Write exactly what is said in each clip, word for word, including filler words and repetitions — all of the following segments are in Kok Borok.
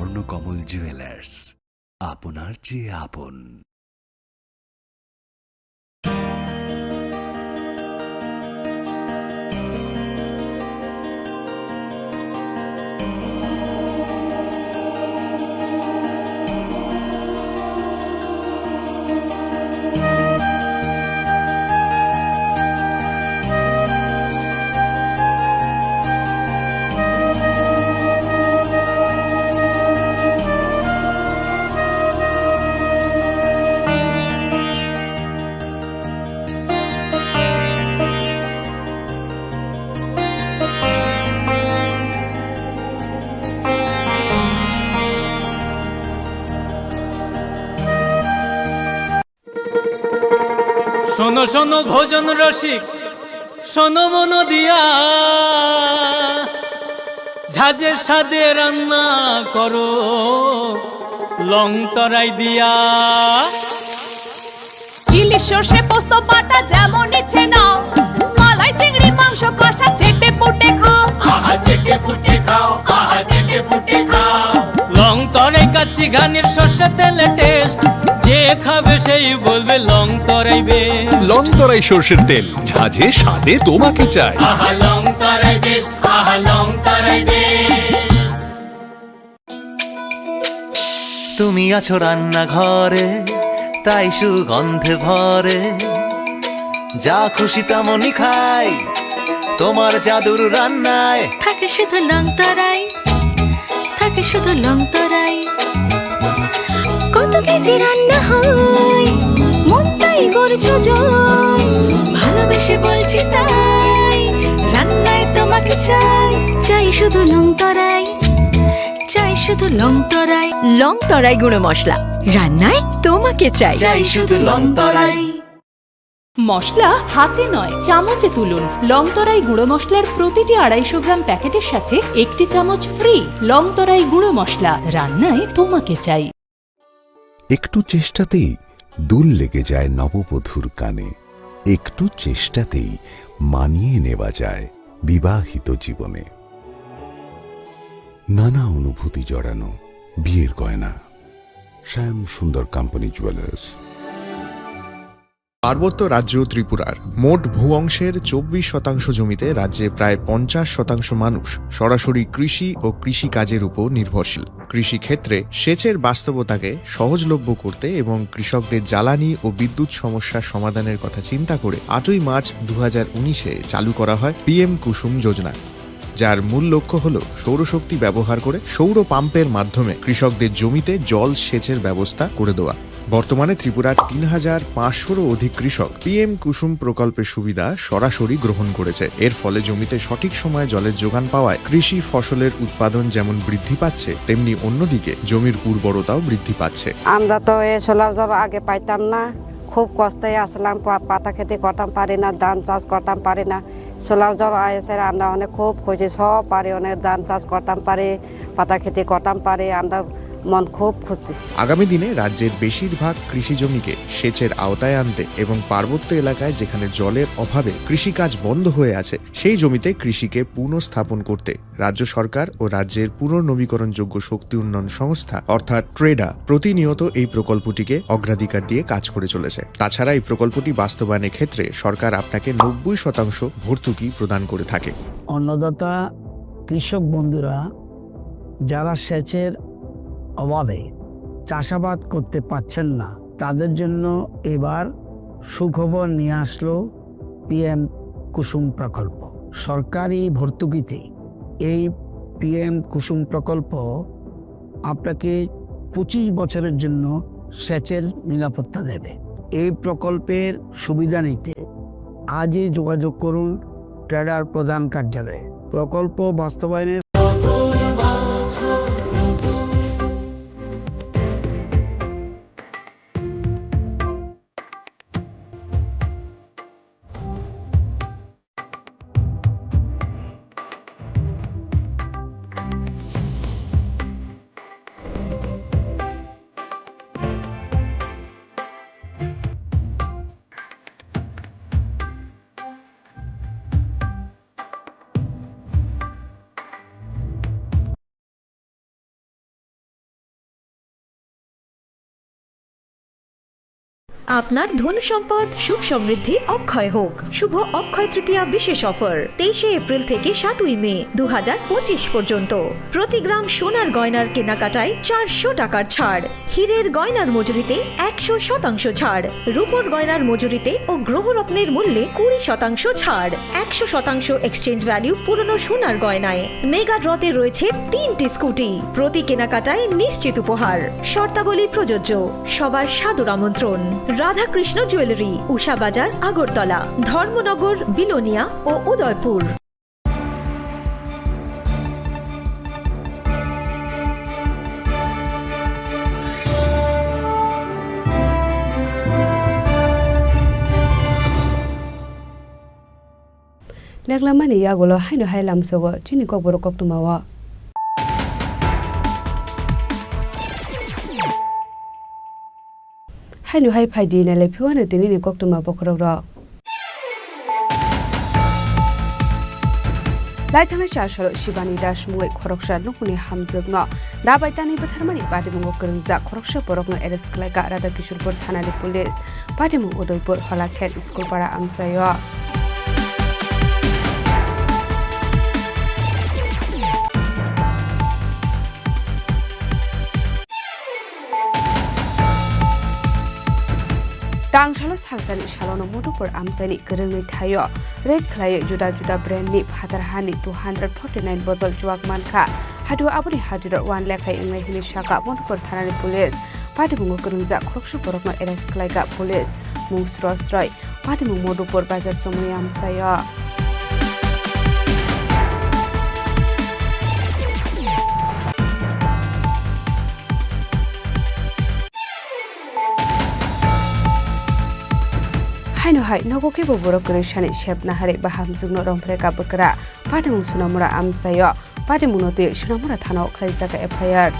স্বর্ণকমল জুয়েলার্স, আপনার চেয়ে আপন। শোনো শোনো ভোজন রসিক, শোনো মন দিয়া, ঝাঁঝের স্বাদে রান্না করো লং তরাই দিয়া। ইলিশ সর্ষে পোস্ত বাটা যেমন ইচ্ছে নাও, মালাই চিংড়ি মাংস কষা চেটে পুটে খাও। আহা চেটে পুটে খাও, আহা চেটে পুটে খাও। লং তরাই কাচ্চি ঘানির সর্ষে তেলে টেস্ট, যে খাবে সেই বলবে লং তরাই বেস্ট। লং তরাই সর্ষের তেল, ঝাঁঝে স্বাদে তোমাকে চাই। আহা লং তরাই বেস্ট, আহা লং তরাই বেস্ট। তুমি আছো রান্নাঘরে, তাই সুগন্ধে ভরে। যা খুশি তেমনই খাই, তোমার জাদুর রান্নায়। থাকে শুধু লং তরাই, থাকে শুধু লং তরাই। কত কেজি রান্না হয়, মনটাই করছো জয়। ভালোবেসে বলছি তাই, রান্নায় তোমাকে চাই। চাই শুধু লং তরাই, চাই শুধু লং তরাই। লং তরাই গুঁড়ো মশলা, রান্নায় তোমাকে চাই। চাই শুধু লং তরাই। মশলা হাতে নয়, চামচে তুলুন। লং তরাই গুঁড়ো মশলার প্রতিটি আড়াইশো গ্রাম প্যাকেটের সাথে একটি চামচ ফ্রি। লং তরাই গুঁড়ো মশলা, রান্নায় তোমাকে চাই। একটু চেষ্টাতেই দুল লেগে যায় নববধূর কানে। একটু চেষ্টাতেই মানিয়ে নেওয়া যায় বিবাহিত জীবনে। নানা অনুভূতি জড়ানো বিয়ের গয়না। শ্যাম সুন্দর কোম্পানি জুয়েলার্স। পার্বত্য রাজ্য ত্রিপুরার মোট ভূ অংশের চব্বিশ শতাংশ জমিতে রাজ্যে প্রায় পঞ্চাশ শতাংশ মানুষ সরাসরি কৃষি ও কৃষিকাজের উপর নির্ভরশীল। কৃষিক্ষেত্রে সেচের বাস্তবতাকে সহজলভ্য করতে এবং কৃষকদের জ্বালানি ও বিদ্যুৎ সমস্যার সমাধানের কথা চিন্তা করে আটই মার্চ দু হাজার উনিশে চালু করা হয় পিএম কুসুম যোজনা, যার মূল লক্ষ্য হল সৌরশক্তি ব্যবহার করে সৌর পাম্পের মাধ্যমে কৃষকদের জমিতে জল সেচের ব্যবস্থা করে দেওয়া। বর্তমানে ত্রিপুরার তিন হাজার পাঁচশোরও অধিক কৃষক পিএম কুসুম প্রকল্পের সুবিধা সরাসরি গ্রহণ করেছে। এর ফলে জমিতে সঠিক সময়ে জলের যোগান পাওয়ায় কৃষি ফসলের উৎপাদন যেমন বৃদ্ধি পাচ্ছে, তেমনি অন্যদিকে জমির উর্বরতাও বৃদ্ধি পাচ্ছে। আমরা তো এই সোলার জল আগে পাইতাম না, খুব কষ্টে আসলাম, পা-, পাতা খেতে করতাম পারি না, ধান চাষ করতাম পারি না। সোলার জল আইসে আমরা অনেক খুব খুশি, সব পারি, অনেক ধান চাষ করতাম পারি, পাতা খেতে করতাম পারি, আমরা মন খুব খুশি। আগামী দিনে রাজ্যের বেশিরভাগ কৃষি জমিকে সেচের আওতায় আনতে এবং পার্বত্য এলাকায় যেখানে জলের অভাবে কৃষিকাজ বন্ধ হয়ে আছে, সেই জমিতে কৃষিকে পুনঃস্থাপন করতে রাজ্য সরকার ও রাজ্যের পুনর্নবীকরণযোগ্য শক্তি উন্নয়ন সংস্থা অর্থাৎ ট্রেডা প্রতিনিয়ত এই প্রকল্পটিকে অগ্রাধিকার দিয়ে কাজ করে চলেছে। তাছাড়া এই প্রকল্পটি বাস্তবায়নের ক্ষেত্রে সরকার আপনাকে নব্বই শতাংশ ভর্তুকি প্রদান করে থাকে। অন্নদাতা কৃষক বন্ধুরা যারা সেচের অভাবে চাষাবাদ করতে পারছেন না, তাদের জন্য এবার সুখবর নিয়ে আসলো পিএম কুসুম প্রকল্প। সরকারি ভর্তুকিতে এই পিএম কুসুম প্রকল্প আপনাকে পঁচিশ বছরের জন্য সেচের নিরাপত্তা দেবে। এই প্রকল্পের সুবিধা নিতে আজই যোগাযোগ করুন ট্রেডার প্রধান কার্যালয়ে। প্রকল্প বাস্তবায়নের আপনার ধন সম্পদ সুখ সমৃদ্ধি অক্ষয় হোক। শুভ অক্ষয় তৃতীয়া বিশেষ অফার তেইশে এপ্রিল থেকে সাতই মে দু হাজার পঁচিশ পর্যন্ত। প্রতি গ্রাম সোনার গয়নার কেনাকাটায় চারশো টাকার ছাড়, হীরের গয়নার মজুরিতে একশো শতাংশ ছাড়, রূপোর গয়নার মজুরিতে ও গ্রহরত্নের মূল্যে কুড়ি শতাংশ ছাড়, একশো শতাংশ এক্সচেঞ্জ ভ্যালু পুরনো সোনার গয়নায়। মেগা ড্রতে রয়েছে তিনটি স্কুটি, প্রতি কেনাকাটায় নিশ্চিত উপহার। শর্তাবলী প্রযোজ্য। সবার সাদর আমন্ত্রণ। রাধাকৃষ্ণ জুয়েলারি, উষা বাজার, আগরতলা, ধর্মনগর, বিলোনিয়া ও Udaipur. Leklamani yagulo haino hai lamsogo chini kokborok koktwmao. Haino hai phaidi nailai phiwano tinini koktwma bokhorokrok. Laithangnai chasalo Shivani Das mungwi khoroksa nukmungni hamjwkno dabai tanwi bwtharmani patimungo kwrwngjak khoroksa borokno arrest khlaikha Radhakishorpur thanani police. Patimung Udaipur Holakhel School para amchaio. Tangsalo salsani salono Madhupur amchaini kwrwngni thaio raid khlaiwi juda juda brandni phatar hani two hundred forty nine bottle chuak mankha. Haduo aboni hajiro uan lekhai wngnai hwnwi sakha Madhupur thanani police. Patimungo kwrwngjak khoroksa borokno arrest khlaikha police. Mung sro sroi. Patimung Madhupur bazar chomui amchaio. Haino hai nogo kebo borok kwrwi sani sep nahari bahamjwkno romphre ka bwkra. Patimung Sunamura amchaio. Patimungno twi Sunamura thanao khlaijak F I R.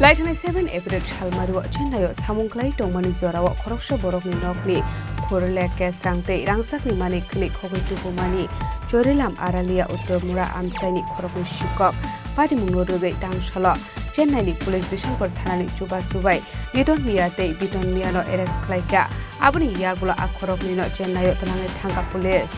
Laithanai seven April salmario Chennai-o samung khlai tongmani jorao khoroksa borokni nokni phurle kesrang tei rangchakni manwi khwnwi khogwi tubumani Chorilam Aralia Uttor Mura amchaini khoroknwi sikok patimungno rwgwi tangsalo Chennai ni police Bishankar thanani chubachu bai Liton Miya tei Biton Miya no arrest khlaikha. Aboni yagulo a khoroknwi no Chennai o twlangwi thangkha police.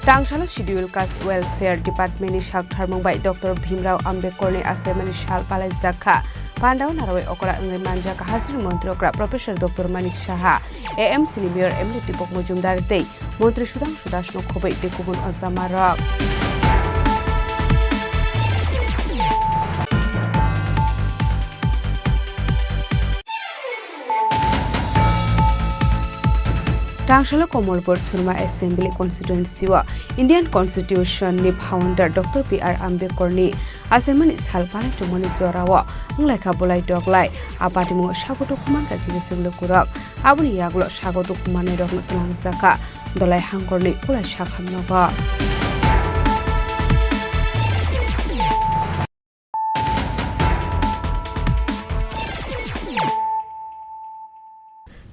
Tangsalo Schedule Caste Welfare Department ni saktharmung bai Doctor Bhimrao Ambedkar ni achaimani sal palaijak kha. Pandao narwi okra wngwi manjak Hajri Montri okra Professor Doctor Manik Saha, A M C ni Mayor M L A Deepak Majumdar tei Montri Sudhanshu Das no khobwi tei kubun ojamarok. Tangsalo Kamalpur Surma Assembly Constituency o Indian Constitution ni founder Doctor B R Ambedkar ni achaimani sal palai tongmani jorao wnglaikha bolai doglai. A patimungo sago tukumankha kisa swk lukurok. Aboni yagulo sago tukumanai rokno twlangjakha Dolai Hangkorni Kulai Sakham nogo.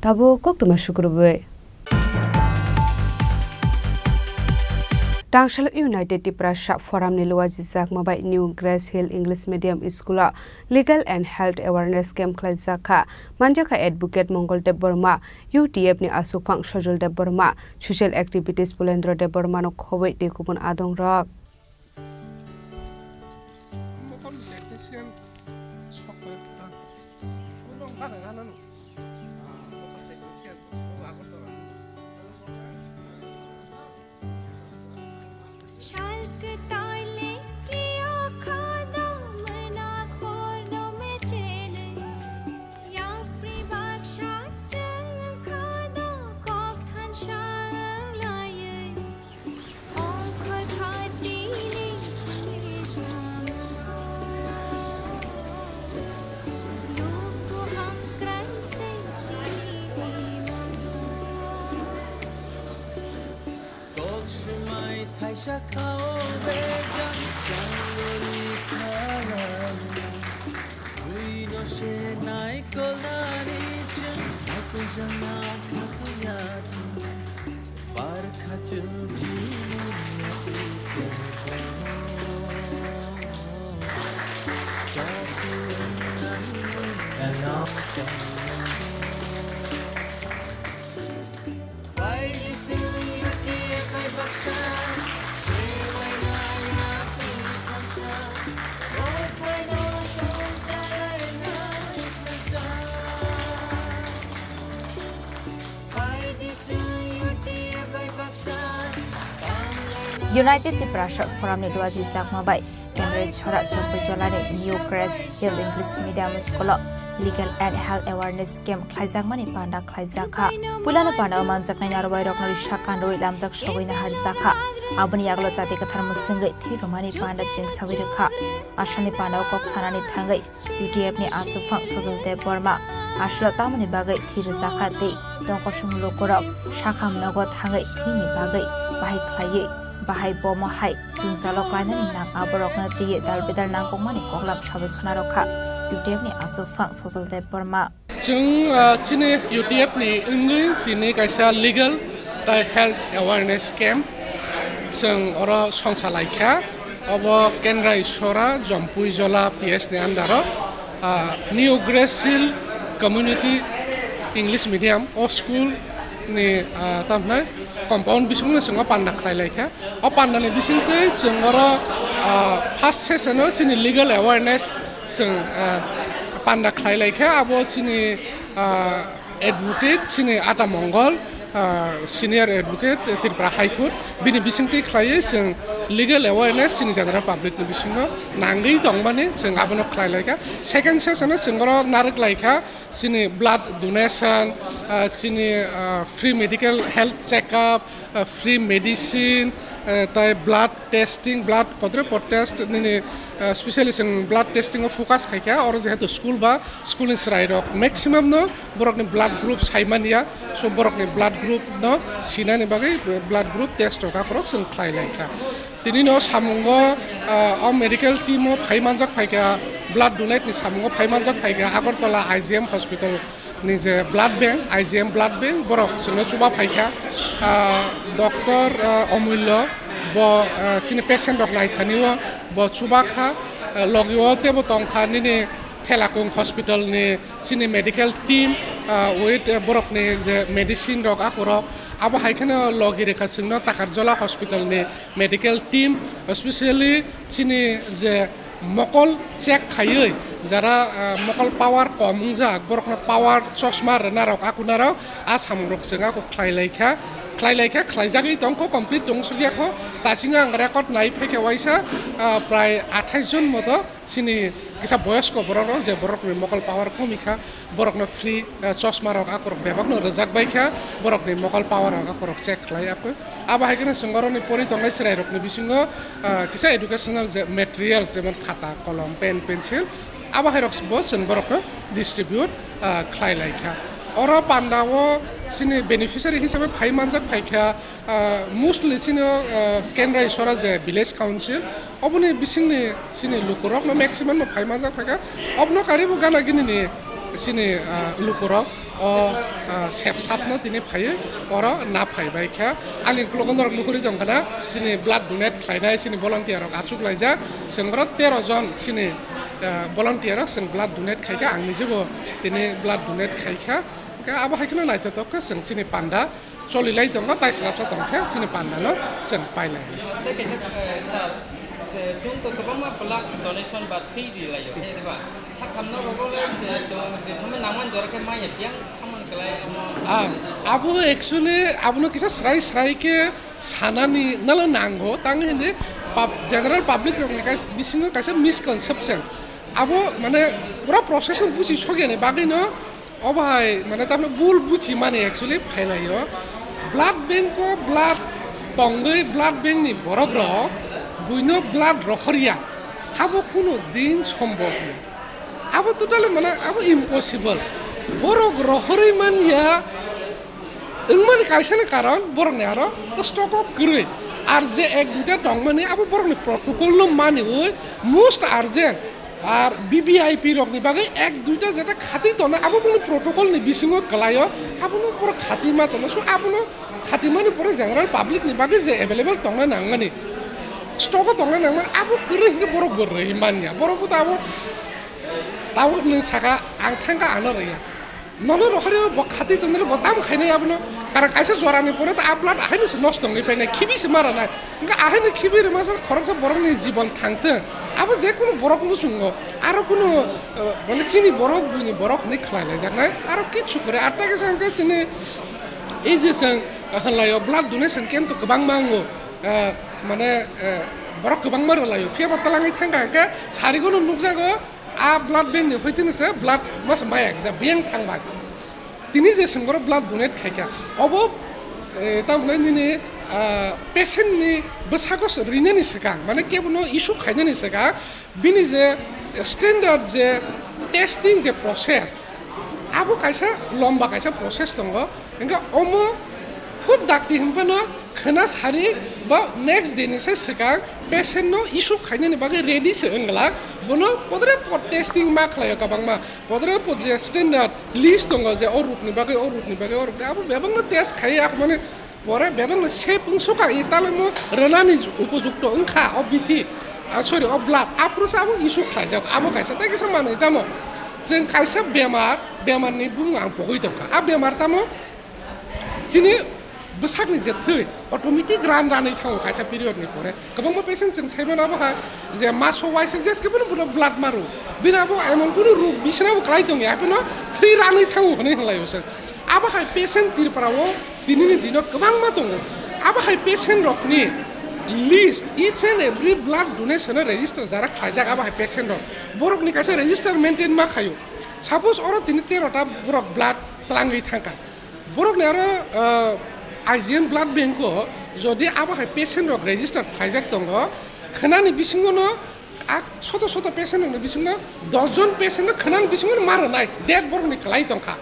Tabuk koktwma sukrubwi. Tangsalo United Tiprasa Forum ni luajijakma bai New Grace Hill English Medium School o Legal and Health Awareness Camp khlaijak kha. Manjakha Advocate Mongol Debbarma, U T F ni aswkphang Sojol Debbarma, Social Activities Pulendra Debbarma no khobwi tei kubun adongrok. Kaisa khao bejang changori khalai, bwino se naikolnani chwng hakujakna khakuya chwng, barkha chwng jimoni yakung tongkha. United Tiprasa Forum ni duaji jakma bai Kendrai Chora Chokpui Jolani New Grace Hill English Medium School o Legal and Health Awareness Camp khlaijakmani panda khlaijakha. Puilano panda o manjaknai narwai rokno risa kanrwi lamjak sogwi naharjakha. Aboni yagulo chati kwthar mwswngwi thwi rwmani panda chengsawi rwkha. Asamni panda o kok sanani thangwi U T F ni aswk phang Sojol Debbarma aswk tamoni bagwi thwi rwjakha tei tongkosong lukurok sakham nogo thangwi thwini bagwi bahai khlaiwi bahai bomo hai chwngchalo klainani nang aborokno twiwi dal bedal nangkukmani koklam sawi khna rwkha U T F ni aswk phang Sojol Debbarma. Chwng, ah, chini U T F ni wngwi tini kaisa legal tai health awareness camp chwng oro songsa laikha. Obo Kendrai Sora Jompui Jola P S ni under o, ah, New Grace Hill Community English Medium o school ni, ah, tamo hwnai compound bisingo chwng o panda khlai laikha. O panda ni bisingtwi chwng oro, ah, first session o chini legal awareness chwng, ah, panda khlai laikha. Abo chini, ah, advocate chini Ata Mongol, ah, senior advocate Tripura High Court, bini bisingtwi khlaiwi chwng legal awareness chini general public ni bisingo nangwi tongmani chwng abono khlai laikha. Second session o chwng oro narwk laikha chini blood donation, ah, chini, ah, free medical health checkup, ah, free medicine, ah, tai blood testing, blood kodre pod test nini, ah, specially chwng blood testing o focus khaikha, oro jehetu school ba school ni chwrai rok maximum no borok ni blood group saimanya, so borok ni blood group no sinani bagwi blood group test rok akhorok chwng khlai laikha. Tini no samungo, ah, o medical team o phai manjak phaikha, blood donate ni samungo phai manjak phaikha Agartala I G M hospital ni je blood bank, I G M blood bank, borok chwngno chuba phaikha. Ah, Doctor, ah, Omullo, bo, ah, chini patient rok naithani o bo chuba kha, ah, logi o teibo tongkha nini Thelakung hospital ni chini medical team, ah, with, ah, borok ni je medicine rok akhorok, abo hai kheno logi rwkha chwngno Takarjola hospital ni medical team, especially chini je mokol check khaiwi jara, ah, mokol power kom wngjak, borokno power chosma rwna rok, akuna rok, a samung rok chwng ako khlai laikha, khlai laikha, khlaijagwi tongkho, complete tong sukya kho. Tasingo ang record nai phaikha waisa, ah, prai athais jon moto chini kisa boyosko borok rok, je borok ni mokol power kom wngkha, borokno free, eh, chosma rok akorok bebakno rwjak bai kha, borokni mokol power rok akorok check khlai ya kho. Abo hai kheno chwng oroni pori tongnai chwrai rokni bisingo, eh, kisa educational je materials, jemon khata, kolom, pen, pencil, abo hai rok bo chwng borokno distribute, eh, khlai lai kha. Oro panda o chini beneficiary hisabe phai manjak phai kha, ah, mostly chini, ah, Kendrai Sora je village council, oboni bisingni chini lukurokno maximum no phai manjak phaikha. Obno karibo gana gini ni chini, ah, lukurok o, ah, sep sapno tini phaiwi oro na phai bai kha. Ani ukulok norok nukuri tong khana chini blood donate khlainai chini volunteer rok achuk laijak. Chwng oro tero jon chini, ah, volunteer rok chwng blood donate khai kha. Ang nijebo tini blood donate khai kha. Hwnkhe abo hai kheno naithotok khe chwng chini panda choli lai tongo, tai swrapsa tong khe chini panda no chwng pai lai. Tei kaisa, eh, sir, eh, chwng to kwbangma blood donation ba twi ri lai o, eh, diba? Sakhamno rogo le, eh, chwng je somoi nangmani jora khe maya biyang khamang kwlai omo. Ah, abo actually abono kisa srai srai khe sanani nalo nango, tang hindi pub-, general public rokni kais-, bisingo kaisa misconception. Abo mane pura process no buchi sokya ni bagwi no Obo hai, mane, tamno bul buchi mani actually phailai o. Blood bank o blood tongwi blood bank ni borok rok buino blood rohorya. Abo kuno din sombhob ya. Abo totally, mane, abo impossible. Borok rohorwi manya wngmani kaisa ni karon borok ni aro stock o kwrwi. Ar je ek duita tongmani abo borokni protocol no maniwi most urgent. Ar V V I P rokni bagwi ek duita jeta khati tongnai abo boni protocol ni bisingo kwlaio, abono borok khati ma tongo. So abono khati mani pore general public ni bagwi je available tongnai nangmani, stock o tongnai nangmani abo kwrwi hinkhe borok bo rwi manya, borok bo tabuk, tabuk nwng saka ang thangkha ano rwya. Nono rohorwi bo khati tongnai bo dam khainai abono. Karon kaisa jorani pore to a blood ahaino se nosto wngwi phainai, khibi se ma rwnai. Hwnkhe ahaino khibi rwma se khoroksa borokni jibon thangthwng. Abo je kunu borok muchungo aro kunu, eh, mane chini borok buini borok hwnwi khlai laijaknai aro kichu kwrwi. Ar tei kisa hwnkhe chini ei je chwng, eh, hwnlaio blood donation camp to kwbangma wngo. Eh, mane, eh, borok kwbangma rwlaio. Phiya bo twlangwi thangkha hwnkhe sarigono nukjago. A blood bank ni hoitini se blood masa maya kisa bank thang bai. Tini je sengborok blood donate khaikha, obo, eh, tamni nini, ah, patient ni bwsako se rinani swkang, mane kebono issue khainani swkang, bini je standard je testing je process, abo kaisa lomba kaisa process tongo. Hingke omo khub dakti hwnphano khwna sari ba next day ni sai swkang patient no issue khainani bagwi ready se wngla, bono podre pod testing ma khlaio kwbangma, podre pod je standard list tongo je o rokni bagwi, o rokni bagwi, o rokni abo bebakno test khaiya, mane pore bebakno safe wngsuka, i talemo rwnani upojukto wngkha o bithi, ah, sorry, o blood, aphuru se abo issue khlaijak, abo kaisa tei kisa manwi tamo. Chwng kaisa bemar, bemarni bumung ang pogwi tongkha, a bemar tamo chini bwsakni je thwi automatic ran ranwi thango kaisa period ni pore. Kwbangma patient chwng saimano abo hai je maso waisa jes khe bono bono blood maro. Bini abo emon kunu rog bisina bo klai tongya, hapheno thwi ranwi thango hwnwi hwnlaio chwng. Abo hai patient Tripura o tinini dino kwbangma tongo. Abo hai patient rokni list, each and every blood donation o register jara khlaijak abo hai patient rok. Borokni kaisa register maintain ma khaio. Suppose oro tini tero ta borok blood twlangwi thangkha. Borokni aro, ah, I G N blood bank o jodi abo hai patient rok register khlaijak tongo, khwnani bisingo no a soto soto patient rokni bisingo dos jon patient no khwnani bisingo no ma rwnai, dead borokni kwlai tongkha.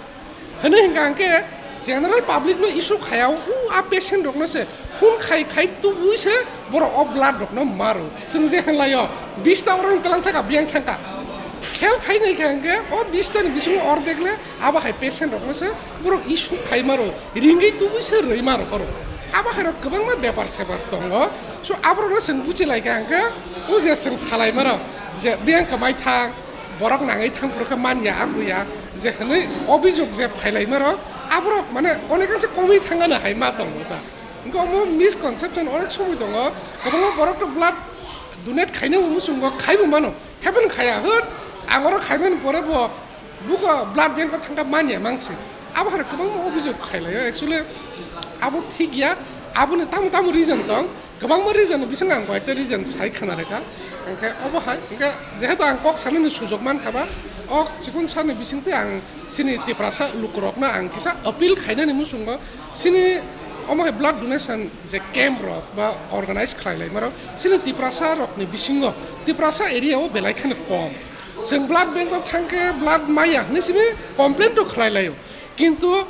Hwnwi hwnkha hwnkhe general public no issue khaya, u a patient rokno se phone khai khai tubui se borok o blood rokno maro. Chwng je hwnlaio, bista oro twlang thangkha, biyang thangkha. Khel khai nai kha hwnkhe o bista ni bisingo ordek le abo hai patient rokno se borok issue khai maro, ringwi tubui se rwi maro borok. Abo hai rok kwbangma bepar separ tongo. So aborokno chwng buchi lai kha hwnkhe o je chwng salai maro je biyang kwmai thang, borok nangwi thang phuru khe man ya, a buya, je hwnwi obhijog je phailai maro, aborok mane onekangse komwi thangano hai ma tongo ta. Hwnkhe omo misconception onek somoi tongo, kwbangma borok to blood donate khaina bo muchungo, khaibo mano, happen khaya, hwt, ang oro khaimani pore bo buko blood bank o thangkha manya mangsi. Abo hai kwbangma obhijog khailaio, actually abo thik ya, aboni tamo tamo reason tong, kwbangma reason ni bisingo ang koyekta reason sai khna rwkha. Hwnkhe obo hai, hwnkhe jehetu ang kok sanani sujok mankha ba, o chikon sani bisingtwi ang chini Tiprasa lukurokno ang kisa appeal khainani muchungo, chini omo hai blood donation je camp rok ba organize khlai lai maro, chini Tiprasa rokni bisingo, Tiprasa area o belai kheno kom. Chwng blood bank o thangkhe blood maya hwnwi simi complain to khlai laio. Kintu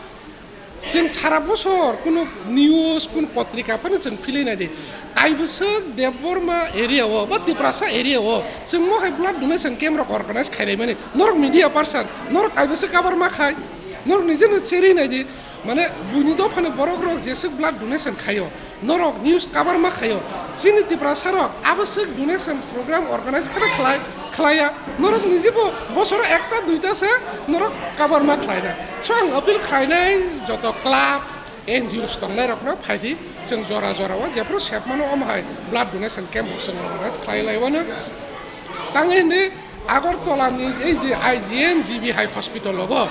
chwng sara bosor kunu news, kunu potrika phano chwng philwi nai di. Kaibwswk Debbarma area o ba Tiprasa area o chwng mo hai blood donation camp rok organize khailai mani. Norok media person, norok kaibwswk cover ma khai, norok nije no cherwi nai di. Mane buini dophani borok rok jeswk blood donation khaio, norok news cover ma khaio. Chini Tiprasa rok abwswk donation program organize khana khlai, khlaiya. Norok nijibo bosoro ekta duita se norok cover ma khlaina. So ang appeal khlainai joto club, N G Os tongnai rokno phaidi, chwng jora jora o jephru sepmano omo hai blood donation camp rok chwng organize khlai laiwano. Tangwi hwnwi Agartala ni ei je I G N G B hai hospital o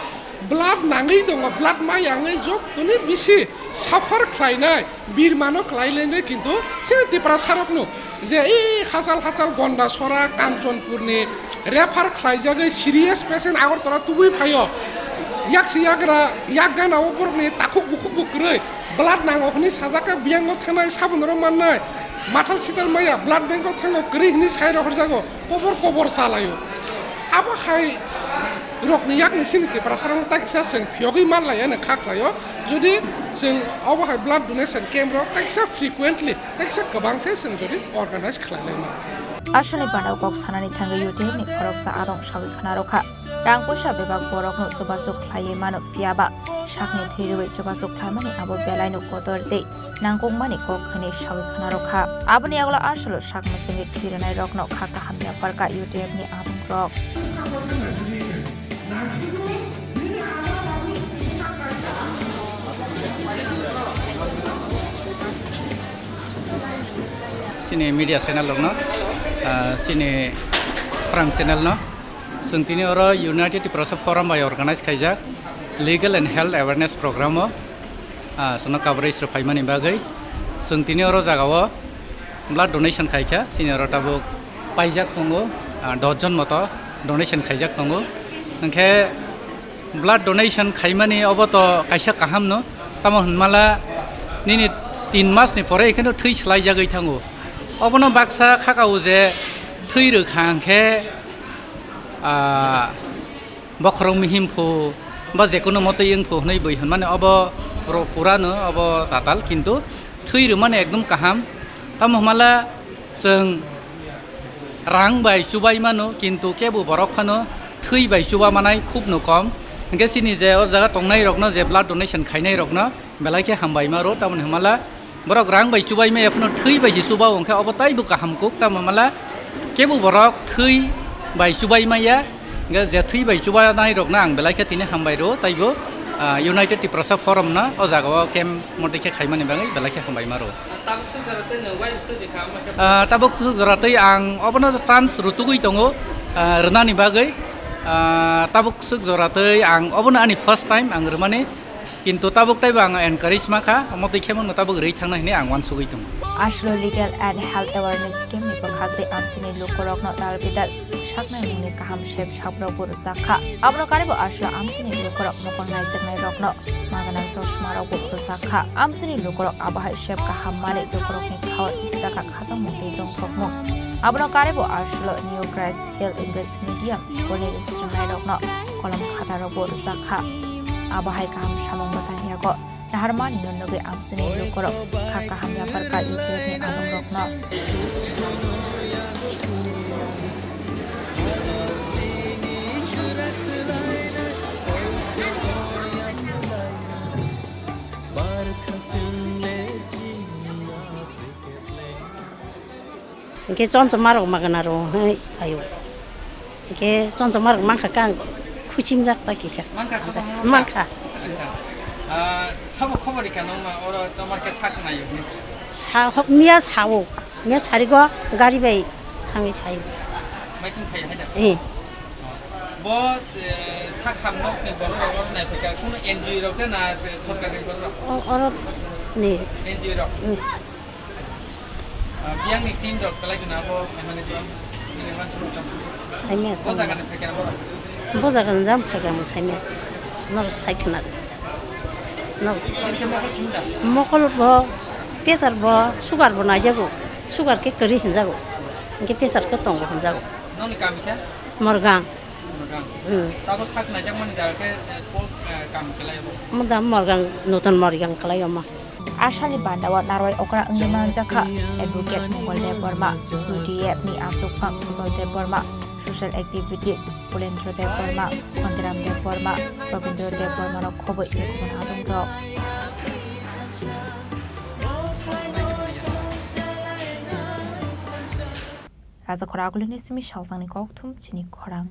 blood nangwi tongo, blood ma yangwi joktoni bisi suffer khlainai birmano khlai lainai, kintu chini Tiprasa rokno je ei hachal hachal Gondasora, Kanchanpur ni refer khlaijagwi serious patient Agartala tubui phaio, yaksi yagra yak gana o borokni takhuk bukhuk bo kwrwi, blood nango hwnwi sajak khe biyango thanai sabunoro mannai, mathal sital maya blood bank o thango kwrwi hwnwi sai rohorjago. Kobor kobor salaio. Abo hai Rokni yakni sini Tiprasa rok takisa chwng phiyogwi manlaiya no kha khlaio. Jodi chwng obo hai blood donation camp rok takisa frequently, takisa kwbang khe chwng jodi organize khlai lai mano. Aswkni bana kok sanani thangwi U T F ni khoroksa adong sawi khna rokha. Rang puisa bebak borokno chubasuk khlaiwi mano, phiya ba sakni thwi rwui chubasuk khlaimani abo belaino kotor tei nangkukmani kok hwnwi sawi khna rokha. Aboni yagulo aswlo sak mwswngwi thwi rwnairokno kha kaham yapharkha U T F ni adongrok. Chini media channel rokno, ah, chini khorang channel no, chwng tini oro United Tiprasa Forum bai organize khaijak Legal and Health Awareness Program o, ah, chwngno coverage rw phaimani bagwi. Chwng tini oro jagao blood donation khaikha, chini oro tabuk paijak tongo, ah, dos jon moto donation khaijak tongo. Hwnkhe blood donation khaimani obo to kaisa kaham no, tamo hwnmala nini tin mas ni pore ekheno thwi swlaijagwi thango. Obono baksa khakao je thwi rwkha hwnkhe, ah, bokhorok mihim phu ba jekono motoi wng phu hwnwi bui hwnmani obo puro-, purano obo tatal, kintu thwi rwmani ekdom kaham. Tamo hwnmala chwng rang bai chubai mano, kintu kebo borok phano thwi bai chuba manai khub no kom. Hwnkhe chini je o jaga tongnai rokno, je blood donation khainai rokno belai khe hambai ma rw, tamoni hwnmala borok rang bai chubai maya phano thwi bai se chuba o, hwnkhe obo taibo kaham kuk, tamo hwnmala kebo borok thwi bai chubai maya, hwnkhe je thwi bai chubanai rokno ang belai khe tini hambai rw, taibo, ah, United Tiprasa Forum no o jaga o camp motoi khe khaimani bagwi belai khe hambai ma rw. Ah, tabuk swk jora twi ang obono chance rutugwi tongo, ah, rwnani bagwi. Ah, tabuk swk jora twi ang obono ani first time ang rwmani, kintu tabuk taibo ang encourage ma kha, omo twi khe mano tabuk rwi thangna hwnwi ang uansugwi tongo. Aswlo Legal and Health Awareness Camp ni bwkhak tei amsini lukurokno dal bidal saknai mungni kaham sep sabrok bo rwjak kha. Abono karibo aswlo amsini lukurok mokol naijaknai rokno magana chosma rok bo rwjak kha. Amsini lukurok abo hai sep kaham malik lukurokni khao saka khatongmung tei tongthokmung. Abono karibo aswlo New Grace Hill English Medium School ni swrwngnairok no kolom khata rok bo rwjak kha. Abo hai kaham samung bwthang yago naharmani no nugwi amsini lukurok kha kaham yapharkha U T F ni adongrokno. Hwnkhe chonchoma rok magana rw hwnwi phaio. Hwnkhe chonchoma rok mankha khe ang khuchingjak ta kisa. Mankha, chonchoma mankha? Mankha. Acha. Ah, sabo khobor rikha nangma oro tomar khe sak naio hwnwi? Sa-, miya sao. Miya sarigo gari bai thangwi saio. Maikhum khai hai da? Eh. Bo, eh, sak ham nok ni borok rok oro nai phai kha, kuno N G O rok na sorkar ni borok rok? O-, oro ni. N G O rok. Hmm. Ah, biyang ni team rok belai kheno abo, eh, mane join, mane join suru tong. Saimya. Bo jaga ni phai kha borok? Bo jaga ni jang phai kha mo saimya. Nor sai khna. Nor. Mokol bo, pressure bo, sugar bo naijago. Sugar khe kwrwi hinjago. Hwnkhe pressure khe tongo hinjago. Noni kam khe? Morgang. Morgang. Hmm. Tabo sak naijakmani jaga khe, eh, kok, eh, kam khlai bo? Muda Morgang, Nutun Morgang khlai omo. Aswkni bandao narwai okra wngwi manjakha Advocate Mongol Debbarma, U T F ni achukphang Sujoy Debbarma, social activities Pulendra Debbarma, Khondiram Debbarma, Robindra Debbarma rok khobwi tei kubun adongrok. Raja Khoragulini simi salsangni kokthum chini khorang.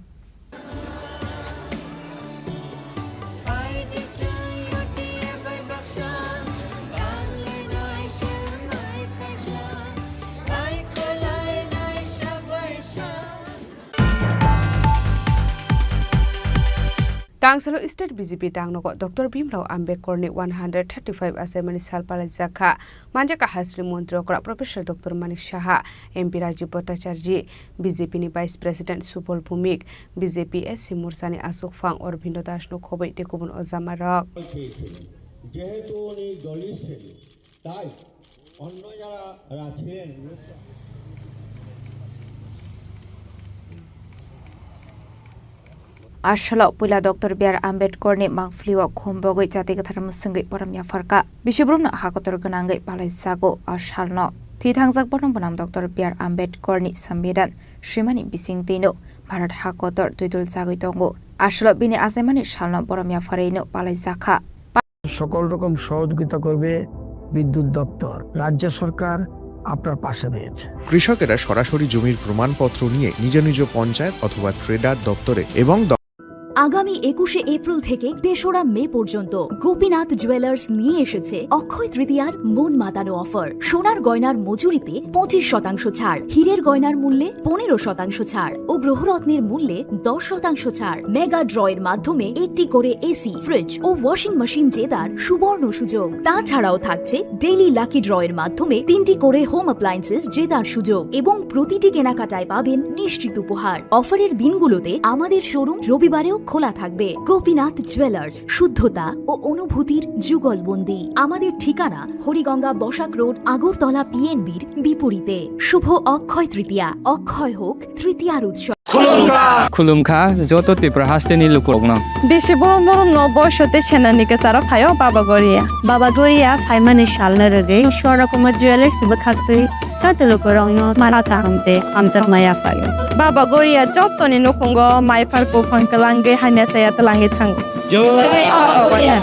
Tangsalo State B J P dangnogo Doctor Bhimrao Ambedkarni one hundred thirty-five achaimani sal palaijak kha. Manjakha Hasri Montri okra Professor Doctor Manik Saha, M P Rajiv Bhattacharjee, B J P ni Vice President Subal Bhumik, B J P S C Morchani achukphang Aurobindo Dasno khobwi tei kubun ojamarok. যেহেতু উনি দলিত শ্রেণী, তাই অন্য যারা আছেন A salo puila Doctor B R Ambedkar ni mangphlio khum bogwi jati kwthar mwswngwi borom yapharkha. Bisi boromno ha kotor gwnangwi palaijago a salno. Thwi thangjak borno bwnam Doctor B R Ambedkar ni sambidan swimani bisingtwino Bharat ha kotor twidul jagwi tongo. A salo bini achaimani salno borom yapharwino palaijakha. সকল রকম সহযোগিতা করবে বিদ্যুৎ দপ্তর। রাজ্য সরকার আপনার পাশে রয়েছে। কৃষকেরা সরাসরি জমির প্রমাণপত্র নিয়ে নিজ নিজ পঞ্চায়েত অথবা ট্রেডার দপ্তরে এবং দ- আগামী একুশে এপ্রিল থেকে তেসরা মে পর্যন্ত গোপীনাথ জুয়েলার্স নিয়ে এসেছে অক্ষয় তৃতীয়ার মন মাতানো অফার। সোনার গয়নার মজুরিতে পঁচিশ শতাংশ ছাড়, হীরের গয়নার মূল্যে পনেরো শতাংশ ছাড় ও গ্রহরত্নের মূল্যে দশ শতাংশ ছাড়। মেগা ড্রয়ের মাধ্যমে একটি করে এসি, ফ্রিজ ও ওয়াশিং মেশিন জেতার সুবর্ণ সুযোগ। তাছাড়াও থাকছে ডেইলি লাকি ড্রয়ের মাধ্যমে তিনটি করে হোম অ্যাপ্লায়েন্সেস জেতার সুযোগ এবং প্রতিটি কেনাকাটায় পাবেন নিশ্চিত উপহার। অফারের দিনগুলোতে আমাদের শোরুম রবিবারেও খোলা থাকবে। গোপীনাথ জুয়েলার্স, শুদ্ধতা ও অনুভূতির যুগলবন্দি। আমাদের ঠিকানা হরিগঙ্গা বসাক রোড, আগরতলা পিএনবির বিপরীতে। শুভ অক্ষয় তৃতীয়া, অক্ষয় হোক তৃতীয়ার উৎসব। Khulumkha, joto Tripura hasteni lukurokno. Bisi borom borom no boisote senani kwcharo phaio Baba Goria. Baba Goria phaimani salno rwgwi Swarna Kumar Jewellers bwkhaktwi joto lukurokno mara kaham tei hamjakma yaphaio. Baba Goria jotoni nukhungo maipar buphang kwlangwi hamya chaya twlangwi thango. Jai Baba Goria.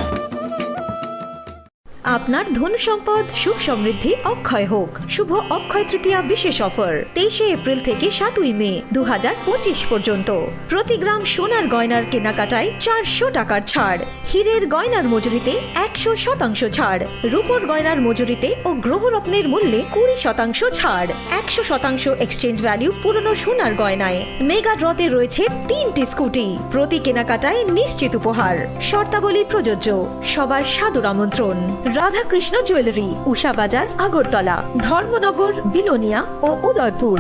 আপনার ধন সম্পদ সুখ সমৃদ্ধি অক্ষয় হোক। শুভ অক্ষয় তৃতীয়া বিশেষ অফার, তেইশে এপ্রিল থেকে সাতই মে দু হাজার পঁচিশ পর্যন্ত। প্রতি গ্রাম সোনার গয়নার কেনাকাটায় চারশো টাকার ছাড়, হীরের গয়নার মজুরিতে একশো শতাংশ ছাড়, রূপোর গয়নার মজুরিতে ও গ্রহরত্নের মূল্যে কুড়ি শতাংশ ছাড়, একশো শতাংশ এক্সচেঞ্জ ভ্যালু পুরনো সোনার গয়নায়। মেগা ড্রতে রয়েছে তিনটি স্কুটি, প্রতি কেনাকাটায় নিশ্চিত উপহার। শর্তাবলী প্রযোজ্য। সবার সাদর আমন্ত্রণ। রাধাকৃষ্ণ জুয়েলারি, উষা বাজার, আগরতলা, ধর্মনগর, বিলোনিয়া ও Udaipur.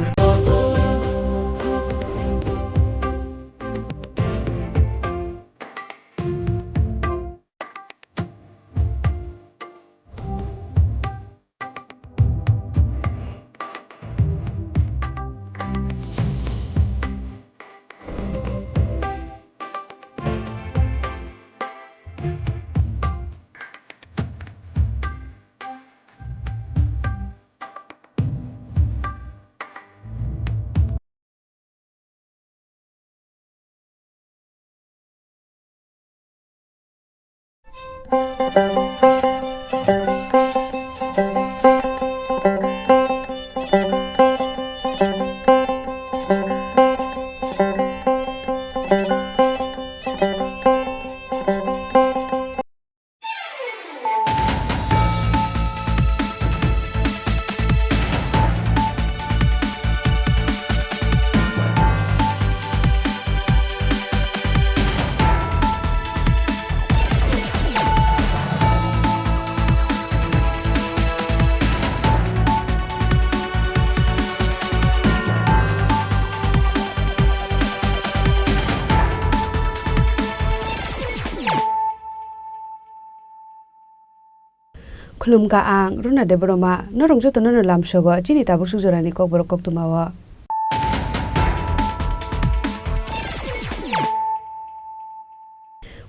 Khulumkha ang Runa Debbarma, norok jotono no lamsogo chini tabuk suk jorani kokborok koktwma o.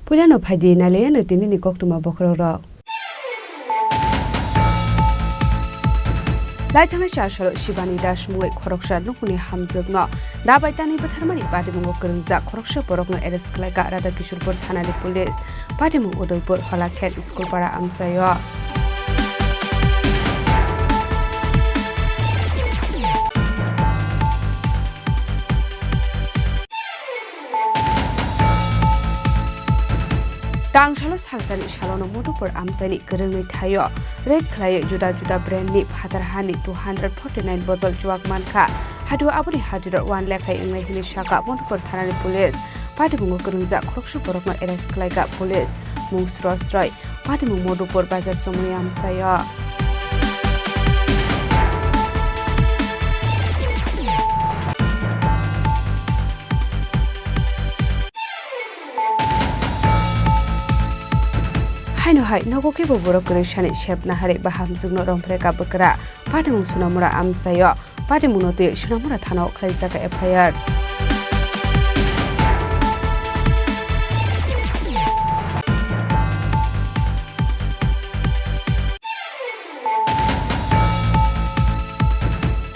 Puilano phaidi nailaiano tinini koktwma bokhorok rok. Laithangnai char salo Shivani Das mungwi khoroksa nukhungni hamjwkno dabai tanwi bwtharmani patimungo kwrwngjak khoroksa borokno arrest khlaikha Radhakishorpur thanani police. Patimung Udaipur Holakhet School para amchaio. Tangsalo salsani salono Madhupur amchaini kwrwngni thaio raid khlaiwi juda juda brandni phatar hani two hundred forty nine bottle chuak mankha. Haduo aboni hadirok uan lekhai wngnai hwnwi sakha Madhupur thanani police. Patimungo kwrwngjak khoroksa borokno arrest khlaikha police. Mung sro sroi. Patimung Madhupur bazar chongmani amchaio. Haino hai nogo kebo borok kwrwi sani sep naharwi bahamjwkno romphre ka bwkra. Patimung Sonamura amchaio. Patimungno twi Sonamura thanao khlaijak F I R.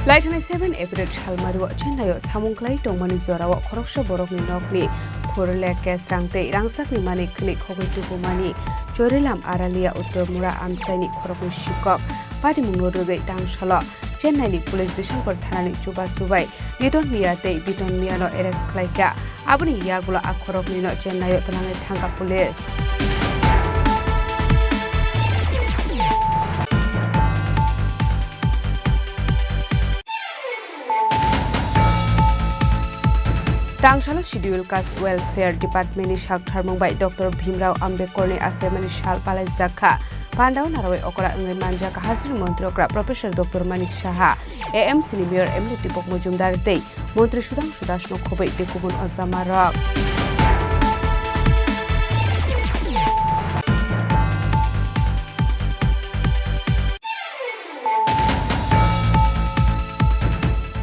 Laithani seven April salmario Chennai-o samung khlai tongmani jorao khoroksa borokni nokni phurle kesrang tei rangchakni manwi khwnwi khogwi tubumani Chorilam Aralia Uttor Mura amchaini khoroknwi sikok patimungno rwgwi tangsalo Chennai-ni police Bishankar thanani chubachu bai Liton Mia tei Biton Miano arrest khlaikha. Aboni yagulo a khoroknwino Chennai-o twlangwi thangkha police. Tangsalo Schedule Caste Welfare Department ni saktharmung bai Doctor Bhimrao Ambedkar ni achaimani sal palaijak kha. Pandao narwai okra wngwi manjak Hajri Montri okra Professor Doctor Manik Saha, A M C ni Mayor M L A Tipok Mojumdar tei Montri Sudhangshu Das no khobwi tei kubun ojamarok.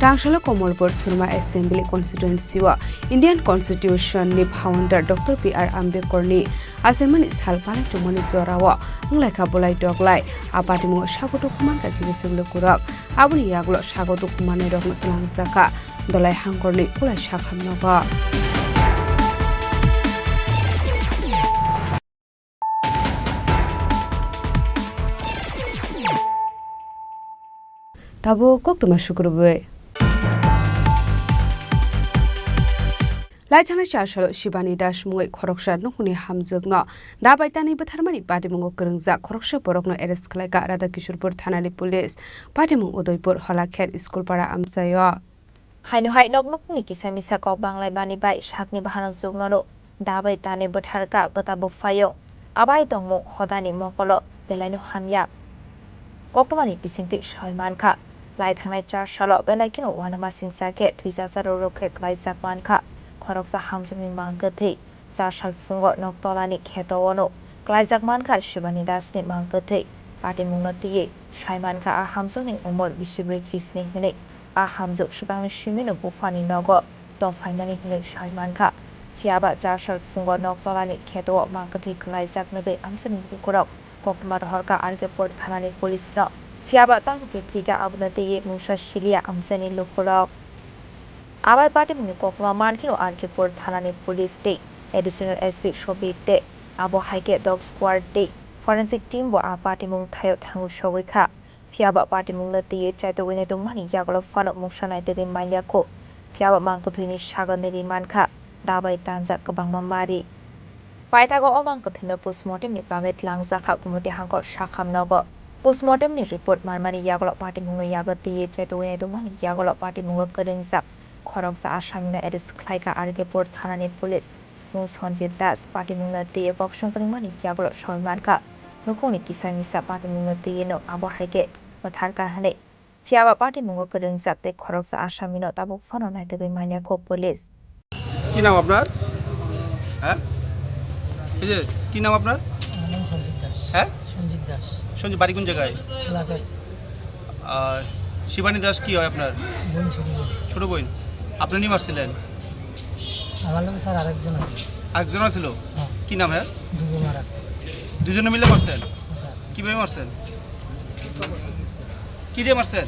Tangsalo Komolpur Surma Assembly Constituency o Indian Constitution ni founder Doctor B R Ambedkar ni achaimani sal palai tongmani jorao wnglaikha bolai doglai. A patimungo sago tukumankha kisa swk lukurok. Aboni yagulo sago tukumanai rokno twlangjakha Dolai Hangkorni Kulai Sakham nogo. Tabuk koktwma sukurubwi. Laithangnai char salo Shivani Das mungwi khoroksa nukhungni hamjwkno dabai tanwi bwtharmani patimungo kwrwngjak khoroksa borokno arrest khlaikha Radha Kishorpur thanani police. Patimung Udaipur Holakhet School para amchaio. Haino hai nok nukhungni kisa misa kok banglaimani bai sakni bahanok chukmano dabai tanwi bwtharkha bwta buphaiyung. Abai tongmung hodani mokolo belaino hamya. Koktwmani bisingtwi sawi mankha, laithangnai char salo belai kheno uanama singcha khe thwichasa rorok khe klaijak mankha khoroksa hamjakni mang kwthwi. Char sal phungo nok tolani kheto-ono klaijak mankha Shivani Das ni mang kwthwi. Patimungno twiwi sai mankha a hamjakni umor bisi brwi tris ni hwnwi. A hamjak swkangni simino buphani nogo tongphaimani hwnwi sai mankha. Phiyaba char sal phungo nok tolani kheto-o mang kwthwi klaijak nugwi amchaini lukurok koktwma rohorkha R K Pur thanani police no. Phiyaba tamo khe thwikha abono twiwi mungsa siliya amchaini lukurok. Abai patimungni koktwma mankheno R K Pur thanani police tei additional S P Sobir tei abo hai khe dog squad tei forensic team bo a patimung thaio thango sogwi kha. Phiyaba patimungno twiwi chaitogwi naitokmani yagulo phano mungsa naitogwi manya kho. Phiyaba mang kwthwini sago nigwi mankha dabai tanjak kwbangma mari. Paithago o mang kwthwino postmortem ni bagwi tlangjak kha Gumoti Hangkor Sakham nogo. Postmortem ni report manmani yagulo patimungno yago twiwi chaitogwi naitokmani yagulo patimungo kwrwngjak khoroksa asamino arrest khlaikha R K Pur thanani police. Mung Sanjit Das patimungno twiwi kok songkwrwngmani yagulo sawi mankha. Nukhungni kisa misa patimungno twiwi no abo hai khe bwtharkha hwnwi. Phiyaba patimungo kwrwngjak tei khoroksa asamino tabuk phano naitugwi manya kho police. কি নাম আপনার? হ্যাঁ? এই যে, কি নাম আপনার? আমার নাম সঞ্জিত দাস। হ্যাঁ? সঞ্জিত দাস। সঞ্জিত, বাড়ি কোন জায়গায়? এলাকায়। আর শিবানী দাস কি হয় আপনার? বোন, ছোট বোন। ছোট বোন? আপনি নিয়ে মারছিলেন? আমার লগে স্যার আরেকজন আছে। আরেকজন আছিল? হ্যাঁ। কি নাম হ্যাঁ? দুবো মারা। দুজনে মিলে মারছেন? হ্যাঁ, স্যার। কিভাবে মারছেন? কি দিয়ে মারছেন?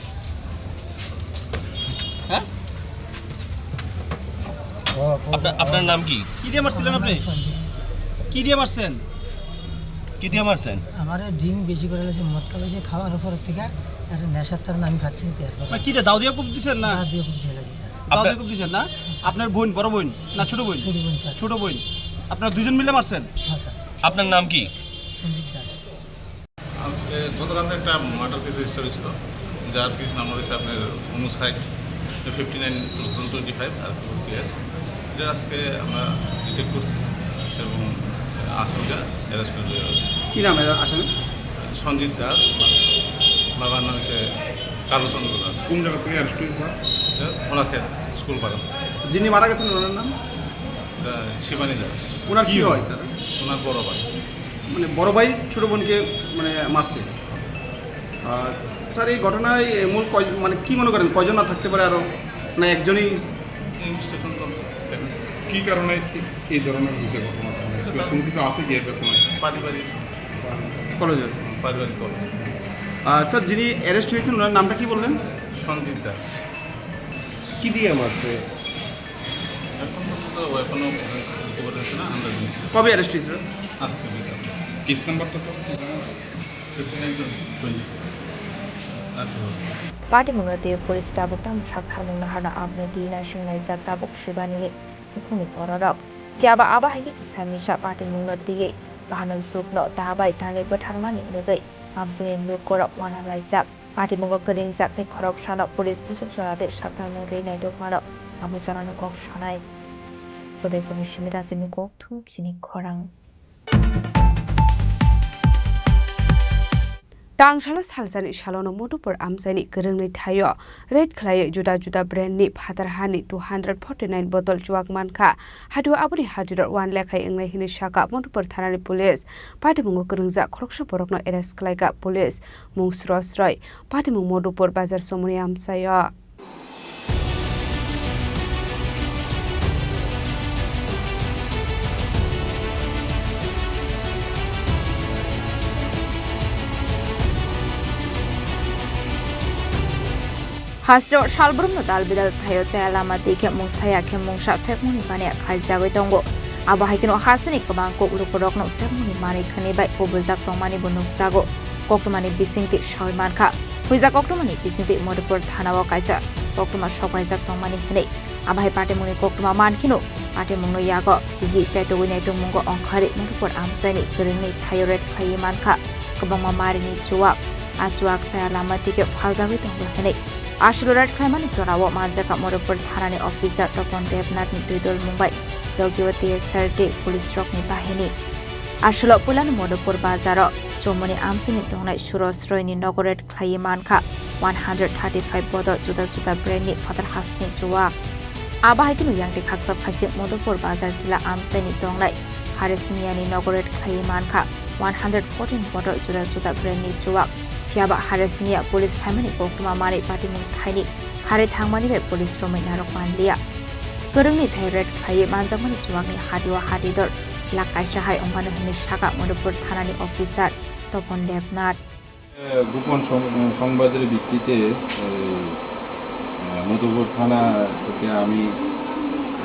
হ্যাঁ? আপনার, আপনার নাম কি? কি দিয়ে মারছিলেন আপনি? আমার নাম সঞ্জিত। কি দিয়ে মারছেন? কি দিয়ে মারছেন? আমারে ড্রিঙ্ক বেশি করে লাগছে, মদ খাওয়াইছে, খাওয়ার পর থেকে আর নেশার তাড়না আমি খাচ্ছি না, তো এরপর মানে কি দিয়ে, দাও দিয়ে কোপ দিছেন না? দাও দিয়ে কোপ দিয়ে লাগছে, স্যার। দাও দিয়ে কোপ দিছেন না? আপনার বোন, বড় বোন না ছোট বোন? ছোট বোন, স্যার। ছোট বোন। আপনারা দুজন মিলে মারছেন? হ্যাঁ, স্যার। আপনার নাম কি? সঞ্জিত দাস। আজকে গতকালকে একটা মার্ডার কেস রেজিস্টার হয়েছিল, যার কেস নাম্বার হচ্ছে আপনার উনষাট, fifty nine two twenty five আর ফোর কেস। এটা আজকে আমরা ডিটেক্ট করছি এবং আসামিটা অ্যারেস্ট করে দেওয়া হয়েছে। কি নাম এর আসামি? সঞ্জিত দাস, বাবার নাম হচ্ছে কালুচন্দ্র দাস। কোন জায়গা থেকে অ্যারেস্ট হয়েছে স্যার? এটা ভোলাক্ষেত স্কুল পাড়া। যিনি মারা গেছেন ওনার নাম? এটা শিবানী দাস। ওনার কি হয় দাদা? ওনার বড় ভাই। মানে বড় ভাই ছোট বোনকে মানে মারছে। আর স্যার, এই ঘটনায় মূল কয়-, মানে কি মনে করেন, কয়জন না থাকতে পারে আরো, না একজনই? ইনভেস্টিগেশন চলছে। কি কারণে এই ধরনের হয়েছে ঘটনা? কোনো কিছু আছে কি এর পেছনে? পারিবারিক। কলেজে? পারিবারিক কলেজ। আহ, স্যার, যিনি অ্যারেস্ট হয়েছেন ওনার নামটা কি বললেন? সঞ্জিত দাস। কি দিয়ে মারছে? এখন পর্যন্ত ওয়েপন অফ অফেন্স রিকভার হয়েছে না, আন্দাজ নেই। কবে অ্যারেস্ট হয়েছিল? আজকে বিকাল। কেস নাম্বারটা স্যার, কি জানা আছে? Fifty nine twenty four. আচ্ছা। Patimungno tei police tabuk tamo sak tharmung naharno aboni twi naising laijak tabuk swibani bukhukni bororok. Phiya ba abo hai khe kisa misa patimungno twiwi bahanok jukno ta bai tanwi bwtharmani nugwi amchaini lukurok uanalaijak. Patimungo kwrwngjak tei khoroksano police busuk jora tei sakthangmung rwi naitokmano abo jorano kok sanai. Udaipurni simi Rajini kok thum chini khorang. Tangsalo salsani salono Madhupur amchaini kwrwngni thaio raid khlaiwi juda juda brandni phatar hani two hundred forty nine bottle chuwak mankha. Haduo aboni hajiro uan lekhai wngnai hwnwi sakha Madhupur thanani police. Patimungo kwrwngjak khoroksa borokno arrest khlaikha police. Mung sro sroi, Patimung Madhupur bazar chomoni amchaio. Hasteo salbrumno dal bidal thaio chaya lama twi khe mung saya khe mungsa phekmungni baniya khlaijagwi tongo. Abo hai kheno hasteni kwbang kok lukurokno phekmungni manwi khwnwi bai kubuljak tongmani bo nukjago. Koktwmani bisingtwi sawi mankha. Huijak koktwmani bisingtwi Madhupur thanao kaisa koktwma sokaijak tongmani hwnwi. Abo hai patimungni koktwma mankheno patimungno yago tigi chaitogwi naitokmungo ongkhari Madhupur amchaini kwrwngni thaio raid khlaiwi mankha kwbangma marini chuwak. A chuwak chaya lama tike phaljagwi tongo hwnwi. Aswk raid khlaimani jorao manjakha Madhupur thanani officer Topon Debnathni twi dolmung bai yogio T S R D police rokni bahini. Aswk puilano Madhupur bazaro chomoni amchaini tongnai Suraj Royni nogo raid khlaiwi mankha one hundred thirty five bottle juda juda brandni phatar hasteni chuwak. Abo hai kheno yangti khaksa phaising Madhupur bazar tila amchaini tongnai Haris Miyani nogo raid khlaiwi mankha one hundred fourteen bottle juda juda brandni chuwak. Phiyaba Haris Miya police phaimani koktwma manwi patimung thaini kharwi thangmani bai police romwi narwk manliya. Kwrwngni thai raid khlaiwi manjakmani chuwakni hati o hati dor lak kaisa hai wngmano hwnwi sakha Madhupur thanani officer Topon Debnath. গোপন সং-, সংবাদের ভিত্তিতে এই, আহ, মধুপুর থানা থেকে আমি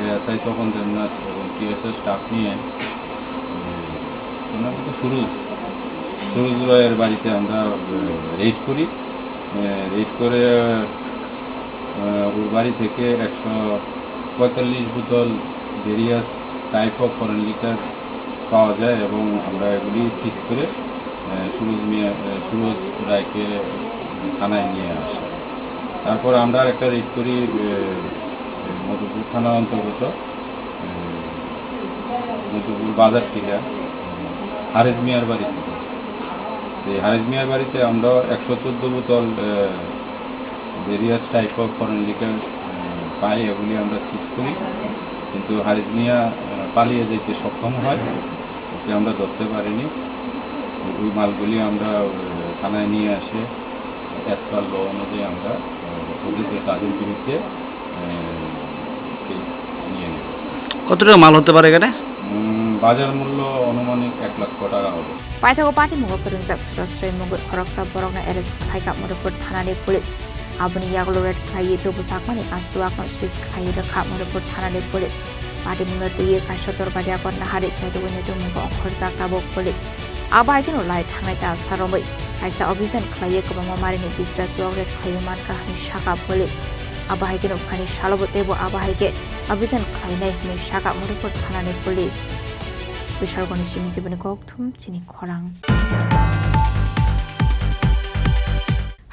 এএসআই তপন দেবনাথ এবং TSR staff নিয়ে, এই, ওনার নাম সুরজ, সুরজ রয়ের বাড়িতে আমরা, আহ, রেড করি। আহ, রেড করে, আহ, ওর বাড়ি থেকে একশো পঁয়তাল্লিশ বোতল various type of foreign liquor পাওয়া যায় এবং আমরা এগুলি সিজ করে, আহ, সুরজ মিয়া, আহ, সুরজ রায়কে থানায় নিয়ে আসি। তারপর আমরা আরেকটা রেড করি, আহ, মধুপুর থানার অন্তর্গত, আহ, মধুপুর বাজার টিলা, আহ, হারেজ মিয়ার বাড়ি থেকে। এই হারেজ মিয়ার বাড়িতে আমরা একশো চোদ্দ বোতল, আহ, various type of foreign liquor, আহ, পাই, এগুলি আমরা সিজ করি, কিন্তু হারিস মিয়া, আহ, পালিয়ে যেতে সক্ষম হয়, ওকে আমরা ধরতে পারিনি। ওই মালগুলি আমরা, আহ, থানায় নিয়ে আসে, অ্যাজ পার ল অনুযায়ী আমরা, আহ, ওদের, তাদের বিরুদ্ধে, আহ, কেস নিয়ে নেব। কত টাকা মাল হতে পারে এখানে? উম, বাজার মূল্য আনুমানিক এক লক্ষ টাকা হবে। Paithago patimungno kwrwngjak Suraj Roy mungwi khoroksa borokno arrest khlaikha Madhupur thanani police. Aboni yagulo raid khlaiwi tubujakmani a chuwakno seize khlaiwi rwkha Madhupur thanani police. Patimungno twiwi kaisa dorbar yago naharwi chaitugwi naitukmungo ongkhorjak tabuk police. Abo hai kheno lai thangnai talsa romwi kaisa obhijan khlaiwi kwbangma marini bisra chuwak raid khlaiwi mankha hwnwi sakha police. Abo hai kheno phaini salobo teibo abo hai khe obhijan khlainai hwnwi sakha Madhupur thanani police. Bishalgoni simi jiboni kok thum chini khorang.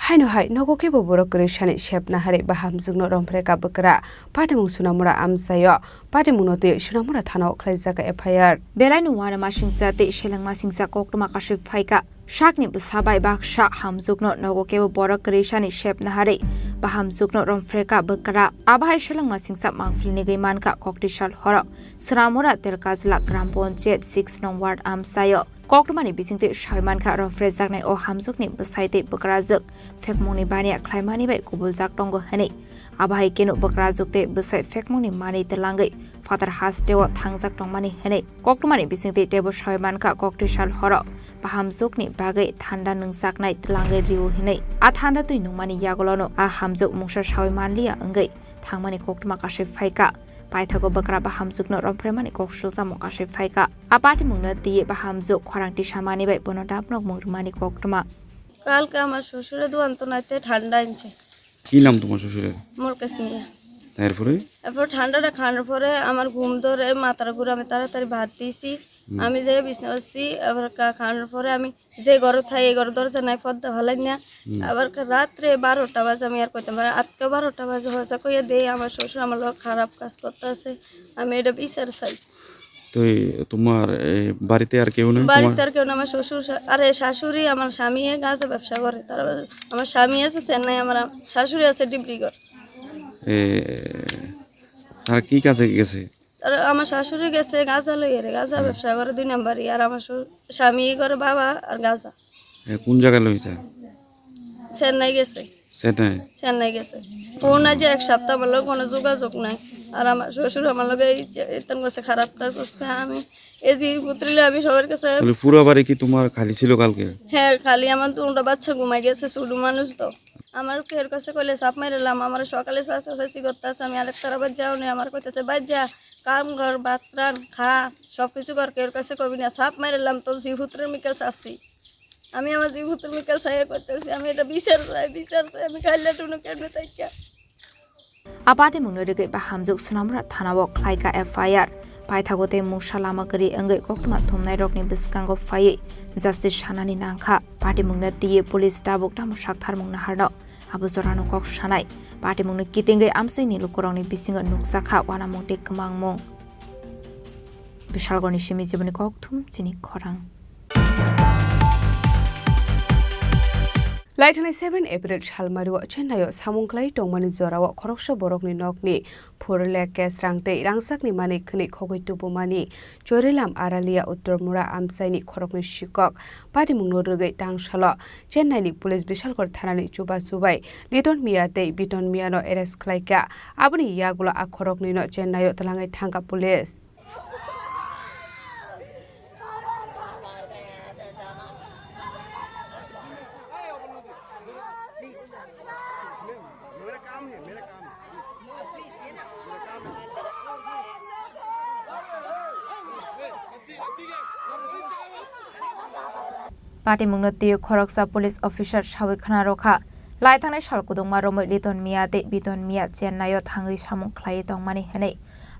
Haino hai nogo kebo borok kwrwi sani sep naharwi bahamjwkno romphre ka bwkra. Patimung Sunamura amchaio. Patimungno twi Sunamura thanao khlaijak F I R. Belaino uanamasingcha tei selengmasingcha koktwma kasui phaikha. Sakni bwsa bai baksa hamjwkno nogo kebo borok kwrwi sani sep naharwi bahamjwkno romphre ka bwkra. Abo hai selengmasingcha mangpili nigwi mankha koktisal horo. Sunamura Telkajla Gram Panchayat six nong ward amchaio. Koktwmani bisingtwi sawi mankha, romphrejaknai o hamjwkni bwsai tei bwkrajwk phekmungni baniya khlaimani bai kubuljak tongo hwnwi. Abo hai kheno bwkrajwk tei bwsai phekmungni manwi twlangwi phatar hasteo thangjak tongmani hwnwi koktwmani bisingtwi teibo sawi mankha, koktwi sal horo bahamjwkni bagwi thanda nwngjaknai twlangwi rw hwnwi. A thanda twi nungmani yagulono a hamjwk mungsa sawi manliya wngwi thangmani koktwma kasui phaikha. Paithago bwkra bahamjwkno romphraimani kok sujamo kasui phaikha. A patimungno twiwi bahamjwk khorang tisamani bai bono dapnok mung rwmani koktwma. কালকে আমার শ্বশুরে দোকান তো নাইতে ঠান্ডা আনছে। কি নাম তোমার শ্বশুরের? মলকেশ মিয়া। তারপরে? তারপর ঠান্ডাটা খাওয়ানোর পরে আমার ঘুম ধরে, মাথার ঘুরে, আমি তাড়াতাড়ি ভাত দিয়েছি। হুম। আমি যেয়ে বিছনা করছি, আবার খা-, খাওয়ানোর পরে আমি যে ঘরে থাই, এই ঘরে দরজা নাই, পর্দা হলাই না। হুম। আবার কা-, রাত্রে বারোটা বাজে, আমি আর কইতাম পারি, আজকে বারোটা বাজে, হজা কইয়া দেই, আমার শ্বশুর আমার লোক খারাপ কাজ করতে আছে, আমি এটা বিচার চাই। তো এই তোমার এই বাড়িতে আর কেউ নেই? বাড়িতে তোমার আর কেউ নেই, আমার শ্বশুর শা-, আরে শাশুড়ি, আমার স্বামী এ গাঁজা ব্যবসা করে, তারা, আমার স্বামী আছে চেন্নাই, আমার আ-, শাশুড়ি আছে ডিব্রুগড়। এ, তারা কি কাজে গেছে? তারা, আমার শাশুড়ি গেছে গাঁজা লইয়া রে, গাঁজা হুম। ব্যবসা করে দুই নাম্বারই, আর আমার শ্বশুর, স্বামী করে বাবা আর গাঁজা। এ, কোন জায়গায় লইছে? চেন্নাই গেছে। চেন্নাই? চেন্নাই গেছে। ফোন আজ এক সপ্তাহ আমার লগে কোনো যোগাযোগ নাই। আর আমার শ্বশুর আমার লগে এই যে এতন গেছে খারাপ কাজ করছে। আমি এই যে পুত্রিলে আমি সবার কাছে তাহলে পুরো বাড়ি কি তোমার খালি ছিল কালকে? হ্যাঁ, খালি আমার তো ওটা বাচ্চা ঘুমাই গেছে, ছোট মানুষ তো। আমার কেউর কাছে কইলে চাপ মারিলাম, আমার সকালে চাচা চাচি করতে আছে, আমি আরেক তারা বাদ যাও নেই, আমার কইতেছে, "বাদ যা, কাম কর, ভাত রান, খা, সব কিছু কর, কেউর কাছে কবি না।" চাপ মারিলাম তো জি পুত্রের মিকেল চাচ্ছি। আমি আমার জীবন তুমি কাল ছায়া করতেছি, আমি এটা বিচার চাই, বিচার চাই, আমি খাইলে টুনু কেমনে থাকি। A patimungno rwgwi bahamjwk Sonamura thanao khlaikha F I R. Paithago tei mungsa lama kwrwi wngwi koktwma thumnairokni bwskango phaiwi justice sanani nangkha. Patimungno twiwi police tabuk tamo saktharmung naharno abo jorano kok sanai. Patimungno kitingwi amchaini lukurokni bisingo nukjakha uanamung tei kwmangmung. Bishalgorni simi jiboni kokthum chini khorang. Laithani seven April salmario Chennai-o samung khlai tongmani jorao khoroksa borokni nokni phurle kesrang tei rangchakni manwi khwnwi khogwi tubumani Chorilam Aralia Uttor Mura amchaini khoroknwi sikok patimungno rwgwi tangsalo Chennai-ni police Bishalgor thanani chubachu bai Liton Mia tei Biton Miano arrest khlaikha. Aboni yagulo a khoroknwino Chennai-o twlangwi thangkha police. Patimungno twiwi khoroksa police officer sawi khna rwkha. Laithangnai sal kudungma romwi Liton Mia tei Biton Mia Chennai-o thangwi samung khlaiwi tongmani hwnwi.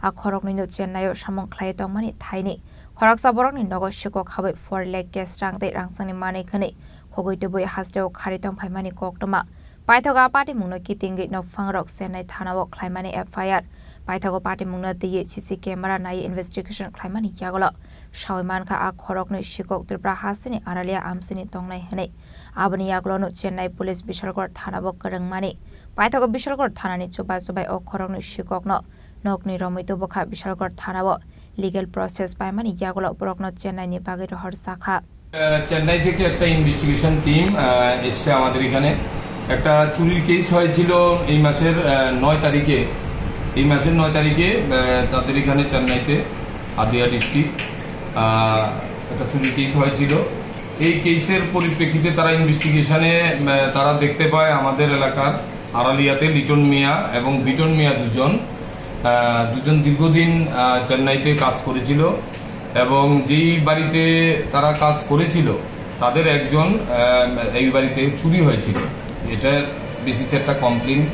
A khoroknwino Chennai-o samung khlaiwi tongmani thaini khoroksa borokni nogo sikok habwi phor lakh cash rang tei rangchakni manwi khwnwi khogwi tubui hasteo kharwi tongphaimani koktwma. Paithago a patimungno kitingwi nokphangrok Chennai thanao khlaimani F I R. Paithago patimungno twiwi C C camera naiwi investigation khlaimani yagulo sawi mankha a khoroknwi sikok Tripura hasteni Aralia amchaini tongnai hwnwi. Aboni yagulono Chennai police Bishalgor thanao kwrwngmani. Paithago Bishalgor thanani chubachu bai o khoroknwi sikokno nokni romwi tubukha Bishalgor thanao legal process paimani yagulo borokno Chennai-ni bagwi rohorjakha. আহ, চেন্নাই থেকে একটা investigation team, আহ, এসছে আমাদের এখানে। একটা চুরির কেস হয়েছিল এই মাসের, আহ, নয় তারিখে। এই মাসের নয় তারিখে, আহ, তাদের এখানে চেন্নাইতে হাদিয়া ডিস্ট্রিক্ট, আহ, একটা চুরির কেস হয়েছিল। এই কেসের পরিপ্রেক্ষিতে তারা ইনভেস্টিগেশনে, আহ, তারা দেখতে পায় আমাদের এলাকার আড়ালিয়াতে লিটন মিয়া এবং বিটন মিয়া দুজন, আহ, দুজন দীর্ঘদিন, আহ, চেন্নাইতে কাজ করেছিল এবং যেই বাড়িতে তারা কাজ করেছিল, তাদের একজন, আহ, এই বাড়িতে চুরি হয়েছিল। এটার বেসিসে একটা কমপ্লেন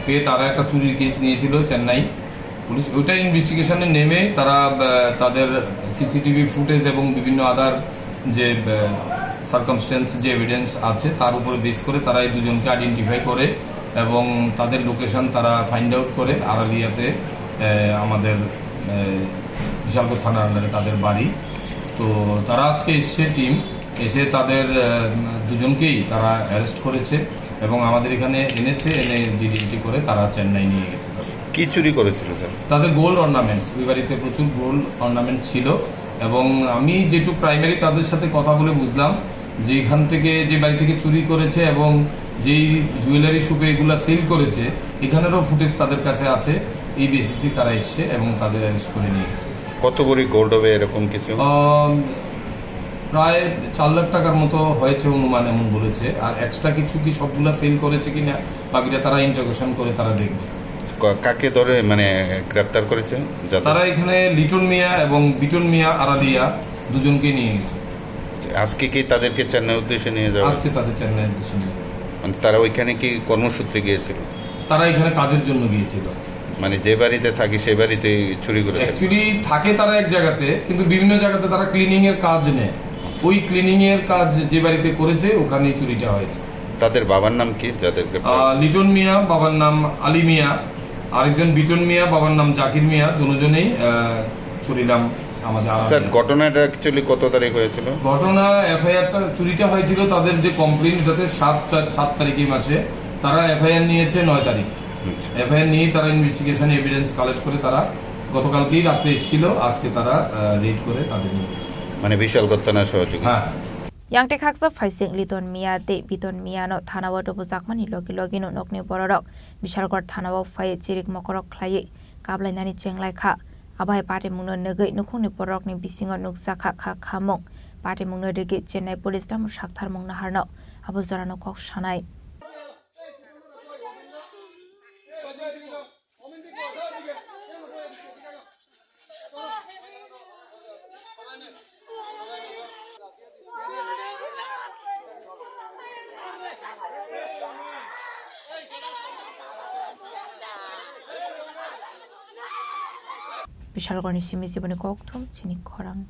পেয়ে তারা একটা চুরির কেস নিয়েছিল চেন্নাই পুলিশ। ওইটা ইনভেস্টিগেশনে নেমে তারা, আহ, তাদের সিসিটিভি ফুটেজ এবং বিভিন্ন আদার যে, আহ, সার্কামস্ট্যান্স, যে এভিডেন্স আছে, তার উপরে বেস করে তারা এই দুজনকে আইডেন্টিফাই করে এবং তাদের লোকেশন তারা ফাইন্ড আউট করে আড়ালিয়াতে, আহ, আমাদের, আহ, বিশালগড় থানার আন্ডারে তাদের বাড়ি। তো তারা আজকে এসছে টিম, এসে তাদের, আহ, দুজনকেই তারা অ্যারেস্ট করেছে এবং আমাদের এখানে এনেছে, এনে জিডিএমটি করে তারা চেন্নাই নিয়ে গেছে। কি চুরি করেছিল, স্যার? তাদের গোল্ড অর্নামেন্টস, ওই বাড়িতে প্রচুর গোল্ড অর্নামেন্ট ছিল এবং আমি যেটুকু প্রাইমারি তাদের সাথে কথা বলে বুঝলাম যে এখান থেকে, যে বাড়ি থেকে চুরি করেছে এবং যেই জুয়েলারি শপে এগুলা সেল করেছে, এখানেরও ফুটেজ তাদের কাছে আছে, এই বেসিসে তারা এসছে এবং তাদের অ্যারেস্ট করে নিয়ে গেছে। কত ভরি গোল্ড হবে এরকম কিছু? আম, প্রায় চার লাখ টাকার মতো হয়েছে অনুমান, এমন বলেছে। আর এক্সট্রা কিছু কি সবগুলা সেল করেছে কিনা, বাকিটা তারা ইন্টারোগেশন করে তারা দেখবে। কা-, কাকে ধরে, মানে, গ্রেপ্তার করেছে? যাদের তারা এখানে লিটন মিয়া এবং বিটন মিয়া আরাদিয়া দুজনকে নিয়ে গেছে। আজকে কি তাদেরকে চেন্নাইয়ের উদ্দেশ্যে নিয়ে যাওয়া আজকে হয়েছে? তাদের চেন্নাইয়ের উদ্দেশ্যে নিয়ে যাওয়া। মানে, তারা ওইখানে কি কর্মসূত্রে গিয়েছিল? তারা এখানে কাজের জন্য গিয়েছিল। মানে, যে বাড়িতে থাকি, সেই বাড়িতেই চুরি করেছে? অ্যাকচুয়ালি থাকে তারা এক জায়গাতে, কিন্তু বিভিন্ন জায়গাতে তারা ক্লিনিং এর কাজ নেয়। ওই ক্লিনিং এর কাজ যে বাড়িতে করেছে, ওখানেই চুরিটা হয়েছে। তাদের বাবার নাম কি, যাদেরকে আহ, লিটন মিয়া, বাবার নাম আলী মিয়া, আরেকজন বিটন মিয়া, বাবার নাম জাকির মিয়া, দুজনেই, আহ, চুরিলাম আমাদের আরামে। স্যার, ঘটনাটা অ্যাকচুয়ালি কত তারিখ হয়েছিল? ঘটনা, এফআইআর টা, চুরিটা হয়েছিল তাদের যে কমপ্লেন, এটাতে সাত, চার, সাত তারিখে মাসে। তারা এফআইআর নিয়েছে নয় তারিখ। আচ্ছা। এফআইআর নিয়ে তারা ইনভেস্টিগেশন এভিডেন্স কালেক্ট করে তারা গতকালকেই রাত্রে এসেছিল, আজকে তারা, আহ, রেড করে তাদের নিয়ে গেছে। মানে, বিশাল ঘটনা সহযোগী। হ্যাঁ। Yang tei khaksa phaising Liton Mia tei Biton Mia no thana o tubujakmani logi logi no nokni bororok Bishalgarh thana o phai chirik mokorok khlaiwi kablainani chenglai kha. Abo hai patimungno nugwi nukhungni bororokni bisingo nukjakha kha khamung. Patimungno rigwi Chennai police tamo saktharmung naharno abo jorano kok sanai. Bishalgarhni simi jiboni kokthum chini khorang.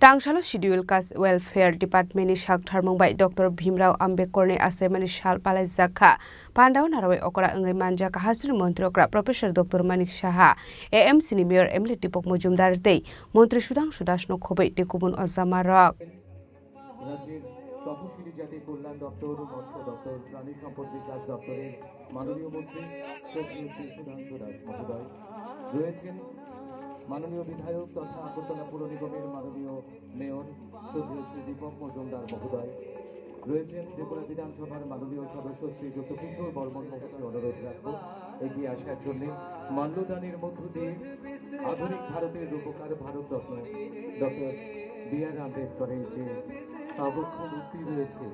Tangsalo Schedule Caste Welfare Department ni saktharmung bai Doctor Bhimrao Ambedkar ni achaimani sal palaijak kha. Pandao narwai okra wngwi manjak Hasteni Montri okra Professor Doctor Manik Saha, A M C ni Mayor M L A Deepak Majumdar tei Montri Sudhangshu Das no khobwi tei kubun ojama rok. রাজ্যের তপশিলি জাতি কল্যাণ দপ্তর, মৎস্য দপ্তর, প্রাণী সম্পদ বিকাশ দপ্তরের মাননীয় মন্ত্রী শ্রদ্ধেয় শ্রী সুধাংশু দাস মহোদয় রয়েছেন, মাননীয় বিধায়ক তথা আগরতলা পৌর নিগমের মাননীয় মেয়র শ্রদ্ধেয় শ্রী দীপক মজুমদার মহোদয় রয়েছেন, ত্রিপুরা বিধানসভার মাননীয় সদস্য শ্রীযুক্ত কিশোর বর্মন মহোদয় অনুরোধ রাখবো এগিয়ে আসার জন্য। মাল্যদানের মধ্য দিয়ে আধুনিক ভারতের রূপকার ভারতরত্ন ডক্টর বি আর আম্বেদকরের যে আবক্ষ মূর্তি রয়েছে,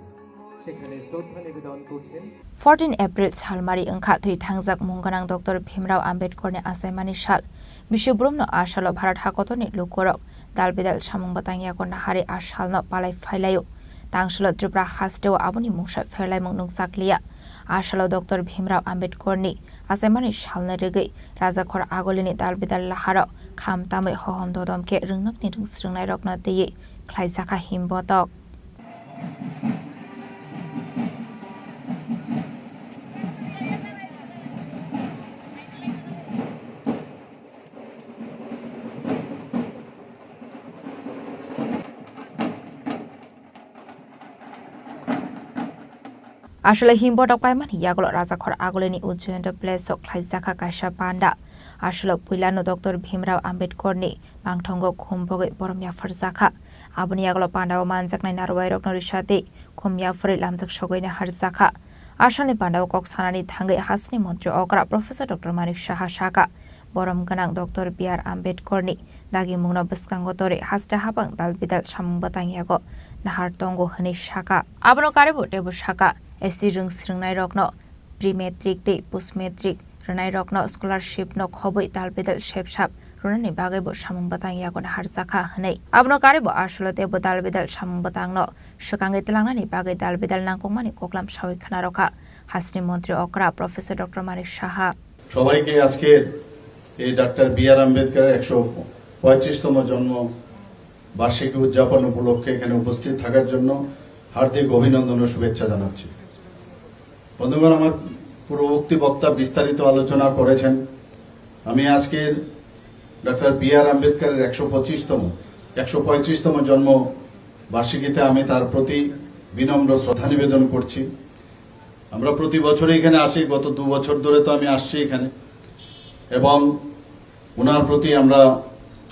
সেখানে শ্রদ্ধা নিবেদন করছেন। Fourteen April salmari wngkha thwi thangjak mung gwnang Doctor Bhimrao Ambedkar ni achaimani sal. Bisi boromno a salo Bharat hakotorni lukurok dal bidal samung bwtang yago naharwi a salno palai phailaio. Tangsalo Tripura hasteo aboni mungsa pherlaimung nukjakliya. A salo Doctor Bhimrao Ambedkar ni achaimani salno rigwi Rajakhor Agolini dal bidal laharo kham tamwi hohom dodom khe rwngnokni rwngsrwngnairokno twiwi khlaijakha himbotok. Aswlai himbotok paimani yagulo Rajakhor Agolini Ujjayanta Place o khlaijakha kaisa panda. Aswlo puilano Doctor Bhimrao Ambedkar ni mangthongo khum bogwi borom yapharjakha. Aboni yagulo pandao manjaknai narwai rokno risa tei khum yaphurwi lamjak sogwi naharjakha. Asalni pandao kok sanani thangwi hasteni montri okra Professor Doctor Manik Saha sakha, borom gwnang Doctor B R Ambedkar ni dagimungno bwskango torwi haste habang dal bidal samung bwtang yago nahar tongo hwnwi sakha. Abono karwibo teibo sakha, S T rwngsrwngnairokno pre-matric tei post-matric rwnairokno scholarship no khobwi dal bidal sep sap rwnani bagwibo samung bwtang yago naharjakha hwnwi. Abono karwibo aswlo teibo dal bidal samung bwtangno swkangwi twlangnani bagwi dal bidal nangkukmani koklam sawi khna rwkha hasteni montri okra Professor Doctor Manik Saha. সবাইকে আজকের এই doctor B আর আম্বেদকরের একশো পঁয়ত্রিশতম জন্ম বার্ষিকী উদযাপন উপলক্ষে এখানে উপস্থিত থাকার জন্য হার্দিক অভিনন্দন ও শুভেচ্ছা জানাচ্ছি। বন্ধুগণ, আমার পূর্ববর্তী বক্তা বিস্তারিত আলোচনা করেছেন। আমি আজকের ডাক্তার বি আর আম্বেদকরের একশো পঁচিশতম, একশো পঁয়ত্রিশতম জন্ম বার্ষিকীতে আমি তার প্রতি বিনম্র শ্রদ্ধা নিবেদন করছি। আমরা প্রতি বছরই এখানে আসি, গত দু বছর ধরে তো আমি আসছি এখানে, এবং ওনার প্রতি আমরা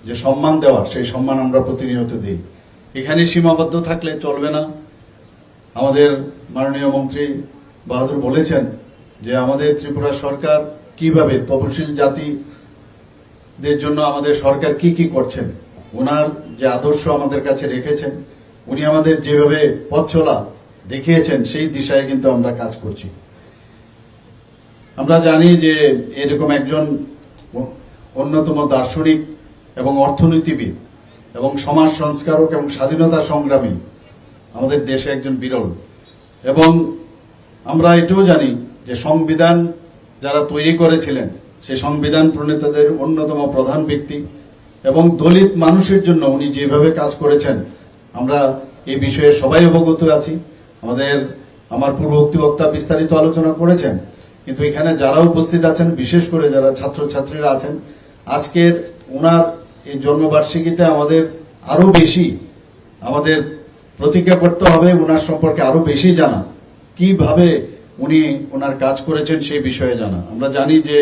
যে সম্মান দেওয়ার, সেই সম্মান আমরা প্রতিনিয়ত দিই। এখানে সীমাবদ্ধ থাকলে চলবে না। আমাদের মাননীয় মন্ত্রী বাহাদুর বলেছেন যে আমাদের ত্রিপুরা সরকার কিভাবে তপশিল জাতিদের জন্য আমাদের সরকার কি কি করছেন, ওনার যে আদর্শ আমাদের কাছে রেখেছেন, উনি আমাদের যেভাবে পথ চলা দেখিয়েছেন, সেই দিশায় কিন্তু আমরা কাজ করছি। আমরা জানি যে এরকম একজন অ-, অন্যতম দার্শনিক এবং অর্থনীতিবিদ এবং সমাজ সংস্কারক এবং স্বাধীনতা সংগ্রামী আমাদের দেশে একজন বিরল। এবং আমরা এটাও জানি যে সংবিধান যারা তৈরি করেছিলেন, সেই সংবিধান প্রণেতাদের অন্যতম প্রধান ব্যক্তি এবং দলিত মানুষের জন্য উনি যেভাবে কাজ করেছেন, আমরা এই বিষয়ে সবাই অবগত আছি। আমাদের, আমার পূর্ববর্তী বক্তা বিস্তারিত আলোচনা করেছেন, কিন্তু এখানে যারা উপস্থিত আছেন, বিশেষ করে যারা ছাত্রছাত্রীরা আছেন, আজকের ওনার এই জন্মবার্ষিকীতে আমাদের আরও বেশি আমাদের প্রতিজ্ঞা করতে হবে ওনার সম্পর্কে আরও বেশি জানা, কিভাবে উনি ওনার কাজ করেছেন সেই বিষয়ে জানা। আমরা জানি যে,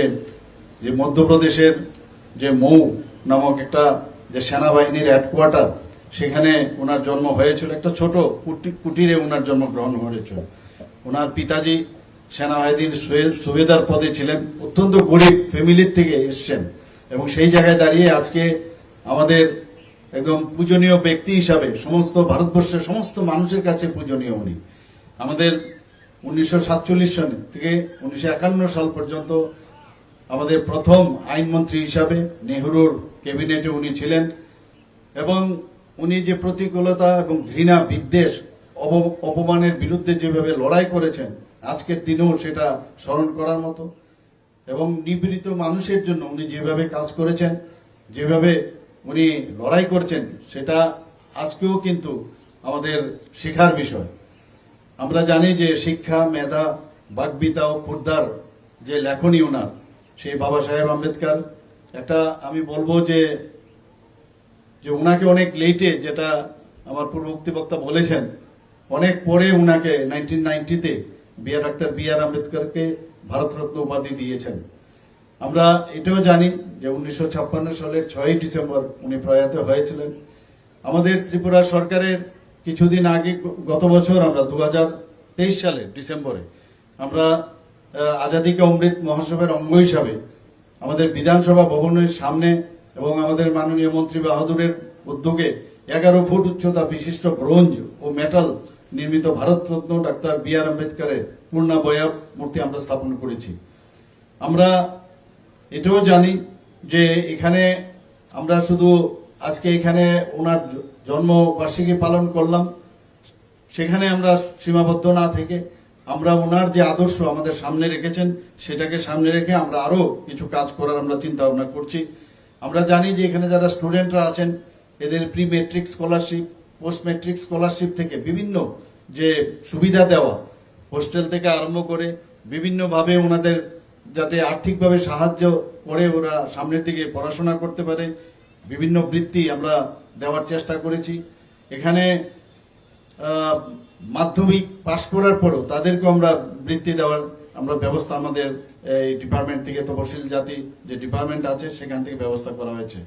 যে মধ্যপ্রদেশের যে মৌ নামক একটা যে সেনাবাহিনীর হেডকোয়ার্টার, সেখানে ওনার জন্ম হয়েছিল, একটা ছোট কুটি-, কুটিরে ওনার জন্মগ্রহণ হয়েছিল। ওনার পিতাজি সেনাবাহিনীর সুবে-, সুবেদার পদে ছিলেন, অত্যন্ত গরিব ফ্যামিলির থেকে এসছেন এবং সেই জায়গায় দাঁড়িয়ে আজকে আমাদের একদম পূজনীয় ব্যক্তি হিসাবে সমস্ত ভারতবর্ষের সমস্ত মানুষের কাছে পূজনীয় উনি। আমাদের উনিশশো সাতচল্লিশ সন থেকে উনিশশো একান্ন সাল পর্যন্ত আমাদের প্রথম আইনমন্ত্রী হিসাবে নেহরুর ক্যাবিনেটে উনি ছিলেন এবং উনি যে প্রতিকূলতা এবং ঘৃণা, বিদ্বেষ, অব-, অপমানের বিরুদ্ধে যেভাবে লড়াই করেছেন, আজকের দিনেও সেটা স্মরণ করার মতো। এবং নিপীড়িত মানুষের জন্য উনি যেভাবে কাজ করেছেন, যেভাবে উনি লড়াই করছেন, সেটা আজকেও কিন্তু আমাদের শেখার বিষয়। আমরা জানি যে শিক্ষা, মেধা, বাগ্মিতা ও ক্ষুদ্ধার যে লেখনী ওনার, সেই বাবা সাহেব আম্বেদকর, একটা আমি বলবো যে যে ওনাকে অনেক লেটে, যেটা আমার পূর্ববর্তী বক্তা বলেছেন, অনেক পরে ওনাকে নাইনটিন নাইনটিতে বি আর, ডাক্তার বি আর আম্বেদকরকে ভারতরত্ন উপাধি দিয়েছেন। আমরা এটাও জানি যে উনিশশো ছাপ্পান্ন সালের ছয়ই ডিসেম্বর উনি প্রয়াত হয়েছিলেন। আমাদের ত্রিপুরা সরকারের কিছুদিন আগে, গ-, গত বছর আমরা দু হাজার তেইশ সালের ডিসেম্বরে আমরা, আহ, আজাদি কা অমৃত মহোৎসবের অঙ্গ হিসাবে আমাদের বিধানসভা ভবনের সামনে এবং আমাদের মাননীয় মন্ত্রী বাহাদুরের উদ্যোগে এগারো ফুট উচ্চতা বিশিষ্ট ব্রোঞ্জ ও মেটাল নির্মিত ভারতরত্ন ডাক্তার বি আর আম্বেদকরের পূর্ণাবয়ব মূর্তি আমরা স্থাপন করেছি। আমরা এটাও জানি যে এখানে আমরা শুধু আজকে এখানে ওনার জ-, জন্মবার্ষিকী পালন করলাম, সেখানে আমরা সীমাবদ্ধ না থেকে আমরা ওনার যে আদর্শ আমাদের সামনে রেখেছেন, সেটাকে সামনে রেখে আমরা আরও কিছু কাজ করার আমরা চিন্তা ভাবনা করছি। আমরা জানি যে এখানে যারা স্টুডেন্টরা আছেন, এদের pre matric scholarship, post matric scholarship থেকে বিভিন্ন যে সুবিধা দেওয়া, হোস্টেল থেকে আরম্ভ করে বিভিন্নভাবে ওনাদের যাতে আর্থিকভাবে সাহায্য করে ওরা সামনের দিকে পড়াশোনা করতে পারে, বিভিন্ন বৃত্তি আমরা দেওয়ার চেষ্টা করেছি। এখানে, আহ, মাধ্যমিক পাশ করার পরও তাদেরকেও আমরা বৃত্তি দেওয়ার আমরা ব্যবস্থা আমাদের এই ডিপার্টমেন্ট থেকে, তপশিল জাতি যে ডিপার্টমেন্ট আছে সেখান থেকে ব্যবস্থা করা হয়েছে।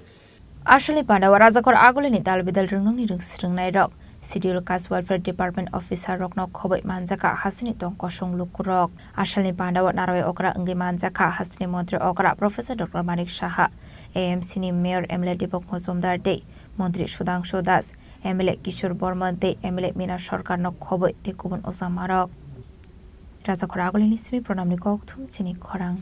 Asalni pandao Rajakhor Agulini dal bidal rwngnokni rwngsrwngnairok, Schedule Caste Welfare Department officer rokno khoboi manjakha hasteni tong kosong lukurok. Asalni pandao narwai okra wngwi manjakha hasteni montri okra Professor Doctor Manik Saha, A M C ni mayor M L A Deepak Majumdar tei montri Sudhangshu Das, M L A Kishore Bormon tei M L A Mina Sarkarno khoboi tei kubun ojamarok. Rajakhor Agulini simi Pranamni kokthum chini khorang.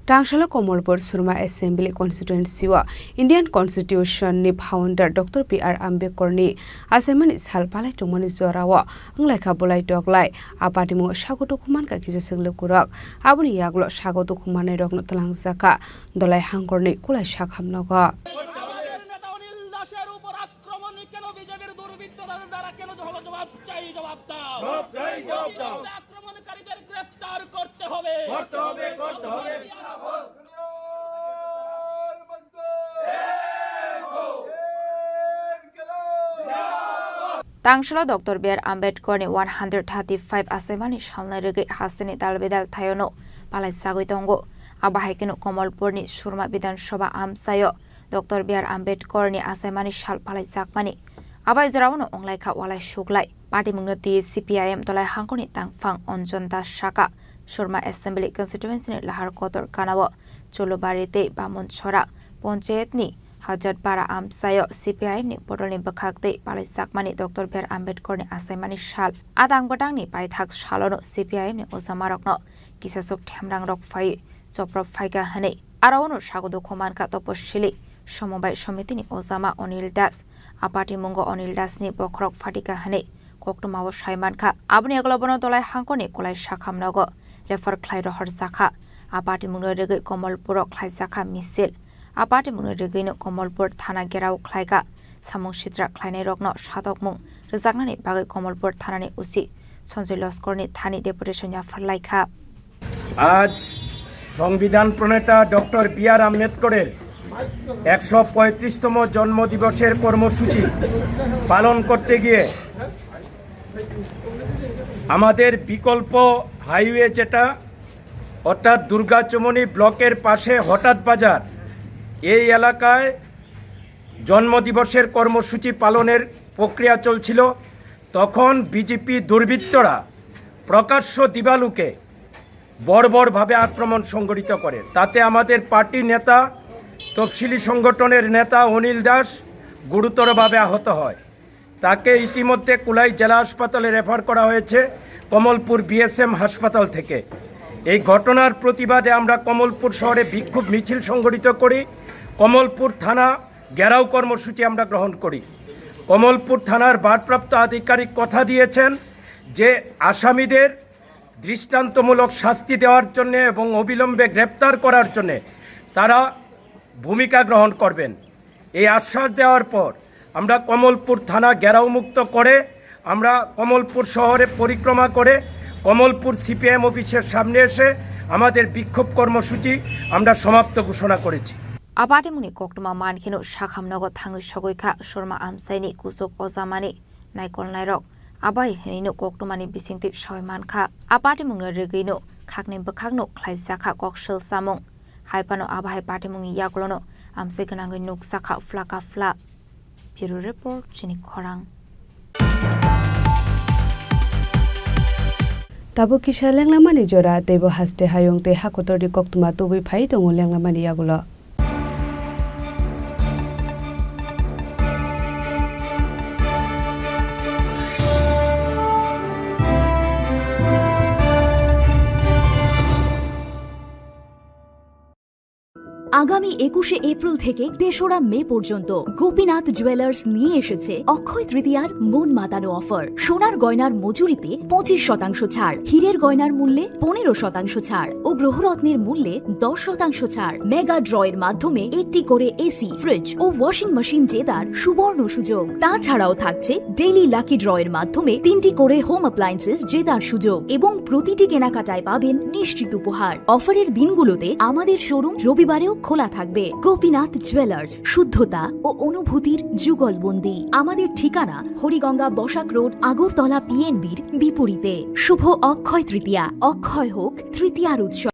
Tangsalo Komolpur Surma Assembly Constituency o Indian Constitution ni founder Doctor B R Ambedkar ni achaimani sal palai tongmani jorao wnglaikha bolai toklai. A patimungo sago dukhu mankha kisa swk lukurok. Aboni yagulo sago dukhu mannairokno twlangjakha Dolai Hangkorni Kulai Sakham nogo. আমাদের নেতা অনিল দাসের উপর আক্রমণ কেন? বিজেপির দুর্বৃত্তদের দ্বারা কেন হলো? জবাব চাই, জবাব দাও। জবাব চাই, জবাব দাও। আক্রমণকারীদের গ্রেফতার করতে হবে। করতে হবে, করতে হবে। Tangsalo Doctor B R Ambedkar ni one hundred thirty-five achaimani salnai rwgwi hasteni dalbidal thaiono palai sagwi tongo. Abo hai kheno Komolpurni Surma Bidhan Sabha amchaio Doctor B R Ambedkar ni achaimani sal palai chakmani Abai jorao no wnglai kha walai suglai. Party mungno twi C P I M Dolai hangkoni tangphang Anjan Das saka, Surma Assembly Constituency ni Lahar Kotor ganao Cholobari tei Bamunchora Panchayat ni Hajatpara amchaio C P I M ni bodol ni bwkhak tei palaijakmani Doctor B R Ambedkar ni achaimani sal. Adang bwdang ni paithak salo no C P I M ni ojamarok no kisasuk themrang rok phai choprop phaikha hwnwi. Aro ono sago dukhu mankha Toposili Somobai Somitini ojama Anil Das. A party mungo Anil Das ni bokhorok phatika hwnwi koktwmao sai mankha. Aboni yagulo bono Dolai hangkoni Kulai Sakham nogo refer khlai rohorjakha. A party mungno rwgwi Komolpuro khlaijakha misil. A party mungno rwgwino Komolpur thana gherao khlaikha. Samung sitra khlainairokno satokmung rwjaknani bagwi Komolpur thanani O C Sanjoy Loskorni thani deputation yaphar laikha. আজ সংবিধান প্রণেতা doctor B আর আম্বেদকরের একশো পঁয়ত্রিশতম জন্মদিবসের কর্মসূচি পালন করতে গিয়ে আমাদের বিকল্প হাইওয়ে, যেটা অর্থাৎ দুর্গাচমনি ব্লকের পাশে হঠাৎ বাজার, এই এলাকায় জন্মদিবসের কর্মসূচি পালনের প্রক্রিয়া চলছিল, তখন বিজেপি দুর্বৃত্তরা প্রকাশ্য দিবালুকে বর্বরভাবে আক্রমণ সংঘটিত করে। তাতে আমাদের পার্টি নেতা, তফসিলি সংগঠনের নেতা অনিল দাস গুরুতরভাবে আহত হয়। তাকে ইতিমধ্যে কুলাই জেলা হাসপাতালে রেফার করা হয়েছে কমলপুর বিএসএম হাসপাতাল থেকে। এই ঘটনার প্রতিবাদে আমরা কমলপুর শহরে বিক্ষোভ মিছিল সংগঠিত করি। কমলপুর থানা ঘেরাও কর্মসূচি আমরা গ্রহণ করি। কমলপুর থানার ভারপ্রাপ্ত আধিকারিক কথা দিয়েছেন যে আসামিদের দৃষ্টান্তমূলক শাস্তি দেওয়ার জন্য এবং অবিলম্বে গ্রেপ্তার করার জন্য তারা ভূমিকা গ্রহণ করবেন। এই আশ্বাস দেওয়ার পর আমরা কমলপুর থানা ঘেরাওমুক্ত করে আমরা কমলপুর শহরে পরিক্রমা করে কমলপুর সিপিএম অফিসের সামনে এসে আমাদের বিক্ষোভ কর্মসূচি আমরা সমাপ্ত ঘোষণা করেছি। A party mungni koktwma mankheno Sakham nogo thangwi sogwi kha Surma amchaini kuchuk ojamani naikolnairok. Abai hwnwino koktwmani bisingtwi sawi mankha. A party mungno rwgwino khakni bwkhakno khlaijakha kok swlchamung. Haiphano abahai party mungni yagulono amchai gwnangwi nukjakha phlaka phla. Bureau Report, Chini Khorang. Tabuk kisa lenglamani jora, teibo haste hayung tei hakotorni koktwma tubui phai tongo lenglamani yagulo. আগামী একুশে এপ্রিল থেকে তেসরা মে পর্যন্ত গোপীনাথ জুয়েলার্স নিয়ে এসেছে অক্ষয় তৃতীয়ার মন মাতানো অফার। সোনার গয়নার মজুরিতে পঁচিশ শতাংশ ছাড়, হীরের গয়নার মূল্যে পনেরো শতাংশ ছাড় ও গ্রহরত্নের মূল্যে দশ শতাংশ ছাড়। মেগা ড্রয়ের মাধ্যমে একটি করে এসি, ফ্রিজ ও ওয়াশিং মেশিন জেতার সুবর্ণ সুযোগ। তাছাড়াও থাকছে ডেইলি লাকি ড্রয়ের মাধ্যমে তিনটি করে হোম অ্যাপ্লায়েন্সেস জেতার সুযোগ এবং প্রতিটি কেনাকাটায় পাবেন নিশ্চিত উপহার। অফারের দিনগুলোতে আমাদের শোরুম রবিবারেও খোলা থাকবে। গোপীনাথ জুয়েলার্স, শুদ্ধতা ও অনুভূতির যুগলবন্দি। আমাদের ঠিকানা হরিগঙ্গা বসাক রোড, আগরতলা পিএনবির বিপরীতে। শুভ অক্ষয় তৃতীয়া, অক্ষয় হোক তৃতীয়ার উৎসব।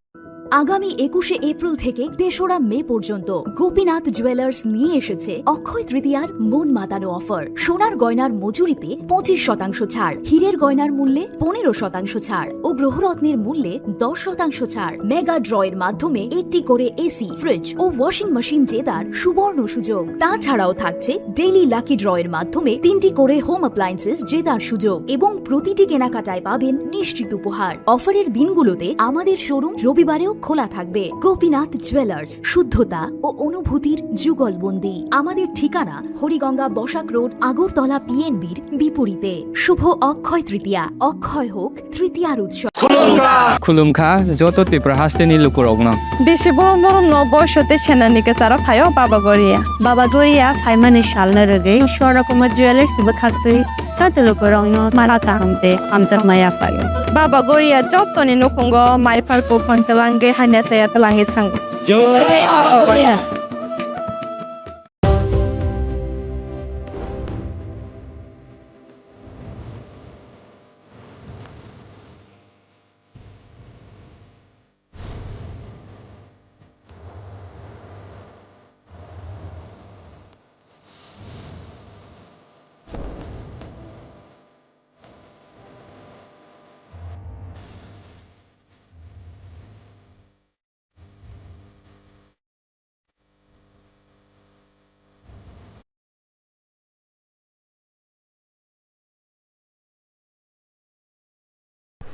আগামী একুশে এপ্রিল থেকে তেসরা মে পর্যন্ত গোপীনাথ জুয়েলার্স নিয়ে এসেছে অক্ষয় তৃতীয়ার মন মাতানো অফার। সোনার গয়নার মজুরিতে পঁচিশ শতাংশ ছাড়, হীরের গয়নার মূল্যে পনেরো শতাংশ ছাড় ও গ্রহরত্নের মূল্যে দশ শতাংশ ছাড়। মেগা ড্রয়ের মাধ্যমে একটি করে এসি, ফ্রিজ ও ওয়াশিং মেশিন জেতার সুবর্ণ সুযোগ। তাছাড়াও থাকছে ডেইলি লাকি ড্রয়ের মাধ্যমে তিনটি করে হোম অ্যাপ্লায়েন্সেস জেতার সুযোগ এবং প্রতিটি কেনাকাটায় পাবেন নিশ্চিত উপহার। অফারের দিনগুলোতে আমাদের শোরুম রবিবারেও খোলা থাকবে। গোপীনাথ জুয়েলার্স, শুদ্ধতা ও অনুভূতির যুগলবন্দি। আমাদের ঠিকানা হরিগঙ্গা বসাক রোড, আগরতলা পিএনবির বিপরীতে। শুভ অক্ষয় তৃতীয়া, অক্ষয় হোক তৃতীয়ার উৎসব। Khulumkha joto Tripura hasteni lukurokno. Bisi borom borom no boiso tei senani kwcharo phaio Baba Goria. Baba Goria phaimani salno rwgwi Swarna Kumar Jewellers bwkhaktwi joto lukurokno mara kaham tei hamjakma yaphaio. Baba Goria jotoni nukhungo mai phal kuphang twlangwi haina chaya twlangwi thango. Jai Baba Goria.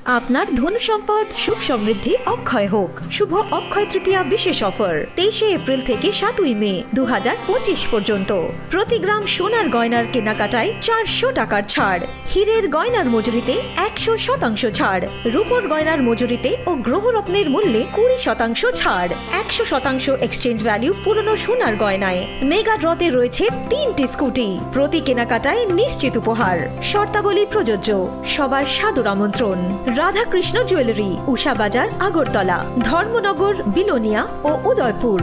আপনার ধন সম্পদ সুখ সমৃদ্ধি অক্ষয় হোক। শুভ অক্ষয় তৃতীয়া বিশেষ অফার তেইশে এপ্রিল থেকে সাতই মে দু হাজার পঁচিশ পর্যন্ত। প্রতি গ্রাম সোনার গয়নার কেনাকাটায় চারশো টাকার ছাড়, হীরের গয়নার মজুরিতে একশো শতাংশ ছাড়, রূপোর গয়নার মজুরিতে ও গ্রহরত্নের মূল্যে কুড়ি শতাংশ ছাড়, একশো শতাংশ এক্সচেঞ্জ ভ্যালু পুরনো সোনার গয়নায়। মেগা ড্রতে রয়েছে তিনটি স্কুটি, প্রতি কেনাকাটায় নিশ্চিত উপহার। শর্তাবলী প্রযোজ্য। সবার সাদর আমন্ত্রণ। রাধাকৃষ্ণ জুয়েলারি, উষা বাজার, আগরতলা, ধর্মনগর, বিলোনিয়া ও Udaipur.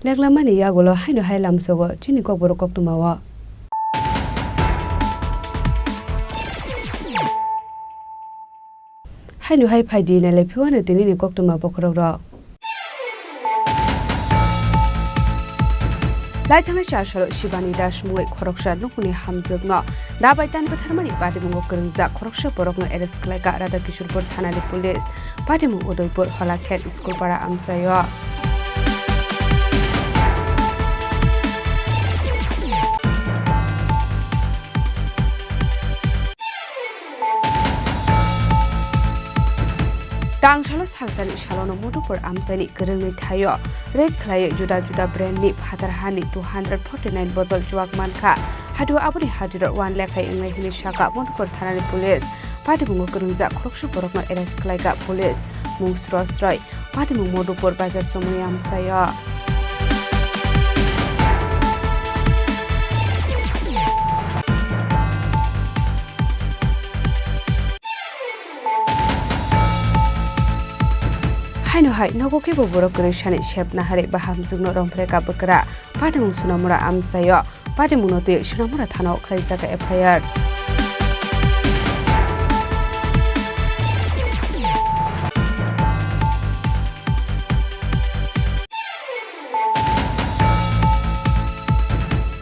Leklamani yagulo haino hai lamsogo chini kokborok koktwmao. Haino hai phaidi nailai phiwano tinini koktwma bokhorokrok. Laithangnai char salo Shivani Das mungwi khoroksa nukuni hamjwkno dabai tan bwtharmani patimungo kwrwngjak khoroksa borokno arrest khlaikha Radha Kishorpur thanani police. Patimung Udaipur Holakhet School para amchaio. Tangsalo salsani salono Madhupur amchaini kwrwngni thaio raid khlaiwi juda juda brandni phatar hani two hundred forty nine bottle chuak mankha. Haduo aboni hajiro uan lekhai wngnai hwnwi sakha Madhupur thanani police. Patimungo kwrwngjak khoroksa borokno arrest khlaikha police. Mung sro sroi. Patimung Madhupur bazar chomui amchaio. Haino hai nogo kebo borok kwrwi sani sep naharwi bahamjwkno romphre ka bwkra. Patimung Sunamura amchaio. Patimungno twi Sunamura thanao khlaijak F I R.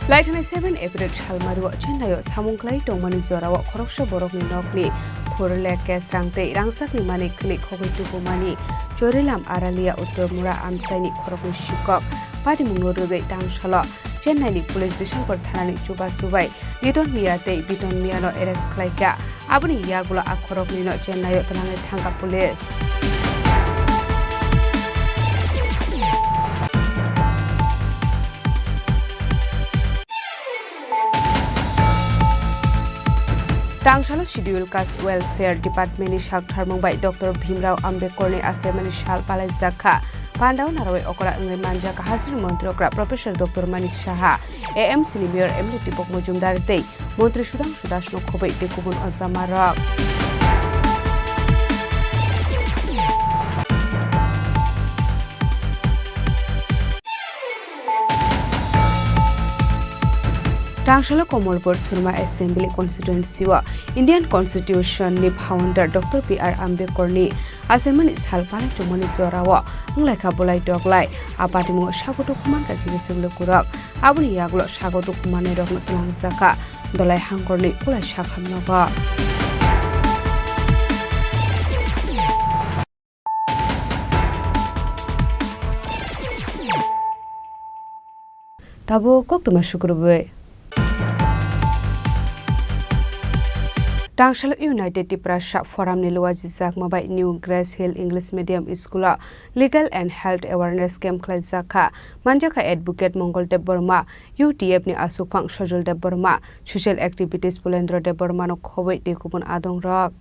Laithani seven April salmario Chennai-o samung khlai tongmani jorao khoroksa borokni nokni phurle kesrang tei rangchakni mani khwnwi khogwi tubumani Chorilam Aralia Uttor Mura amchaini khoroknwi sikok patimungno rwgwi tangsalo Chennai ni police Bishalpur thanani chubachu bai Liton Miya tei Biton Miya no arrest khlaikha. Aboni yagulo a khoroknwi no Chennai o twlangwi thangkha police. Tangsalo Scheduled Caste Welfare Department ni saktharmung bai Doctor Bhimrao Ambedkar ni achaimani sal palaijak kha. Pandao narwai okra wngwi manjak hajir montri okra Professor Doctor Manik Saha, A M C ni Mayor M L A Tipok Mojumdar tei Montri Sudhangshu Das no khobwi tei kubun ojamarok. Tangsalo Kamalpur Surma Assembly Constituency o Indian Constitution ni founder Doctor B R Ambedkar ni achaimani sal palai tongmani jorao wnglaikha bolai doglai. A patimungo sago dukhu mankha kisa swk lukurok. Aboni yagulo sago dukhu mannairokno twlangjakha dolai hangkorni kulai sakhamnogo. Tabuk koktwma sukrubwi. Tangsalo United Tiprasa Forum ni luajijakma bai New Grace Hill English Medium School o Legal and Health Awareness Camp khlaijak kha. Manjakha Advocate Mongol Debbarma, U T F ni aswkphang Sojol Debbarma, Social Activities Pulendra Debbarma no khobwi tei kubun adongrok.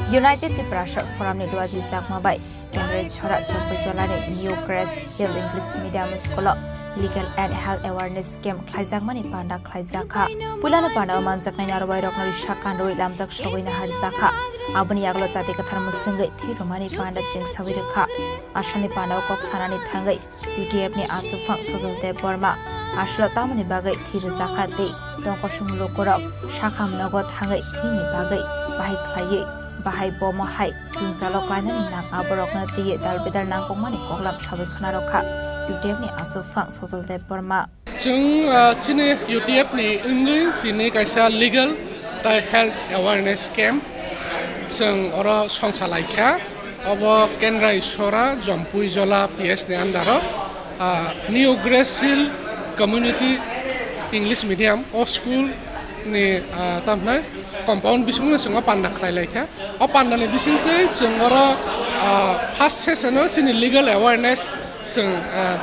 United Tiprasa Forum ni duaji jakma bai Kendrai Chora Chompuijolani New Grace Hill English Medium School o Legal and Health Awareness Camp khlaijakmani panda khlaijakha. Puilano panda o manjaknai narwai rokno risa kanrwi lamjak sogwi naharjakha. Aboni yagulo chati kwthar mwswngwi thwi rwmani panda chengsawi rwkha. Asamni panda o kok sanani thangwi U T F ni aswk phang Sojol Debbarma aswk tamoni bagwi thwi rwjakha tei tongkosong lukurok sakham nogo thangwi thwini bagwi bahai khlaiwi bahai bomo hai jwngjalo klainani nang aborokno twiwi dal bedal nangkukmani koklam sawi khwna rwkha U T F ni aswk phang Sojol Debbarma. Chwng, ah, chini U T F ni wngwi tini kaisa legal tai health awareness camp chwng oro songsa laikha. Obo Kendrai Sora Jompuijola P S ni under o, ah, New Grace Hill Community English Medium o school ni, ah, tamhinai compound bisingo chwng o panda khlai laikha. O panda ni bisingtwi chwng oro, ah, first session o chini legal awareness chwng, ah,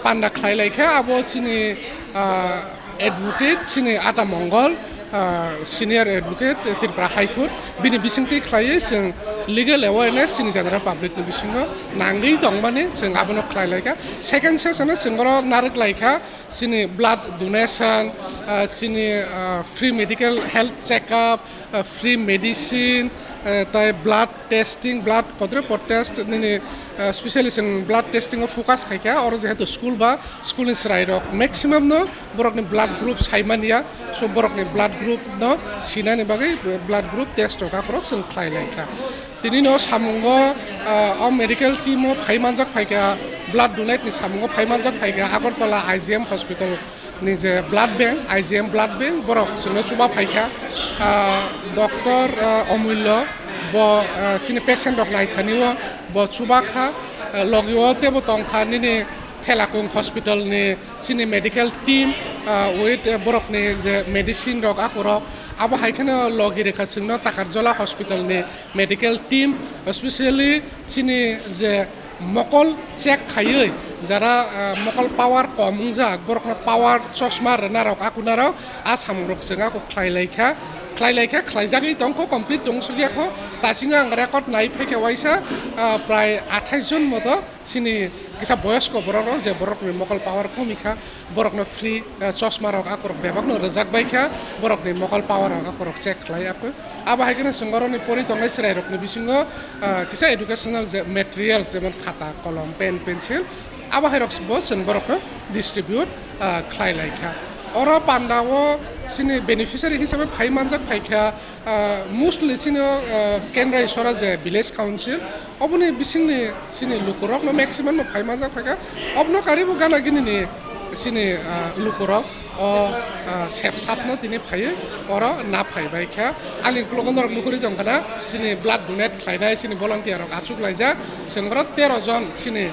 panda khlai laikha. Abo chini, ah, advocate chini Ata Mongol, ah, senior advocate Tripura High Court, bini bisingtwi khlaiwi chwng legal awareness chini general public ni bisingo nangwi tongmani chwng abono khlai laikha. Second session o chwng oro narwk laikha chini blood donation, ah, chini, ah, free medical health checkup, ah, free medicine, ah, tai blood testing, blood kodre pod test nini, ah, specially chwng blood testing o focus khaikha. Oro jehetu school ba school ni chwrai rok maximum no borokni blood group saimanya, so borokni blood group no sinani bagwi blood group test rok akhorok chwng khlai laikha. Tini no samungo, ah, o medical team o phai manjak phaikha, blood donate ni samungo phai manjak phaikha Agartala I G M hospital ni je blood bank, I G M blood bank, borok chwngno chuba phaikha. Ah, Doctor, ah, Omullo, bo, ah, chini patient rok naithani o bo chuba kha, ah, logi o tebo tongkha nini Thelakung hospital ni chini medical team, ah, with, ah, borok ni je medicine rok akhorok, abo hai kheno logi rwkha chwngno Takarjola hospital ni medical team, especially chini je mokol check khaiwi jara, ah, mokol power kom wngjak, borokno power chosma rwna rok akunarok a samung rok chwng ako khlai laikha, khlai laikha, khlaijagwi tongkho, complete tong sukya kho, dasingo ang record nai phaikha waisa, ah, prai athais jon moto. Chini kisa boyosko borok rok je borok ni mokol power komi kha, borok no free, eh, chosma rok akorok bebak no rwjak bai kha, borok ni mokol power rok akorok check khlai akoi. Abo hai kheno chwng oro ni pori tongnai chwrai rok ni bisingo, eh, kisa educational je materials jemon khata, kolom, pen, pencil, abo hai rok bo chwng borok no distribute, eh, khlai lai kha. Oro panda o chini beneficiary hisabe phai manjak phai kha, Ah, mostly chini, ah, Kendrai Sora je village council, oboni bisingni chini lukurokno maximum no phai manjak phaikha. Obno karibo gana gini ni chini, ah, lukurok o, ah, sep sapno tini phaiwi oro na phai bai kha. Ani ukulok norok nukuri tong khana chini blood donate khlainai chini volunteer rok achuk laijak. Chwng oro tero jon chini,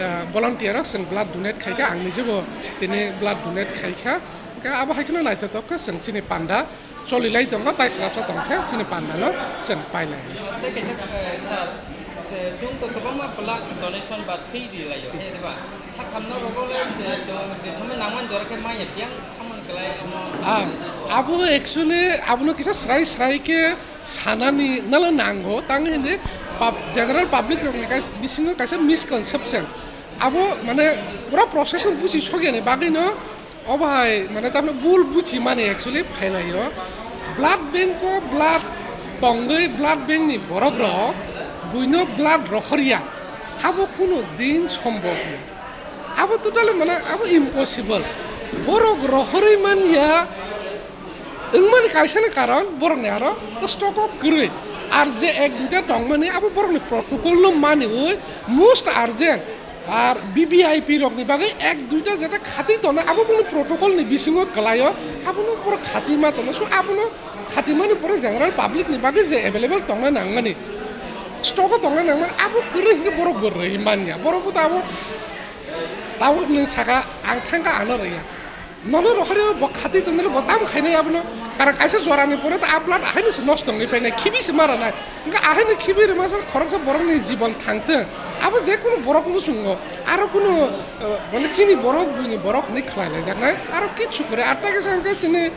ah, volunteer rok chwng blood donate khai kha. Ang nijebo tini blood donate khai kha. Hwnkhe abo hai kheno naithotok khe chwng chini panda choli lai tongo, tai srapsa tong khe chini panda no chwng pai lai. Tei kaisa, eh, sir, je chwng to kwbangma blood donation ba thwi ri laio, eh, diba? Sakhamno rogo le je chwng je somoi nangmani jora khe manya biyang khamani kwlai omo. Ah, abo actually abono kisa srai srai khe sanani nalo nango, tang hindi pub-, general public rokni kais-, bisingo kaisa misconception. Abo mane pura process no buchi sokya ni bagwi no Obo hai, mane, tamno bul buchi mani actually phailaio. Blood bank o blood tongwi blood bank ni borok rok buino blood rohorya, abo kuno din sombhob ya. Abo totally, mane, abo impossible. Borok rohorwi manya wngmani kaisa ni karon borok ni aro stock o kwrwi. Ar je ek duita tongmani abo borok ni protocol no maniwi most urgent. Ar V V I P rokni bagwi ek duita jeta khati tona, abo boni protocol ni bisingo kwlaio, abono borok khati ma tono, so abono khati mani pore general public ni bagwi je available tongna nangmani, stock o tongna nangmani, abo kwrwi hinkhe borok bo rwi manya, borok bo abo tabuk nwng saka ang thangkha ano rwya. Nono rohorwi bo khati tongnai bo tam khainai abono. Karon kaisa jorani pore ta a blood ahaino se nosto wngwi painai, khibi se ma ranai. Hwnkhe ahaino khibi rwma sa khoroksa borokni jibon thangtwng. Abo je kunu borok muchungo, aro kunu, eh, mane chini borok buini borok hwnwi khlai laijaknai. Aro kichu kwrwi. Ar ta kisa hwnkhe chini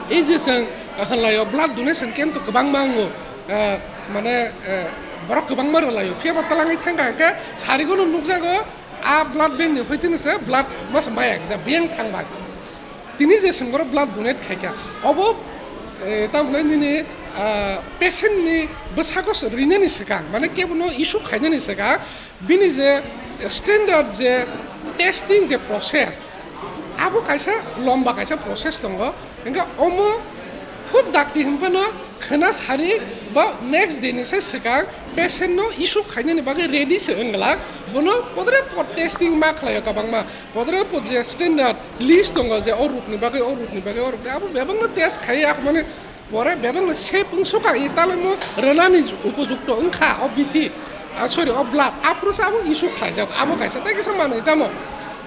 ei je chwng, eh, hwnlaio blood donation camp to kwbangma wngo. Eh, Mane, eh, borok kwbangma rwlaio. Phiya ba twlangwi thangkha hwnkhe sarigono nukjago, a blood bank ni hoitini se blood masa maya kisa bank thangbai. Tini je chwng borok blood donate khaikha, obo, eh, tamni nini, ah, patient ni bwsako se rinani swkang, mane kebono issue khainani swkang, bini je standard je testing je process, abo kaisa lomba kaisa process tongo. Hingke omo khub dakti hwnphano khwna sari ba next day ni sai swkang patient no issue khainani bagwi ready se wngla, bono podre pod testing ma khlaio kwbangma, podre pod je standard list tongo je o root ni bagwi, o root ni bagwi, o root ni, abo bebakno test khaiya, mane pore bebakno safe wngsuka, i talomo rwnani upojukto wngkha o bithi, ah, sorry, o blood, aphuru se abo issue khlaijak, abo kaisa tei kisa manwi tamo.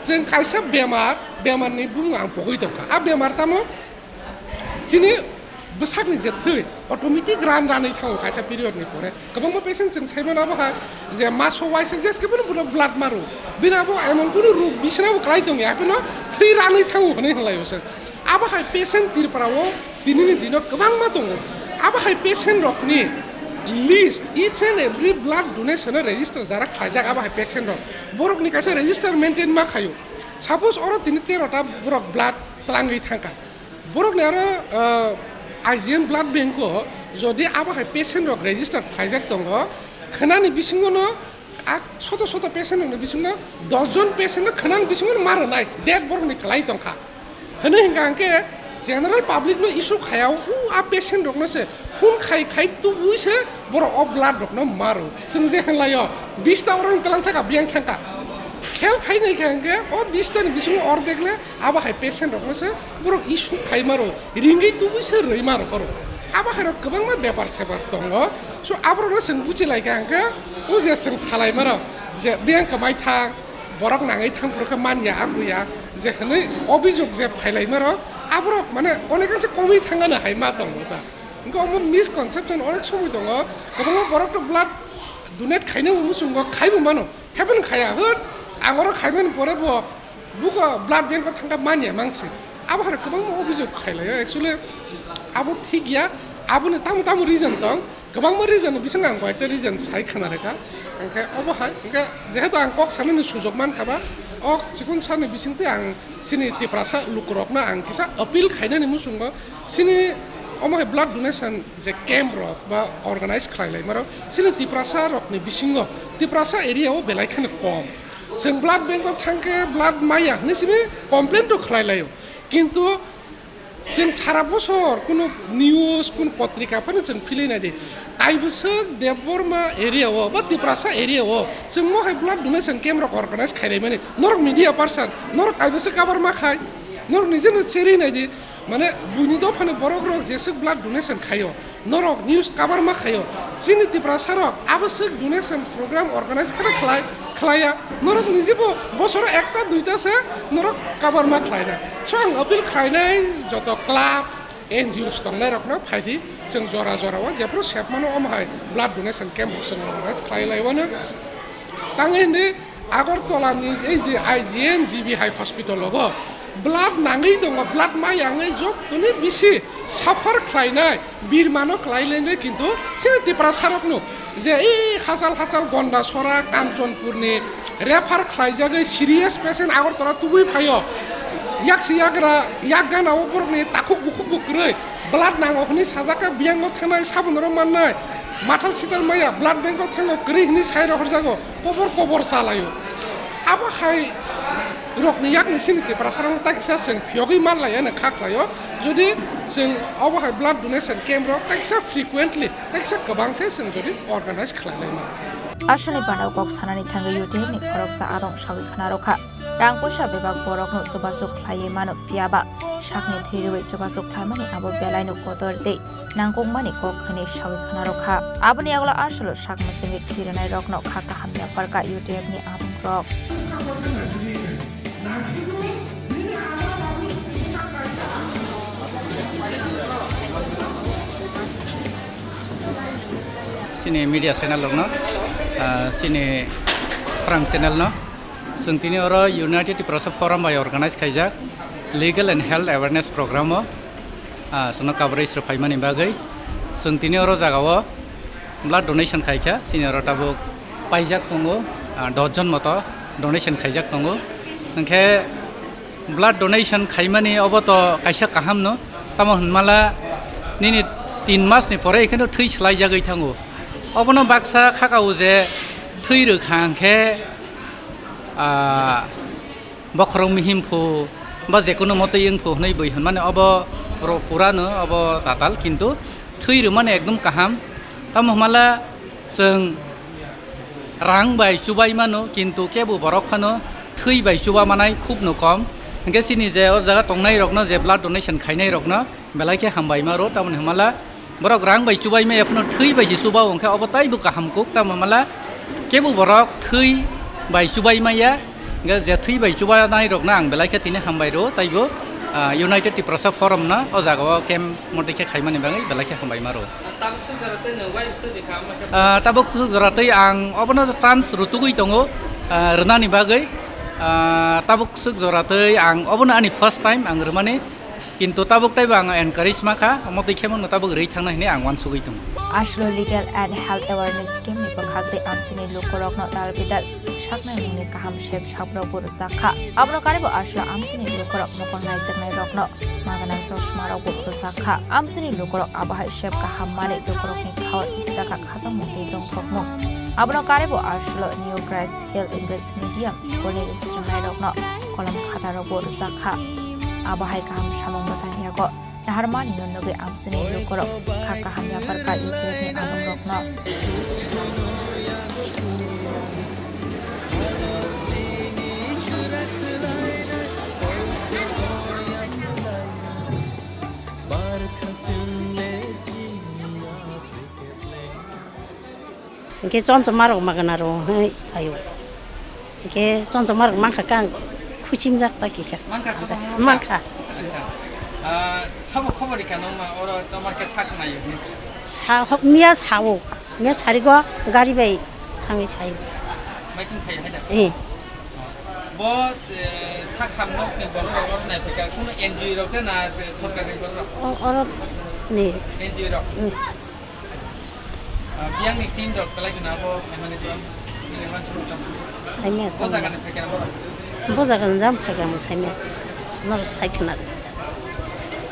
Chwng kaisa bemar, bemar ni bumung ang pogwi tongkha, a bemar tamo chini bwsakni je thwi automatic ran ranwi thango kaisa period ni pore. Kwbangma patient chwng saimano abo hai je maso waisa jeske bono bono blood maro. Bini abo emon kunu rog bisina bo klai tongya, hapheno thwi ranwi thango hwnwi hwnlaio se. Abo hai patient Tripura o tinini dino kwbangma tongo. Abo hai patient rokni list, each and every blood donation o register jara khlaijak abo hai patient rok. Borokni kaisa register maintain ma khaio. Suppose oro tini tero ta borok blood twlangwi thangkha. Borokni aro, ah, I G N blood bank o jodi abo hai patient rok register khlaijak tongo, khwnani bisingo no a soto soto patient rokni bisingo dos jon patient no khwnani bisingo no ma rwnai, dead borokni kwlai tongkha. Hwnwi hwnkha hwnkhe general public no issue khaya, o a patient rokno se phone khai khai tubui se borok o blood rokno maro. Chwng je hwnlaio, bista oro twlang thangkha, biyang thangkha. Khel khai nai kha hwnkhe o bista ni bisingo ordek le abo hai patient rokno se borok issue khai maro, ringwi tubui se rwi maro oro. Abo hai rok kwbangma bepar separ tongo. So aborokno chwng buchi lai kha hwnkhe o je chwng salai maro je biyang kwmai thang, borok nangwi thang phuru khe man ya, a buya, je hwnwi obhijog je phailai maro, aborok mane onek anse komwi thangano hai ma tongo ta. Hwnkhe omo misconception onek somoi tongo, kwbangma borok to blood donate khaina bo muchungo, khaibo mano, happen khaya, hwt, ang oro khaimani pore bo buko blood bank o thangkha man ya mangsi. Abo hai kwbangma obhijog khailaio, actually abo thik ya, aboni tamo tamo reason tong. Kwbangma reason ni bisingo ang koyekta reason sai khna rwkha. Hwnkhe obo hai, hwnkhe jehetu ang kok sanani sujok mankha ba, o chikon sani bisingtwi ang chini Tiprasa lukurokno ang kisa appeal khainani muchungo, chini omo hai blood donation je camp rok ba organize khlai lai maro, chini Tiprasa rokni bisingo, Tiprasa area o belai kheno kom. Chwng blood bank o thangkhe blood maya hwnwi simi complain to khlai laio. Kintu chwng sara bosor kunu news, kunu potrika phano chwng philwi nai di. Kaibwswk Debbarma area o ba Tiprasa area o chwng mo hai blood donation camp rok organize khailai mani. Norok media person, norok kaibwswk kabar ma khai, norok nije no cherwi nai di. Mane buini dophani borok rok jeswk blood donation khaio. Norok news cover ma khaio. Chini Tiprasa rok abwswk donation program organize kheno khlai, khlaiya. Norok nijibo bosoro ekta duita se norok cover ma khlaina. So ang appeal khlainai joto club, N G Os tongnai rokno phaidi chwng jora jora o jephru sepmano omo hai blood donation camp rok chwng organize khlai laiwano. Tang hindi Agartala ni ei je I G N G B hai hospital o bo blood nangwi tongo, blood ma yangwi jottoni bisi suffer khlainai birmano khlai lainai, kintu chini Tiprasa rokno je ei hachal hachal Gondasora, Kanchanpur ni refer khlaijagwi serious patient Agartala tubui phaio, yaksi yagra yak gana o borokni takhuk bukhuk bo kwrwi, blood nango hwnwi sajak khe biyango thangnai, sabonoro mannai, mathal sital maya, blood bank o thango kwrwi hwnwi sai rohorjago, kobor kobor chalaio. Abo hai rokni yakni chini Tiprasa rokno takisa chwng phiyogwi manlaiya hwnwi kha khlaio, jodi chwng obo hai blood donation camp rok takisa frequently, takisa kwbang khe chwng jodi organize khlai lai mano. Aswkni bana kok sanani thangwi U T F ni khoroksa adong sawi khna rwkha. Rang poisa bebak borokno chubachu khlaiwi mano, phiya ba sakni thwi rwui chubachu khlaimani abo belaino kotor tei nangkukmani kok hwnwi sawi khna rwkha. Aboni yagulo aswkno sak mwswngwi thwi rwnairokno kha kaham yapharkha U T F ni adongrok. Chini media channel rokno, ah, chini khorang channel no, chwng tini oro United Tiprasa Forum bai organize khaijak Legal and Health Awareness Program o, ah, chwngno coverage rw phaimani bagwi chwng tini oro jaga o blood donation khaikha, sini oro tabuk paijak tongo, ah, dos jon moto donation khaijak tongo. Hwnkhe blood donation khaimani obo to kaisa kaham no, tamo hwnmala nini tin mas ni pore ekheno thwi swlai jagwi thango. Obono baksa khakao je thwi rwkha hwnkhe, ah, bokhorok mihim phu ba jekono motoi wng phu hwnwi bui hwnmani obo ro-, purano obo tatal, kintu thwi rwmani ekdom kaham. Tamo hwnmala chwng rang bai chubai mano, kintu kebo borok phano thwi bai chuba manai khub no kom. Hwnkhe chini je o jaga tongnai rokno je blood donation khainai rokno belai khe hambai ma ro, tamoni hwnmala borok rang bai chubai maya phano thwi bai se chuba o, hwnkhe obo taibo kaham kuk, tamo hwnmala kebo borok thwi bai chubai maya, hwnkhe je thwi bai chubanai rokno ang belai khe tini hambai ro, taibo, ah, United Tiprasa Forum no o jaga o camp motoi khe khaimani bagwi belai khe hambai ma ro. Ah, tabuk swk jora twi ang obono chance rutugwi tongo, ah, rwnani bagwi. Ah, tabuk swk jora twi ang obono ani first time ang rwmani. Kintu tabuk taibo ang encourage ma kha, omo twi khe mano tabuk rwi thangna hinwi ang uansugwi tongo. Aslo Legal and Health Awareness Scheme ni bwkhak tei amsini lukurokno dal bidal saknai mungni kaham sep sabrok bo rwchak kha. Abono karibo aslo amsini lukurok mokol naijaknai rokno maganang chosma rok bo rwchak kha. Amsini lukurok abohai sep kaham mani lukurokni khao himsakha khatamung tei dongthokmung. Abono karibo aslo New Grace Hill English Medium School ni swrwngnairokno kolom khatarokbo rwchak kha. Abohai kaham samung bwtang yago naharmani nunugwi amsini lukurok kha kaham yapharkha U P F ni adongrokno. Hwnkhe chonchoma rok magana rw hwnwi phaio. Hwnkhe chonchoma rok mankha khe ang khuchingjak ta kisa. Mankha, chonchoma mankha? Mankha. Acha. Ah, sabo khobor rikha nokma oro tomar khe sak naio hwnwi? Sa hok miya sao. Miya sarigo gari bai thangwi saio. Baiking phai hai da? Eh. Bo, eh, sak ham nokni borok rok oro nai phai kha. Kuno N G O rok na, eh, sorkar ni borok rok? O-, oro ni. N G O rok? Hmm. Ah, biyangni tin rok belai kheno abo phaimani tong, bini uansuk tong. Saimya tong. Bo jaga ni phaikha borok? Bo jaga ni jang phaikha mo saimya. No sai khna.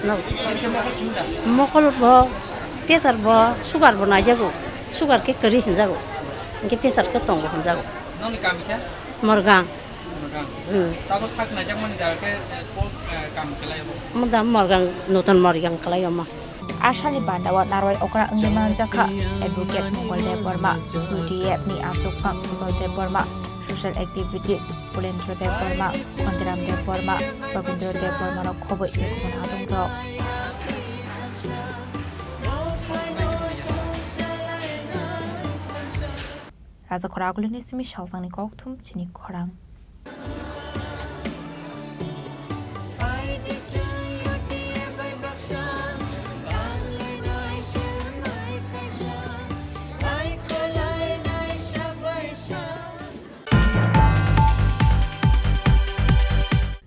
No. Mokol bo, pressure bo, sugar bo naijago. Sugar khe kwrwi hinjago. Hwnkhe pressure khe tongo hinjago. Noni kam khe? Morgang. Morgang. Hmm. Tabo sak naijakmani jaga khe, eh, ko, eh, kam kelaio bo? Omo da Morgang, Nutun Morgang kelaio omo. Ashalni bandao narwai okra wngwi manjakha Advocate Mongol Debbarma, U D F ni achukphang Sujol Debbarma, social activities Pulendra Debbarma, Khondiram Debbarma, Rabindra Debbarma rok khoboi tei kubun adongrok. Raja Khoragulini simi salsangni kokthum chini khorang.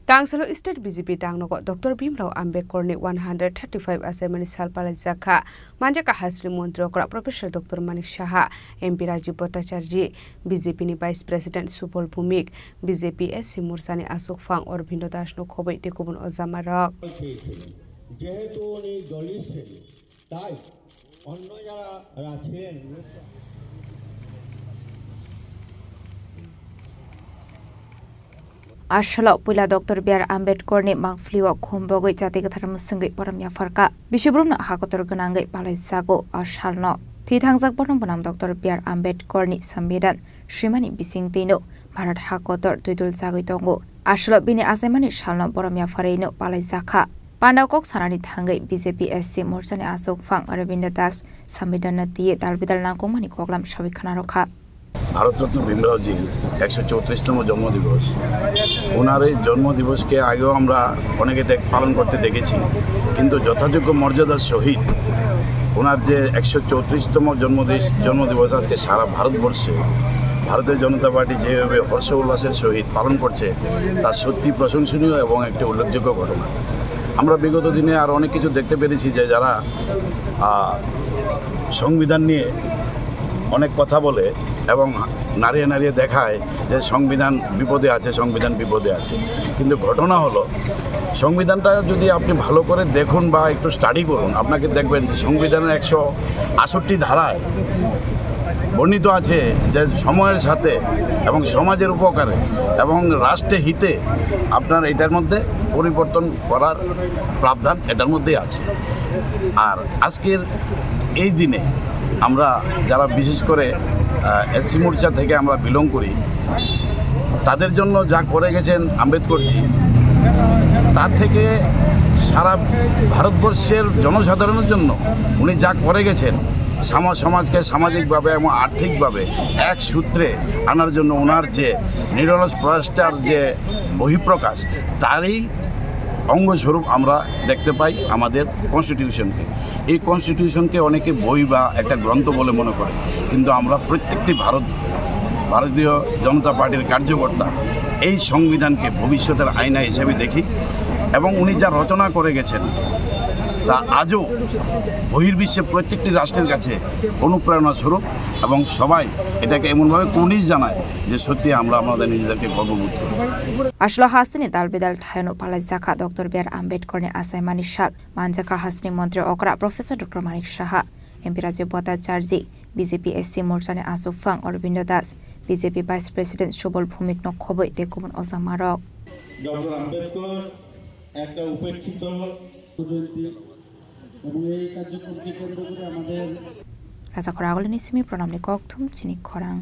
Tangsalo State B J P tangnogo Doctor Bhimrao Ambedkar ni one hundred thirty-five achaimani sal palaijak kha. Manjakha Hasri Montri okra Professor Doctor Manik Saha, M P Rajiv Bhattacharjee, B J P ni Vice President Subal Bhumik, B J P S C Morcha ni achukphang Aurobindo Das no khoboi tei kubun ojama rok. যেহেতু উনি দলিত শ্রেণী, তাই অন্য যারা আছেন, Asalo puila Doctor B R Ambedkar ni mangpili o khum bogwi jati kwthar mwswngwi borom yapharkha. Bisi borokno ha kotor gwnangwi palaijago o salno. Thwi thangjak borokno bwnam Doctor B R Ambedkar ni Sambidan swimani bisingtwino Bharat ha kotor twidul chagwi tongo. Asalo bini achaimani salno borom yapharwino palaijakha. Pandao kok sanani thangwi B J P S C morchani achukphang Aurobindo Das Sambidanno twiwi dalbidal nangkukmani koklam sawi khna rwkha. Bharat Ratna ভীমরাওজির একশো চৌত্রিশতম জন্মদিবস। ওনার এই জন্মদিবসকে আগেও আমরা অনেকে দেখ-, পালন করতে দেখেছি, কিন্তু যথাযোগ্য মর্যাদার সহিত ওনার যে একশো চৌত্রিশতম জন্মদিস-, জন্মদিবস আজকে সারা ভারতবর্ষে ভারতীয় জনতা পার্টি যেভাবে হর্ষ উল্লাসের সহিত পালন করছে, তা সত্যি প্রশংসনীয় এবং একটি উল্লেখযোগ্য ঘটনা। আমরা বিগত দিনে আর অনেক কিছু দেখতে পেরেছি যে যারা, আহ, সংবিধান নিয়ে অনেক কথা বলে এবং নাড়িয়ে নাড়িয়ে দেখায় যে সংবিধান বিপদে আছে, সংবিধান বিপদে আছে। কিন্তু ঘটনা হলো, সংবিধানটা যদি আপনি ভালো করে দেখুন বা একটু স্টাডি করুন, আপনাকে দেখবেন যে সংবিধানের একশো আষট্টি ধারায় বর্ণিত আছে যে সময়ের সাথে এবং সমাজের উপকারে এবং রাষ্ট্রের হিতে আপনার এটার মধ্যে পরিবর্তন করার প্রাবধান এটার মধ্যেই আছে। আর আজকের এই দিনে আমরা যারা বিশেষ করে, আহ, এসসি মোর্চা থেকে আমরা বিলং করি, তাদের জন্য যা করে গেছেন আম্বেদকরজি, তার থেকে সারা ভারতবর্ষের জনসাধারণের জন্য উনি যা করে গেছেন, সামা-, সমাজকে সামাজিকভাবে এবং আর্থিকভাবে এক সূত্রে আনার জন্য ওনার যে নিরলস প্রচেষ্টার যে বহিঃপ্রকাশ, তারই অঙ্গস্বরূপ আমরা দেখতে পাই আমাদের কনস্টিটিউশনকে। এই কনস্টিটিউশনকে অনেকে বই বা একটা গ্রন্থ বলে মনে করে, কিন্তু আমরা প্রত্যেকটি ভারত, ভারতীয় জনতা পার্টির কার্যকর্তা এই সংবিধানকে ভবিষ্যতের আয়না হিসেবে দেখি এবং উনি যা রচনা করে গেছেন, তা আজও বহির্বিশ্বে প্রত্যেকটি রাষ্ট্রের কাছে অনুপ্রেরণা স্বরূপ এবং সবাই এটাকে এমনভাবে কুর্নিশ জানায় যে সত্যি আমরা আমাদের নিজেদেরকে গর্ববোধ করি। Ashwelo hasteni dal bidal thaino palai jakha Doctor B R Ambedkar ni achaimani sal manjakha hasteni montri okra Professor Doctor Manik Saha, M P Rajib Bhattacharjee, B J P S C morchani achukphang Aurobindo Das, B J P Vice President Subal Bhumik no khobwi tei kubun ojamarok. Doctor Ambedkar একটা উপেক্ষিত জয়ন্তী এবং এই কার্যক্রমকে কেন্দ্র করে আমাদের Rajakhor Agulini simi pranamni kokthum chini khorang.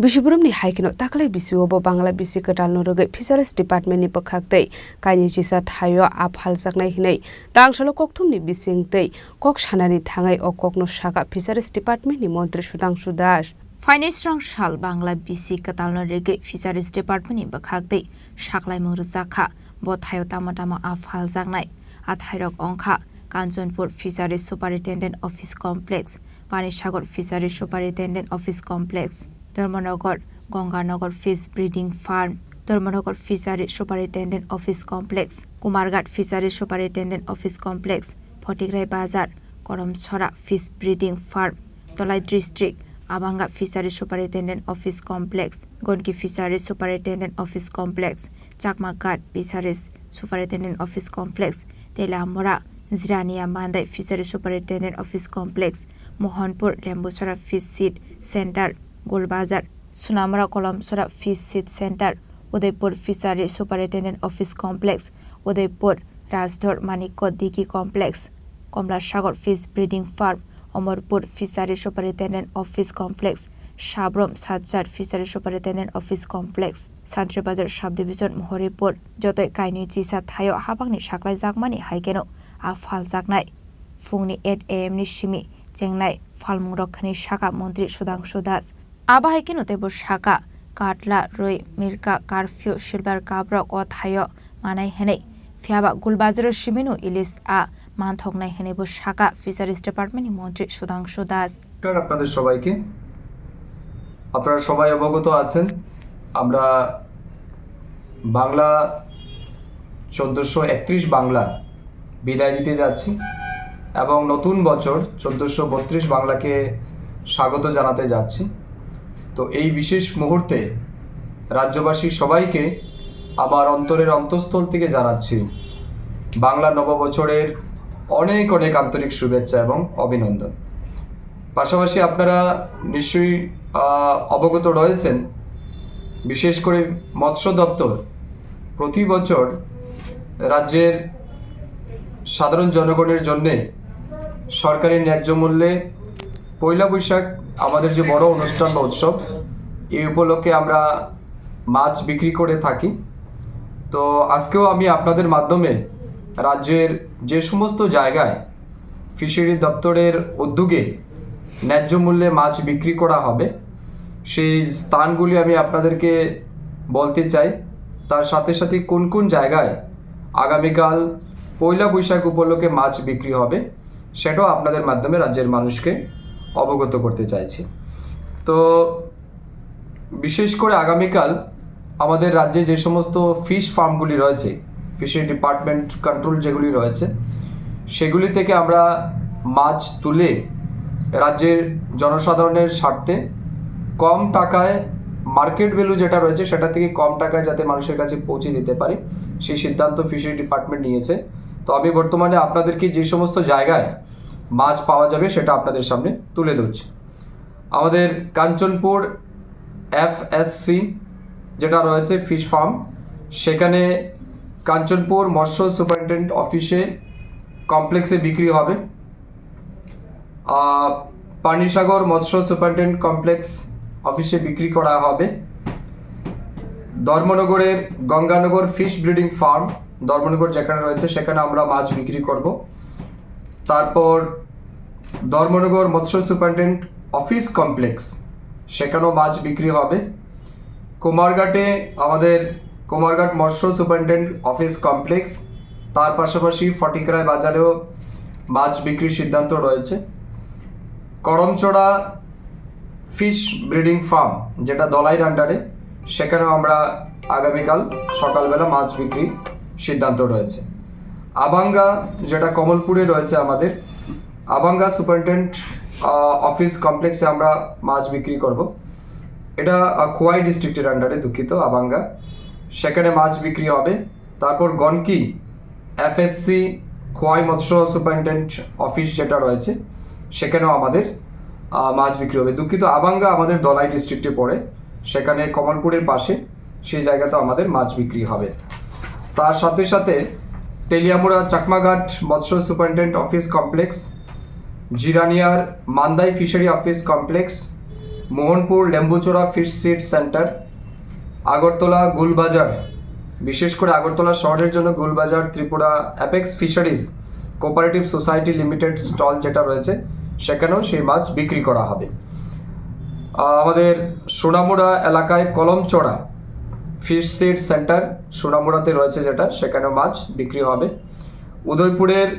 Bisibrumni hai kheno taklai bisio bo Bangla bisi kwtalno rwgwi Fisheries Department ni bwkhak tei kainwi chisa thaio a phaljaknai hwnwi tangsalo kokthumni bising tei kok sanani thangwi o kokno sakha Fisheries Department ni montri Sudhangshu Das. Phainai srang sal Bangla bisi kwtalno rwgwi Fisheries Department ni bwkhak tei saklaimung rwjakha. Bo thaio tamo tamo a phaljaknai. A thairok wngkha Kanchanpur Fisheries Superintendent Office Complex, Panisagar Fisheries Superintendent Office Complex, Dharmanagar, Ganganagar Fish Breeding Farm, Dharmanagar Fisheries Superintendent Office Complex, Kumarghat Fisheries Superintendent Office Complex, Photigrai Bazar, Karamchara Fish Breeding Farm, Dhalai District, Abanga Fisheries Superintendent Office Complex, Gonki Fisheries Superintendent Office Complex, Chakmaghat Fisheries Superintendent Office Complex, Telamura, Jirania Mandai Fisheries Superintendent Office Complex, Mohanpur Lembusara Fish Seed Center, Golbazar, Sunamura Kolomsora Fish Seed Center, Udaipur Fisheries Superintendent Office Complex, Udaipur Rajdhor Manikko Digi Complex, Komlasagar Fish Breeding Farm, Omorpur Fisheries Superintendent Office Complex, Sabrom Sajjar Fisheries Superintendent Office Complex, Santribazar Subdivision, Mohoripur, jotoi kainwi chisa thaio habangni saklaijakmani hai kheno a phaljaknai. Phungni eight A M ni simi chengnai phalmungrok hwnwi sakha montri Sudhangshu Das. Abo hai kheno teibo sakha, katla, rwi, mirka, karphiu, silver cup rok o thaio manai hwnwi. Phiyaba Gulbazaro simino ilis a manthoknai hwnwibo sakha Fisheries Department ni montri Sudhangshu Das. নমস্কার আপনাদের সবাইকে। আপনারা সবাই অবগত আছেন, আমরা বাংলা চোদ্দোশো একত্রিশ বাংলা বিদায় দিতে যাচ্ছি এবং নতুন বছর চোদ্দোশো বত্রিশ বাংলাকে স্বাগত জানাতে যাচ্ছি। তো এই বিশেষ মুহূর্তে রাজ্যবাসী সবাইকে আমার অন্তরের অন্তঃস্থল থেকে জানাচ্ছি বাংলা নববছরের অনেক অনেক আন্তরিক শুভেচ্ছা এবং অভিনন্দন। পাশাপাশি আপনারা নিশ্চয়ই, আহ, অবগত রয়েছেন, বিশেষ করে মৎস্য দপ্তর প্রতি বছর রাজ্যের সাধারণ জনগণের জন্যে সরকারি ন্যায্য মূল্যে পয়লা বৈশাখ আমাদের যে বড় অনুষ্ঠান বা উৎসব, এই উপলক্ষে আমরা মাছ বিক্রি করে থাকি। তো আজকেও আমি আপনাদের মাধ্যমে রাজ্যের যে সমস্ত জায়গায় ফিশারি দপ্তরের উদ্যোগে ন্যায্য মূল্যে মাছ বিক্রি করা হবে, সেই স্থানগুলি আমি আপনাদেরকে বলতে চাই। তার সাথে সাথে কোন কোন জায়গায় আগামীকাল পয়লা বৈশাখ উপলক্ষে মাছ বিক্রি হবে, সেটাও আপনাদের মাধ্যমে রাজ্যের মানুষকে অবগত করতে চাইছি। তো বিশেষ করে আগামীকাল আমাদের রাজ্যে যে সমস্ত ফিশ ফার্মগুলি রয়েছে, ফিশারি ডিপার্টমেন্ট কন্ট্রোল যেগুলি রয়েছে, সেগুলি থেকে আমরা মাছ তুলে রাজ্যের জনসাধারণের স্বার্থে কম টাকায়, মার্কেট ভ্যালু যেটা রয়েছে সেটা থেকে কম টাকায় যাতে মানুষের কাছে পৌঁছে দিতে পারি, সেই সিদ্ধান্ত ফিশারি ডিপার্টমেন্ট নিয়েছে। তো আমি বর্তমানে আপনাদেরকে যে সমস্ত জায়গায় মাছ পাওয়া যাবে সেটা আপনাদের সামনে তুলে ধরছি। আমাদের কাঞ্চনপুর এফএসসি যেটা রয়েছে ফিশ ফার্ম, সেখানে কাঞ্চনপুর মৎস্য সুপারিনটেন্ডেন্ট অফিসে, কমপ্লেক্সে বিক্রি হবে। আহ, পানিসাগর মৎস্য সুপারিনটেন্ডেন্ট কমপ্লেক্স অফিসে বিক্রি করা হবে। ধর্মনগরের Ganganagar fish breeding farm, Dharmanagar যেখানে রয়েছে সেখানে আমরা মাছ বিক্রি করব। তারপর ধর্মনগর মৎস্য সুপারিনটেন্ডেন্ট অফিস কমপ্লেক্স, সেখানেও মাছ বিক্রি হবে। কুমারঘাটে আমাদের কুমারঘাট মৎস্য সুপারিনটেন্ডেন্ট অফিস কমপ্লেক্স, তার পাশাপাশি ফটিকরায় বাজারেও মাছ বিক্রির সিদ্ধান্ত রয়েছে। করমচড়া ফিশ ব্রিডিং ফার্ম, যেটা দলাইর আন্ডারে, সেখানেও আমরা আগামীকাল সকালবেলা মাছ বিক্রি সিদ্ধান্ত রয়েছে। আবাঙ্গা, যেটা কমলপুরে রয়েছে আমাদের, আবাঙ্গা সুপারিনটেন্ডেন্ট অফিস কমপ্লেক্সে আমরা মাছ বিক্রি করব। এটা আহ, খোয়াই ডিস্ট্রিক্টের আন্ডারে, দুঃখিত, আবাঙ্গা, সেখানে মাছ বিক্রি হবে। তারপর গনকি এফএসসি খোয়াই মৎস্য সুপারিনটেন্ডেন্ট অফিস যেটা রয়েছে, সেখানেও আমাদের আহ, মাছ বিক্রি হবে। দুঃখিত, আবাঙ্গা আমাদের দলাই ডিস্ট্রিক্টে পড়ে, সেখানে কমলপুরের পাশে, সেই জায়গাতেও আমাদের মাছ বিক্রি হবে। তার সাথে সাথে তেলিয়ামুড়া চাকমাঘাট মৎস্য সুপারিনটেন্ডেন্ট অফিস কমপ্লেক্স, জিরানিয়ার Mandai fishery office complex, Mohanpur Lembuchora fish seed centre, Agartala Gulbazar, বিশেষ করে আগরতলা শহরের জন্য Gulbazar Tripura apex fisheries cooperative society limited stall যেটা রয়েছে, সেখানেও সেই মাছ বিক্রি করা হবে। আহ, আমাদের সোনামুড়া এলাকায় কলমচড়া ফিশ সিড সেন্টার, সোনামুড়াতে রয়েছে যেটা, সেখানেও মাছ বিক্রি হবে। উদয়পুরের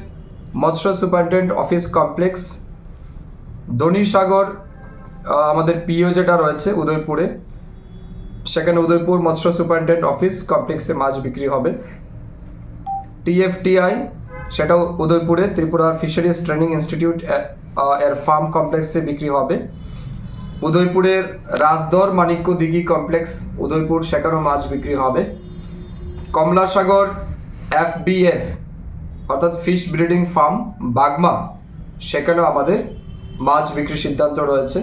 মৎস্য সুপারিনটেন্ডেন্ট অফিস কমপ্লেক্স, ধনীসাগর, আহ, আমাদের পিও যেটা রয়েছে উদয়পুরে, সেখানে উদয়পুর মৎস্য সুপারিনটেন্ডেন্ট অফিস কমপ্লেক্সে মাছ বিক্রি হবে। টিএফটিআই, সেটাও উদয়পুরে, ত্রিপুরা ফিশারিজ ট্রেনিং ইনস্টিটিউট, আহ, এর ফার্ম কমপ্লেক্সে বিক্রি হবে। উদয়পুরের রাজধর মাণিক্য দিঘি কমপ্লেক্স উদয়পুর, সেখানেও মাছ বিক্রি হবে। কমলাসাগর এফবিএফ অর্থাৎ ফিশ ব্রিডিং ফার্ম বাগমা, সেখানেও আমাদের মাছ বিক্রির সিদ্ধান্ত রয়েছে।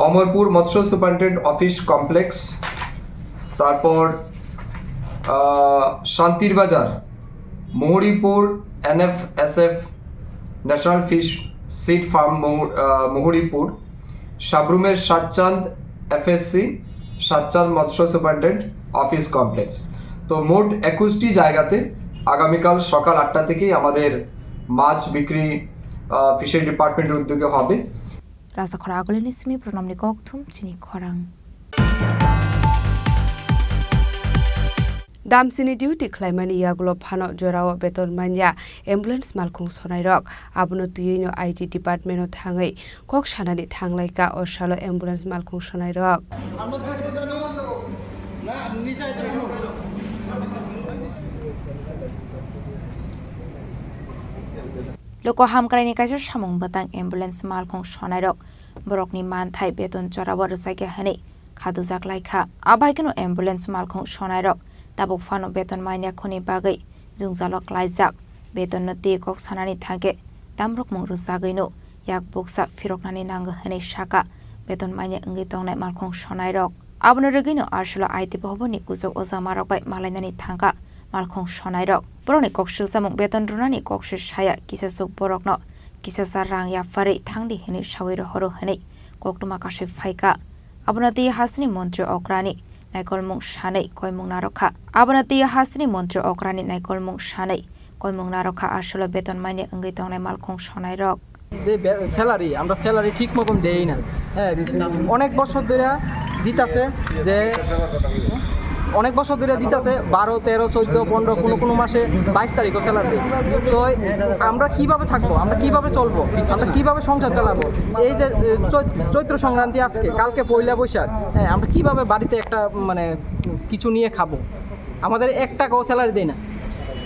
অমরপুর মৎস্য সুপারিনটেন্ডেন্ট অফিস কমপ্লেক্স, তারপর আহ, শান্তির বাজার, মহুরিপুর এনএফএসএফ ন্যাশনাল ফিশ সিড ফার্ম মহু-, আহ, মহুরিপুর, সাব্রুমের সাতচাঁদ এফএসসি, সাতচাঁদ মৎস্য সুপারিনটেন্ডেন্ট অফিস কমপ্লেক্স। তো মোট একুশটি জায়গাতে আগামীকাল সকাল আটটা থেকেই আমাদের মাছ বিক্রি, আহ, ফিশারি ডিপার্টমেন্টের উদ্যোগে হবে। Rajakhor Agulini simi pronomni kokthum chini khorang. Damsini duty khlaimani yagulo phano jorao beton manya ambulance malkhung sonairok. Abono twiwino I T department-o thangwi kok sanani thanglaikha o salo ambulance malkhung sonairok. Loko hamkraini kaisa samung bwtang ambulance malkhung sonairok borokni manthai beton jorao rwchakya hwnwi khadujak laikha. Abaikeno ambulance malkhung sonairok tabuk phano beton manya khuni bagwi jwngjalo klaijak. Betonno twi kok sanani thangkhe damrokmung rwchagwino yak buksa phiroknani nango hwnwi sakha beton manya wngwi tongnai malkhung sonairok. Abono rwgwino aswlo I T bhabanni kuchuk ojamarok bai malainani thangkha malkhung sonairok. Borokni kok silchamung beton rwnani kok se saya, kisachuk borokno kisasa rang yapharwi thangdi hwnwi sawi rohoro hwnwi koktwma kasui phaikha. Abono twi hasteni montri okrani naikolmung sanwi koimung narwkha. Abono twi hasteni montri okrani naikolmung sanwi koimung narwkha aswlo beton manya wngwi tongnai malkhung sonairok. যে বে-, স্যালারি, আমরা স্যালারি ঠিক মতন দেই না। হ্যাঁ, অনেক বছর ধরে দিতাছে যে, অনেক বছর ধরে দিতাছে বারো, তেরো, চোদ্দ, পনেরো, কোনো কোনো মাসে বাইশ তারিখও স্যালারি দেয়। তো আমরা কিভাবে থাকবো? আমরা কিভাবে চলবো? আমরা কিভাবে সংসার চালাবো? এই যে, এ, চৈ-, চৈত্র সংক্রান্তি আজকে, কালকে পয়লা বৈশাখ, হ্যাঁ, আমরা কিভাবে বাড়িতে একটা, মানে, কিছু নিয়ে খাবো? আমাদের এক টাকাও স্যালারি দেয় না।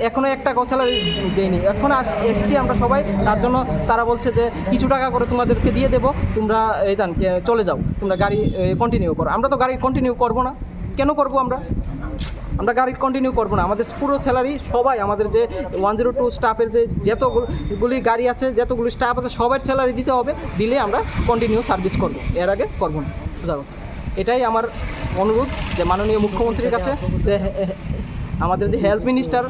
এখনো এক টাকাও স্যালারি দেয়নি। এখন আস-, এসছি আমরা সবাই, তার জন্য তারা বলছে যে কিছু টাকা করে তোমাদেরকে দিয়ে দেবো, তোমরা এই দান কে-, চলে যাও, তোমরা গাড়ি কন্টিনিউ করো। আমরা তো গাড়ি কন্টিনিউ করবো না, কেন করবো আমরা? আমরা গাড়ি কন্টিনিউ করবো না। আমাদের পুরো স্যালারি সবাই, আমাদের যে ওয়ান জিরো টু স্টাফের যে যতগুলি গাড়ি আছে, যতগুলি স্টাফ আছে, সবার স্যালারি দিতে হবে, দিলে আমরা কন্টিনিউ সার্ভিস করবো, এর আগে করবো না। সোজা কথা। এটাই আমার অনুরোধ যে মাননীয় মুখ্যমন্ত্রীর কাছে, যে হে-, হে-, আমাদের যে হেলথ মিনিস্টার,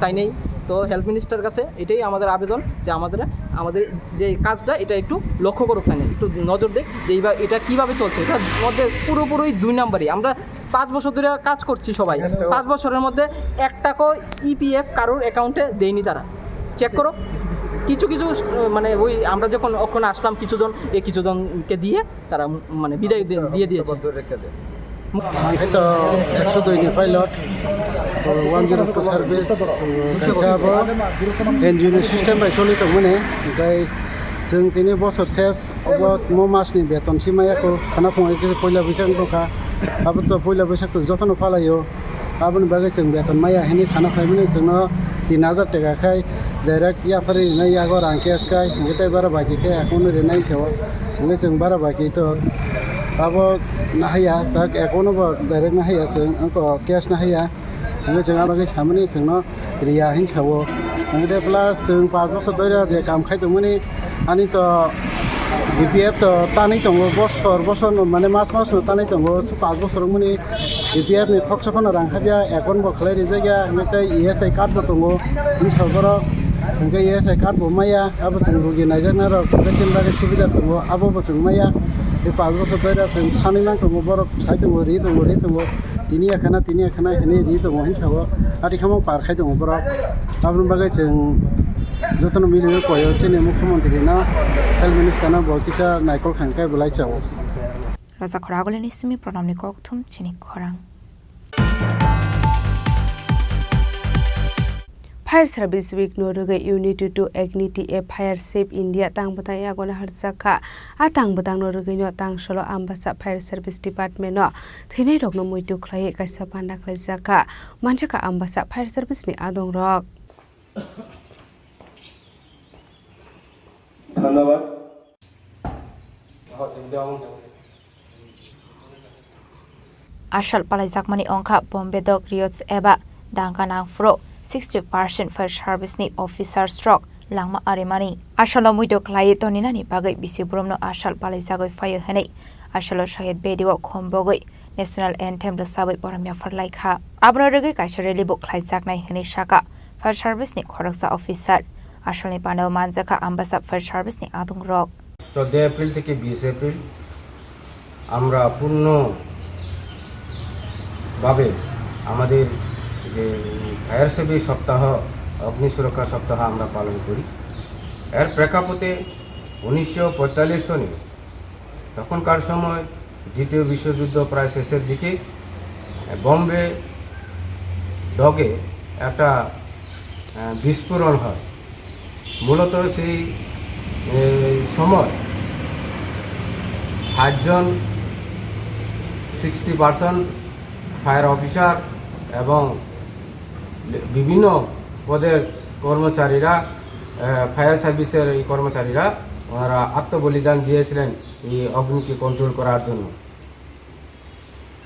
তাই নেই, তো হেলথ মিনিস্টার কাছে এটাই আমাদের আবেদন যে আমাদের, আমাদের যে কাজটা, এটা একটু লক্ষ্য করুক, তাই নেই, একটু নজর দেখ যে এইবা-, এটা কীভাবে চলছে। এটার মধ্যে পুরোপুরি দুই নাম্বারই। আমরা পাঁচ বছর ধরে কাজ করছি সবাই, পাঁচ বছরের মধ্যে এক টাকাও ইপিএফ কারোর অ্যাকাউন্টে দেয়নি তারা। চেক করো, কিছু কিছু, আহ, মানে, ওই আমরা যখন ওখানে আসলাম, কিছু জন, এ কিছু জনকে দিয়ে তারা, মানে, বিদায় দিয়ে, দিয়ে দিয়েছে। এই তো একশো দুই নি pilot, one zero two service, kaisa abo NGO নি system bai choli tongmani, hwnkhe chwng tini bosor ses obo mo mas ni beton si maya kho, khana phungo khe poila bwsang tongkha, abo to poila bwsang to jotono phalai o. Aboni bagwi chwng beton maya hinwi sana phaimani, chwngno tin hajar taka khai direct yapharwi rinai, yago rang cash khai, hwnkhe tei bara baki khe account no rinai khe o. Hwnkhe chwng bara baki to abo nahaiya, tak account no bo direct nahaiya, chwng wngkha cash nahaiya. Hwnkhe chwng abo khe samani chwngno riya hin sao. Hwnkhe plus chwng panch bosor doira je kam khai tongmani, ani to B P F to tanwi tongo, bosor bosor no, mane mas mas no tanwi tongo, panch bosor wngmani B P F ni khoksa phano rang khabya, account bo khlai rijak ya, hwnkhe tei E S I card bo tongo, bini sal borok hwnkhe E S I card bo maya, abo chwng rugi naijaknai rok hwnkhe tini bagwi subida tongo, abo bo chwng maya. Tei panch bosor doira chwng sanwi mang tongo, borok sai tongo, ri tongo, ri tongo. Tini ekhana, tini ekhana hinwi ri tongo hinwi sao, ati khamung par khai tongo borok. Aboni bagwi chwng jotono miliwi koyo chini mukhyamantri no, health minister no bo kisa naikol khankhe belai chao. Raja Khoragulini simi Pranamni kokthum chini khorang. Fire Service Week no rwgwi Unity to Agnity a Fire Save India tang bwtang yago naharjak kha. A tang bwtang no rwgwi no tang solo Ambasa Fire Service Department no thwinai rok no muitu khlaiwi kaisa panda khlaijak kha. Manjak kha Ambasa Fire Service ni adong rok. Asal palaijakmani wngkha Bombay Dock Riots eba dangka nangphuru sixty percent fire service ni officers rok langma arimani. Asalo muitu khlaiwi toninani bagwi bisi boromno asal palaijagwi phaio hwnwi asalo Shahid Bedi o khombogwi National Anthem rwchabwi borom yaphar laikha. Abono rwgwi kaisa rally bo khlaijaknai hwnwi sakha fire service ni khoroksa officer. Asalni pandao manjakha Ambasa fire service ni adongrok. চোদ্দ এপ্রিল থেকে বিশ এপ্রিল আমরা পূর্ণ ভাবে আমাদের যে fire saving সপ্তাহ, অগ্নি সুরক্ষা সপ্তাহ আমরা পালন করি। এর প্রেক্ষাপটে উনিশশো পঁয়তাল্লিশ সনে তখনকার সময় দ্বিতীয় বিশ্বযুদ্ধ প্রায় শেষের দিকে বোম্বে ডকে একটা, আহ, বিস্ফোরণ হয়। মূলত সেই, এই সময় ষাট জন, সিক্সটি পার্সেন্ট ফায়ার অফিসার এবং বিভিন্ন পদের কর্মচারীরা, আহ, ফায়ার সার্ভিসের এই কর্মচারীরা ওনারা আত্মবলিদান দিয়েছিলেন এই অগ্নিকে কন্ট্রোল করার জন্য।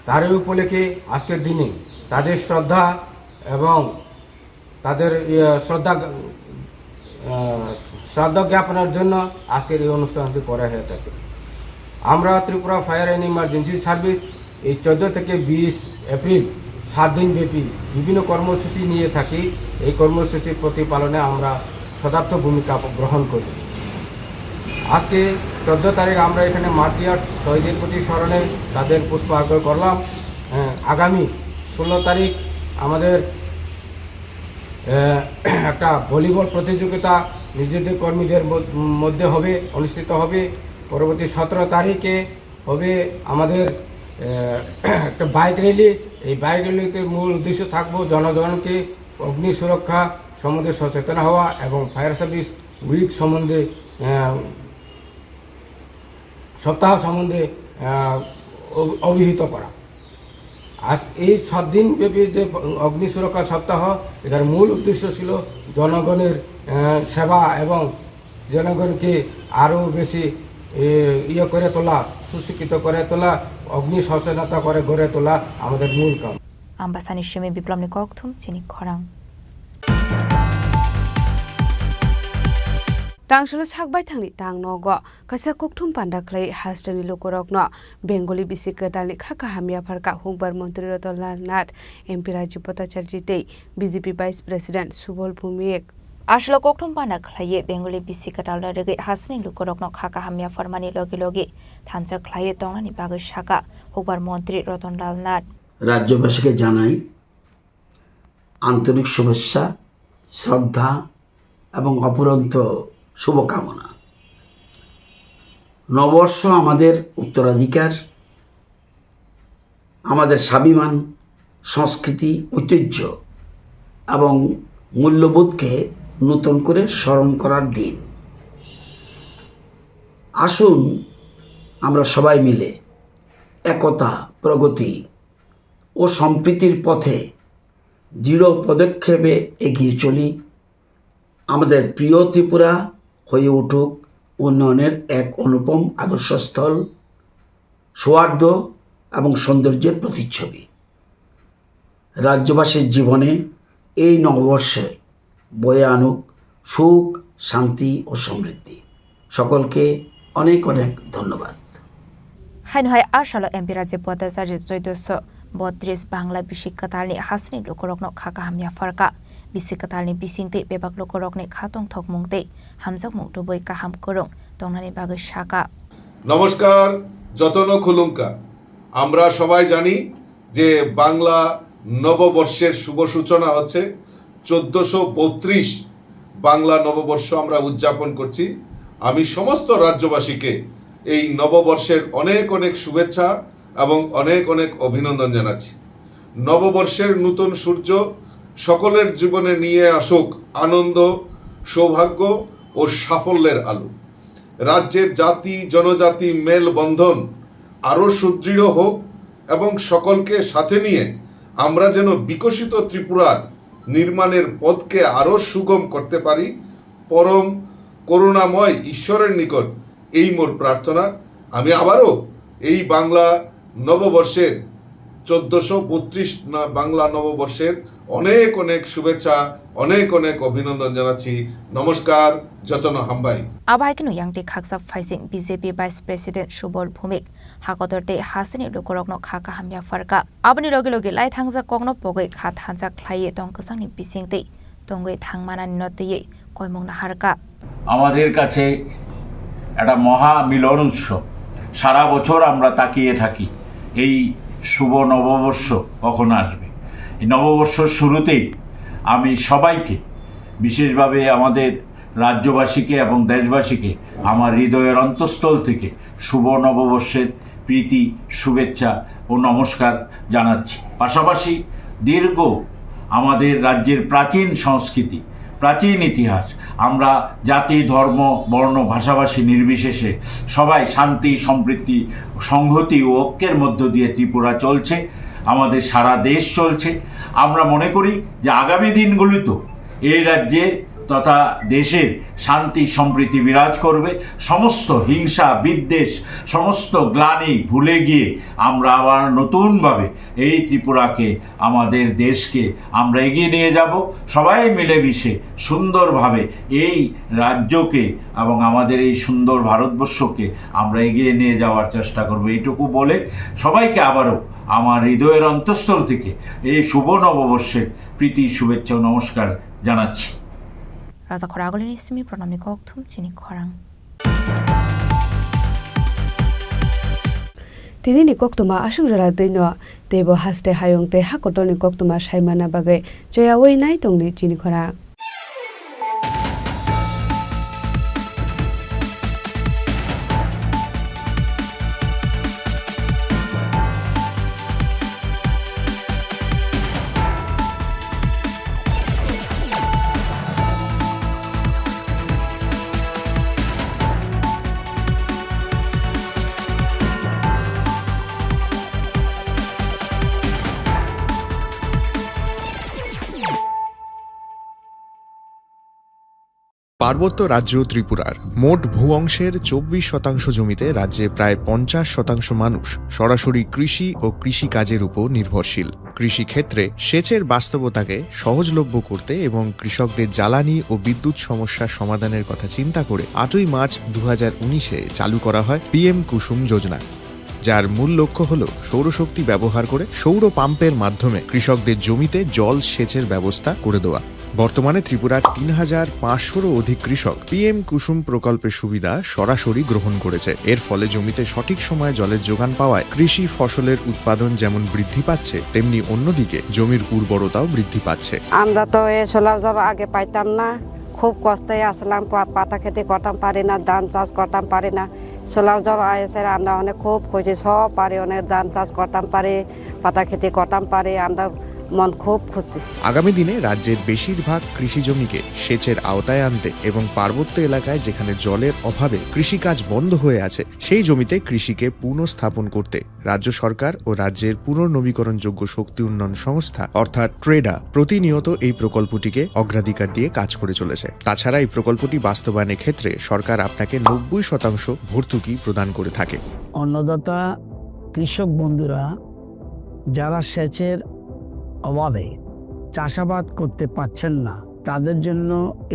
তারই উপলক্ষে আজকের দিনে তাদের শ্রদ্ধা এবং তাদের, ইয়ে, শ্রদ্ধা, আহ, শ্রদ্ধা জ্ঞাপনের জন্য আজকের এই অনুষ্ঠানটি করা হয়ে থাকে। আমরা Tripura fire and emergency service এই চোদ্দ থেকে বিশ এপ্রিল সাত দিন ব্যাপী বিভিন্ন কর্মসূচি নিয়ে থাকি। এই কর্মসূচির প্রতিপালনে আমরা সদার্থ ভূমিকা গ্রহণ করি। আজকে চোদ্দ তারিখ আমরা এখানে মার্টিয়ার্স শহীদের প্রতি স্মরণে তাদের পুষ্পার্ঘ্য করলাম। হ্যাঁ, আগামী ষোলো তারিখ আমাদের, আহ, একটা ভলিবল প্রতিযোগিতা নিজেদের কর্মীদের মধ-, মধ্যে হবে, অনুষ্ঠিত হবে। পরবর্তী সতেরো তারিখে হবে আমাদের, আহ, একটা বাইক র্যালি। এই বাইক র্যালিতে মূল উদ্দেশ্য থাকবো জনগণকে অগ্নি সুরক্ষা সম্বন্ধে সচেতন হওয়া এবং ফায়ার সার্ভিস উইক সম্বন্ধে, আহ, সপ্তাহ সম্বন্ধে, আহ, অব-, অভিহিত করা। আজ এই সাত দিন ব্যাপী যে অগ্নি সুরক্ষা সপ্তাহ, এটার মূল উদ্দেশ্য ছিল জনগণের, আহ, সেবা এবং জনগণকে আরও বেশি, এ, ইয়ে করে তোলা, সুশিক্ষিত করে তোলা, অগ্নি সচেতনতা করে গড়ে তোলা আমাদের মূল কাম। Ambasani simi biplomni kokthum chini khorang. Tangsalo sak baithangni tang nogo kaisa kokthum panda khlai hasteni lukurokno Bengali bisi kwtalni kha kaham yapharkha hukbar montri Ratan Lal Nath, M P Rajiv Bhattacharya tei B J P Vice President Subal Bhumik. Aswk kokthum panda khlaiwi Bengali bisi kwtalno rwgwi hasteni lukurokno kha kaham yapharmani logi logi thansa khlaiwi tongnani bagwi sakha hukbar montri Ratan Lal Nath. রাজ্যবাসীকে জানাই আন্তরিক শুভেচ্ছা, শ্রদ্ধা এবং অফুরন্ত শুভকামনা। নববর্ষ আমাদের উত্তরাধিকার, আমাদের স্বাভিমান, সংস্কৃতি, ঐতিহ্য এবং মূল্যবোধকে নতুন করে স্মরণ করার দিন। আসুন আমরা সবাই মিলে একতা, প্রগতি ও সম্প্রীতির পথে দৃঢ় পদক্ষেপে এগিয়ে চলি। আমাদের প্রিয় ত্রিপুরা হয়ে উঠুক উন্নয়নের এক অনুপম আদর্শস্থল, সৌহার্দ্য এবং সৌন্দর্যের প্রতিচ্ছবি। রাজ্যবাসীর জীবনে এই নববর্ষে বয়ে আনুক সুখ, শান্তি ও সমৃদ্ধি। সকলকে অনেক অনেক ধন্যবাদ। Haino hai asalo M P Rajiv Bhattacharya চোদ্দশো বত্রিশ Bangla bisi kwtalni hasteni lukurokno kha kaham yapharkha. Bisi kwtalni bisingtwi bebak lukurokni kha tongthokmung tei hamjakmung tubui kaham kwrwng tongnani bagwi sakha. নমস্কার, যতন খুলুঙ্কা। আমরা সবাই জানি যে বাংলা নববর্ষের শুভ সূচনা হচ্ছে চোদ্দশো বত্রিশ বাংলা নববর্ষ আমরা উদযাপন করছি। আমি সমস্ত রাজ্যবাসীকে এই নববর্ষের অনেক অনেক শুভেচ্ছা এবং অনেক অনেক অভিনন্দন জানাচ্ছি। নববর্ষের নতুন সূর্য সকলের জীবনে নিয়ে আসুক আনন্দ, সৌভাগ্য ও সাফল্যের আলো। রাজ্যের জাতি জনজাতি মেলবন্ধন আরও সুদৃঢ় হোক এবং সকলকে সাথে নিয়ে আমরা যেন বিকশিত ত্রিপুরার নির্মাণের পথকে আরও সুগম করতে পারি। পরম করুণাময় ঈশ্বরের নিকট এই মোর প্রার্থনা। আমি আবারও এই বাংলা নববর্ষের চোদ্দশো বত্রিশ না বাংলা নববর্ষের অনেক অনেক শুভেচ্ছা, অনেক অনেক অভিনন্দন জানাচ্ছি। নমস্কার, যতন হামবাই। Abo hai kheno yang tei khaksa phaising B J P Vice President Subal Bhumik hakotor tei hasteni lukurokno kha kaham yapharkha. Aboni logi logi lai thangjak kokno pogwi kha thansa khlaiwi tong kwchangni bisingtwi tongwi thangmananino twiwi koimung naharkha. আমাদের কাছে একটা মহা মিলন উৎসব। সারা বছর আমরা তাকিয়ে থাকি এই শুভ নববর্ষ কখন আসবে। এই নববর্ষর শুরুতেই আমি সবাইকে, বিশেষভাবে আমাদের রাজ্যবাসীকে এবং দেশবাসীকে আমার হৃদয়ের অন্তঃস্থল থেকে শুভ নববর্ষের প্রীতি, শুভেচ্ছা ও নমস্কার জানাচ্ছি। পাশাপাশি দীর্ঘ আমাদের রাজ্যের প্রাচীন সংস্কৃতি, প্রাচীন ইতিহাস, আমরা জাতি, ধর্ম, বর্ণ, ভাষাভাষী নির্বিশেষে সবাই শান্তি, সম্প্রীতি, সংহতি ও ঐক্যের মধ্য দিয়ে ত্রিপুরা চলছে, আমাদের সারা দেশ চলছে। আমরা মনে করি যে আগামী দিনগুলিতেও এই রাজ্যে তথা দেশের শান্তি সম্প্রীতি বিরাজ করবে। সমস্ত হিংসা বিদ্বেষ, সমস্ত গ্লানি ভুলে গিয়ে আমরা আবার নতুনভাবে এই ত্রিপুরাকে, আমাদের দেশকে আমরা এগিয়ে নিয়ে যাব। সবাই মিলেমিশে সুন্দরভাবে এই রাজ্যকে এবং আমাদের এই সুন্দর ভারতবর্ষকে আমরা এগিয়ে নিয়ে যাওয়ার চেষ্টা করব। এইটুকু বলে সবাইকে আবারও আমার হৃদয়ের অন্তঃস্থল থেকে এই শুভ নববর্ষের প্রীতি, শুভেচ্ছা ও নমস্কার জানাচ্ছি। Raja khoragulini simi pranamni kokthum chini khorang. Tini ni koktwma aswk jora twino teibo haste hayung tei hakotorni koktwma saimana bagwi choyawi nai tongdi chini khorang. পার্বত্য রাজ্য ত্রিপুরার মোট ভূ অংশের চব্বিশ শতাংশ জমিতে রাজ্যে প্রায় পঞ্চাশ শতাংশ মানুষ সরাসরি কৃষি ও কৃষিকাজের উপর নির্ভরশীল। কৃষিক্ষেত্রে সেচের বাস্তবতাকে সহজলভ্য করতে এবং কৃষকদের জ্বালানি ও বিদ্যুৎ সমস্যা সমাধানের কথা চিন্তা করে আটই মার্চ দু হাজার উনিশে চালু করা হয় পিএম কুসুম যোজনা, যার মূল লক্ষ্য হল সৌরশক্তি ব্যবহার করে সৌর পাম্পের মাধ্যমে কৃষকদের জমিতে জল সেচের ব্যবস্থা করে দেওয়া। বর্তমানে ত্রিপুরার তিন হাজার পাঁচশোরও অধিক কৃষক পিএম কুসুম প্রকল্পের সুবিধা সরাসরি গ্রহণ করেছে। এর ফলে জমিতে সঠিক সময়ে জলের যোগান পাওয়ায় কৃষি ফসলের উৎপাদন যেমন বৃদ্ধি পাচ্ছে, তেমনি অন্যদিকে জমির উর্বরতাও বৃদ্ধি পাচ্ছে। আমরা তো এই সোলার জল আগে পাইতাম না, খুব কষ্টে আসলাম, পা-, পাতা খেতে করতাম পারি না, ধান চাষ করতাম পারি না। সোলার জল এসে আমরা অনেক খুব খুশি, সব পারি, অনেক ধান চাষ করতাম পারি, পাতা খেতে করতাম পারি, আমরা মন খুব খুশি। আগামী দিনে রাজ্যের বেশিরভাগ কৃষি জমিকে সেচের আওতায় আনতে এবং পার্বত্য এলাকায় যেখানে জলের অভাবে কৃষিকাজ বন্ধ হয়ে আছে, সেই জমিতে কৃষিকে পুনঃস্থাপন করতে রাজ্য সরকার ও রাজ্যের পুনর্নবীকরণযোগ্য শক্তি উন্নয়ন সংস্থা অর্থাৎ ট্রেডা প্রতিনিয়ত এই প্রকল্পটিকে অগ্রাধিকার দিয়ে কাজ করে চলেছে। তাছাড়া এই প্রকল্পটি বাস্তবায়নের ক্ষেত্রে সরকার আপনাকে নব্বই শতাংশ ভর্তুকি প্রদান করে থাকে। অন্নদাতা কৃষক বন্ধুরা যারা সেচের অভাবে চাষাবাদ করতে পারছেন না, তাদের জন্য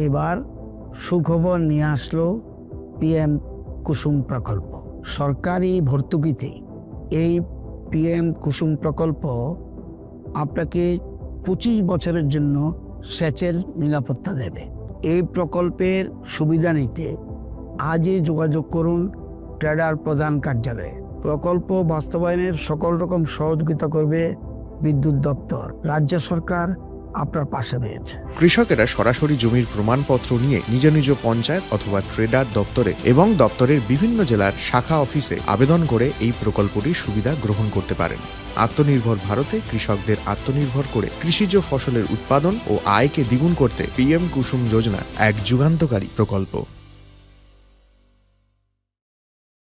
এবার সুখবর নিয়ে আসলো পিএম কুসুম প্রকল্প। সরকারি ভর্তুকিতে এই পিএম কুসুম প্রকল্প আপনাকে পঁচিশ বছরের জন্য সেচের নিরাপত্তা দেবে। এই প্রকল্পের সুবিধা নিতে আজই যোগাযোগ করুন ট্রেডার প্রধান কার্যালয়ে। প্রকল্প বাস্তবায়নের সকল রকম সহযোগিতা করবে বিদ্যুৎ দপ্তর। রাজ্য সরকার আপনার পাশে রয়েছে। কৃষকেরা সরাসরি জমির প্রমাণপত্র নিয়ে নিজ নিজ পঞ্চায়েত অথবা ট্রেডার দপ্তরে এবং দপ্তরের বিভিন্ন জেলার শাখা অফিসে আবেদন করে এই প্রকল্পটির সুবিধা গ্রহণ করতে পারেন। আত্মনির্ভর ভারতে কৃষকদের আত্মনির্ভর করে কৃষিজ ফসলের উৎপাদন ও আয়কে দ্বিগুণ করতে পিএম কুসুম যোজনা এক যুগান্তকারী প্রকল্প।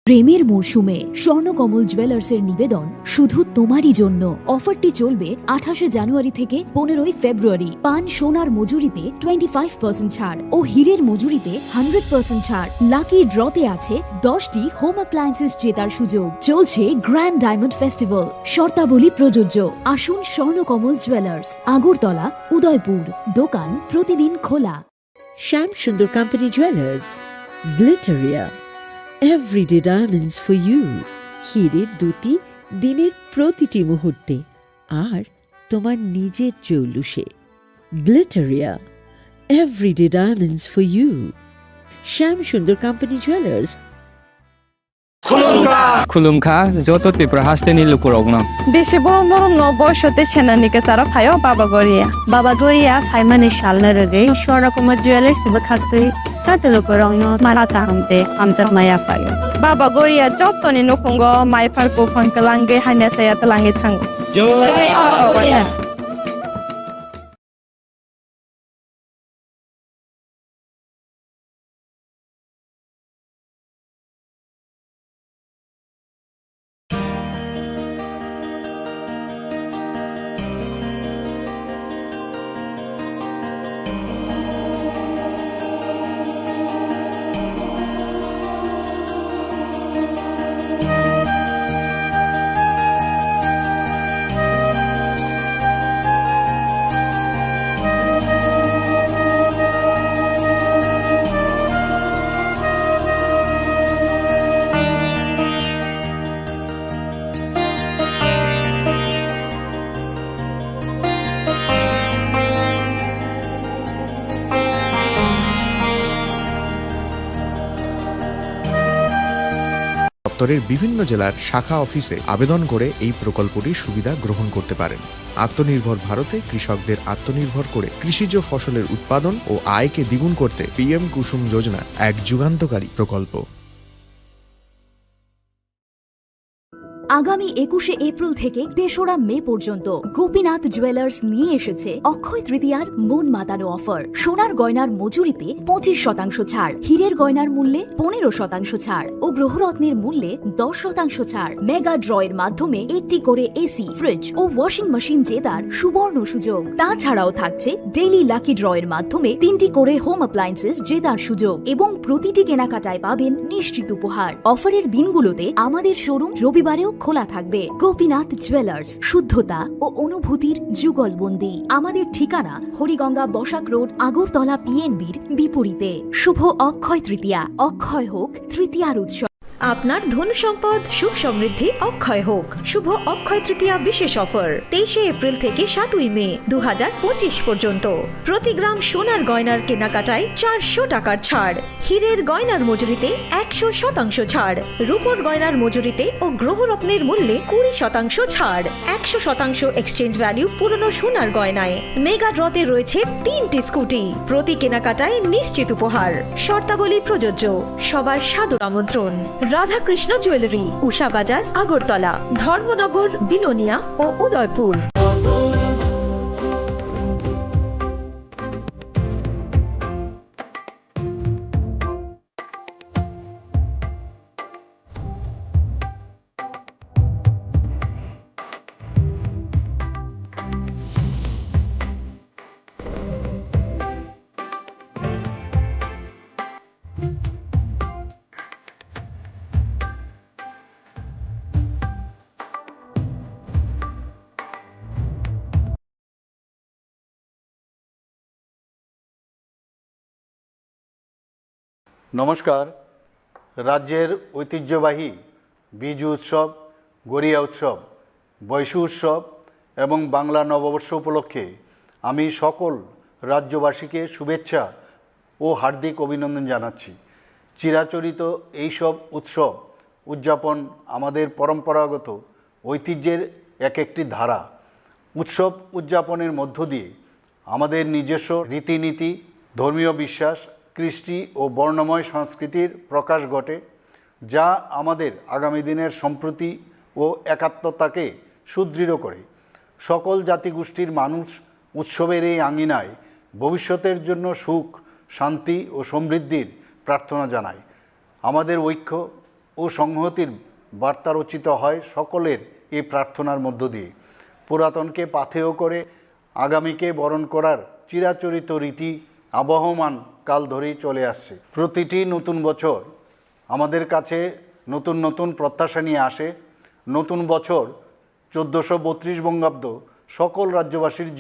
প্রেমের মরশুমে স্বর্ণকমল জুয়েলার্সের নিবেদন শুধু তোমারই জন্য। অফারটি চলবে আঠাশে জানুয়ারি থেকে পনেরোই ফেব্রুয়ারি। পান সোনার মজুরিতে টোয়েন্টি ফাইভ পার্সেন্ট ছাড় ও হীরের মজুরিতে হান্ড্রেড পার্সেন্ট ছাড়। লাকি ড্রতে আছে দশটি হোম অ্যাপ্লায়েন্সেস জেতার সুযোগ। চলছে গ্র্যান্ড ডায়মন্ড ফেস্টিভ্যাল, শর্তাবলী প্রযোজ্য। আসুন স্বর্ণকমল জুয়েলার্স, আগরতলা, উদয়পুর। দোকান প্রতিদিন খোলা। Shyam Sundar company jewellers, Glitteria, everyday diamonds for you. হীরের দ্যুতি দিনের প্রতিটি মুহূর্তে আর তোমার নিজের জৌলুসে। Glitteria, everyday diamonds for you. Shyam Sundar company jewellers. Khulumkha joto Tripura hasteni lukurokno. Bisi borom borom no boisote senani kecharo phaio Baba Goria. Baba Goria phaimani salno rwgwi Swarna Kumar Jewellers bwkhaktwi joto lukurokno mara kaham tei hamjakma yaphaio. Baba Goria jotoni nukhungo mai phar buphang kwlangwi hamya chaya twlangwi thango. Jai Baba Goria. দপ্তরের বিভিন্ন জেলার শাখা অফিসে আবেদন করে এই প্রকল্পটির সুবিধা গ্রহণ করতে পারেন। আত্মনির্ভর ভারতে কৃষকদের আত্মনির্ভর করে কৃষিজ ফসলের উৎপাদন ও আয়কে দ্বিগুণ করতে পিএম কুসুম যোজনা এক যুগান্তকারী প্রকল্প। আগামী একুশে এপ্রিল থেকে তেসরা মে পর্যন্ত গোপীনাথ জুয়েলার্স নিয়ে এসেছে অক্ষয় তৃতীয়ার মন মাতানো অফার। সোনার গয়নার মজুরিতে পঁচিশ শতাংশ ছাড়, হীরের গয়নার মূল্যে পনেরো শতাংশ ছাড় ও গ্রহরত্নের মূল্যে দশ শতাংশ ছাড়। মেগা ড্রয়ের মাধ্যমে একটি করে এসি, ফ্রিজ ও ওয়াশিং মেশিন জেতার সুবর্ণ সুযোগ। তাছাড়াও থাকছে ডেইলি লাকি ড্রয়ের মাধ্যমে তিনটি করে হোম অ্যাপ্লায়েন্সেস জেতার সুযোগ এবং প্রতিটি কেনাকাটায় পাবেন নিশ্চিত উপহার। অফারের দিনগুলোতে আমাদের শোরুম রবিবারেও খোলা থাকবে। গোপীনাথ জুয়েলার্স, শুদ্ধতা ও অনুভূতির যুগলবন্দি। আমাদের ঠিকানা হরিগঙ্গা বসাক রোড, আগরতলা পিএনবির বিপরীতে। শুভ অক্ষয় তৃতীয়া, অক্ষয় হোক তৃতীয়ার উৎসব। আপনার ধন সম্পদ সুখ সমৃদ্ধি অক্ষয় হোক। শুভ অক্ষয় তৃতীয়া বিশেষ অফার, তেইশে এপ্রিল থেকে সাতই মে দু হাজার পঁচিশ পর্যন্ত। প্রতি গ্রাম সোনার গয়নার কেনাকাটায় চারশো টাকার ছাড়, হীরের গয়নার মজুরিতে একশো শতাংশ ছাড়, রূপোর গয়নার মজুরিতে ও গ্রহরত্নের মূল্যে কুড়ি শতাংশ ছাড়, একশো শতাংশ এক্সচেঞ্জ ভ্যালু পুরনো সোনার গয়নায়। মেগা ড্রতে রয়েছে তিনটি স্কুটি, প্রতি কেনাকাটায় নিশ্চিত উপহার। শর্তাবলী প্রযোজ্য। সবার সাদর আমন্ত্রণ। রাধাকৃষ্ণ জুয়েলারি, উষা বাজার, আগরতলা, ধর্মনগর, বিলোনিয়া ও উদয়পুর। নমস্কার। রাজ্যের ঐতিহ্যবাহী বিজু উৎসব, গড়িয়া উৎসব, বৈশু উৎসব এবং বাংলা নববর্ষ উপলক্ষে আমি সকল রাজ্যবাসীকে শুভেচ্ছা ও হার্দিক অভিনন্দন জানাচ্ছি। চিরাচরিত এইসব উৎসব উদযাপন আমাদের পরম্পরাগত ঐতিহ্যের এক একটি ধারা। উৎসব উদযাপনের মধ্য দিয়ে আমাদের নিজস্ব রীতিনীতি, ধর্মীয় বিশ্বাস, কৃষ্টি ও বর্ণময় সংস্কৃতির প্রকাশ ঘটে, যা আমাদের আগামী দিনের সম্প্রীতি ও একাত্মতাকে সুদৃঢ় করে। সকল জাতিগোষ্ঠীর মানুষ উৎসবের এই আঙিনায় ভবিষ্যতের জন্য সুখ, শান্তি ও সমৃদ্ধির প্রার্থনা জানায়। আমাদের ঐক্য ও সংহতির বার্তা রচিত হয় সকলের এই প্রার্থনার মধ্য দিয়ে। পুরাতনকে পাথেয় করে আগামীকে বরণ করার চিরাচরিত রীতি আবহমান কাল ধরেই চলে আসছে। প্রতিটি নতুন বছর আমাদের কাছে নতুন নতুন প্রত্যাশা নিয়ে আসে। নতুন বছর চোদ্দোশো বত্রিশ বঙ্গাব্দ সকল রাজ্যবাসীর জীবন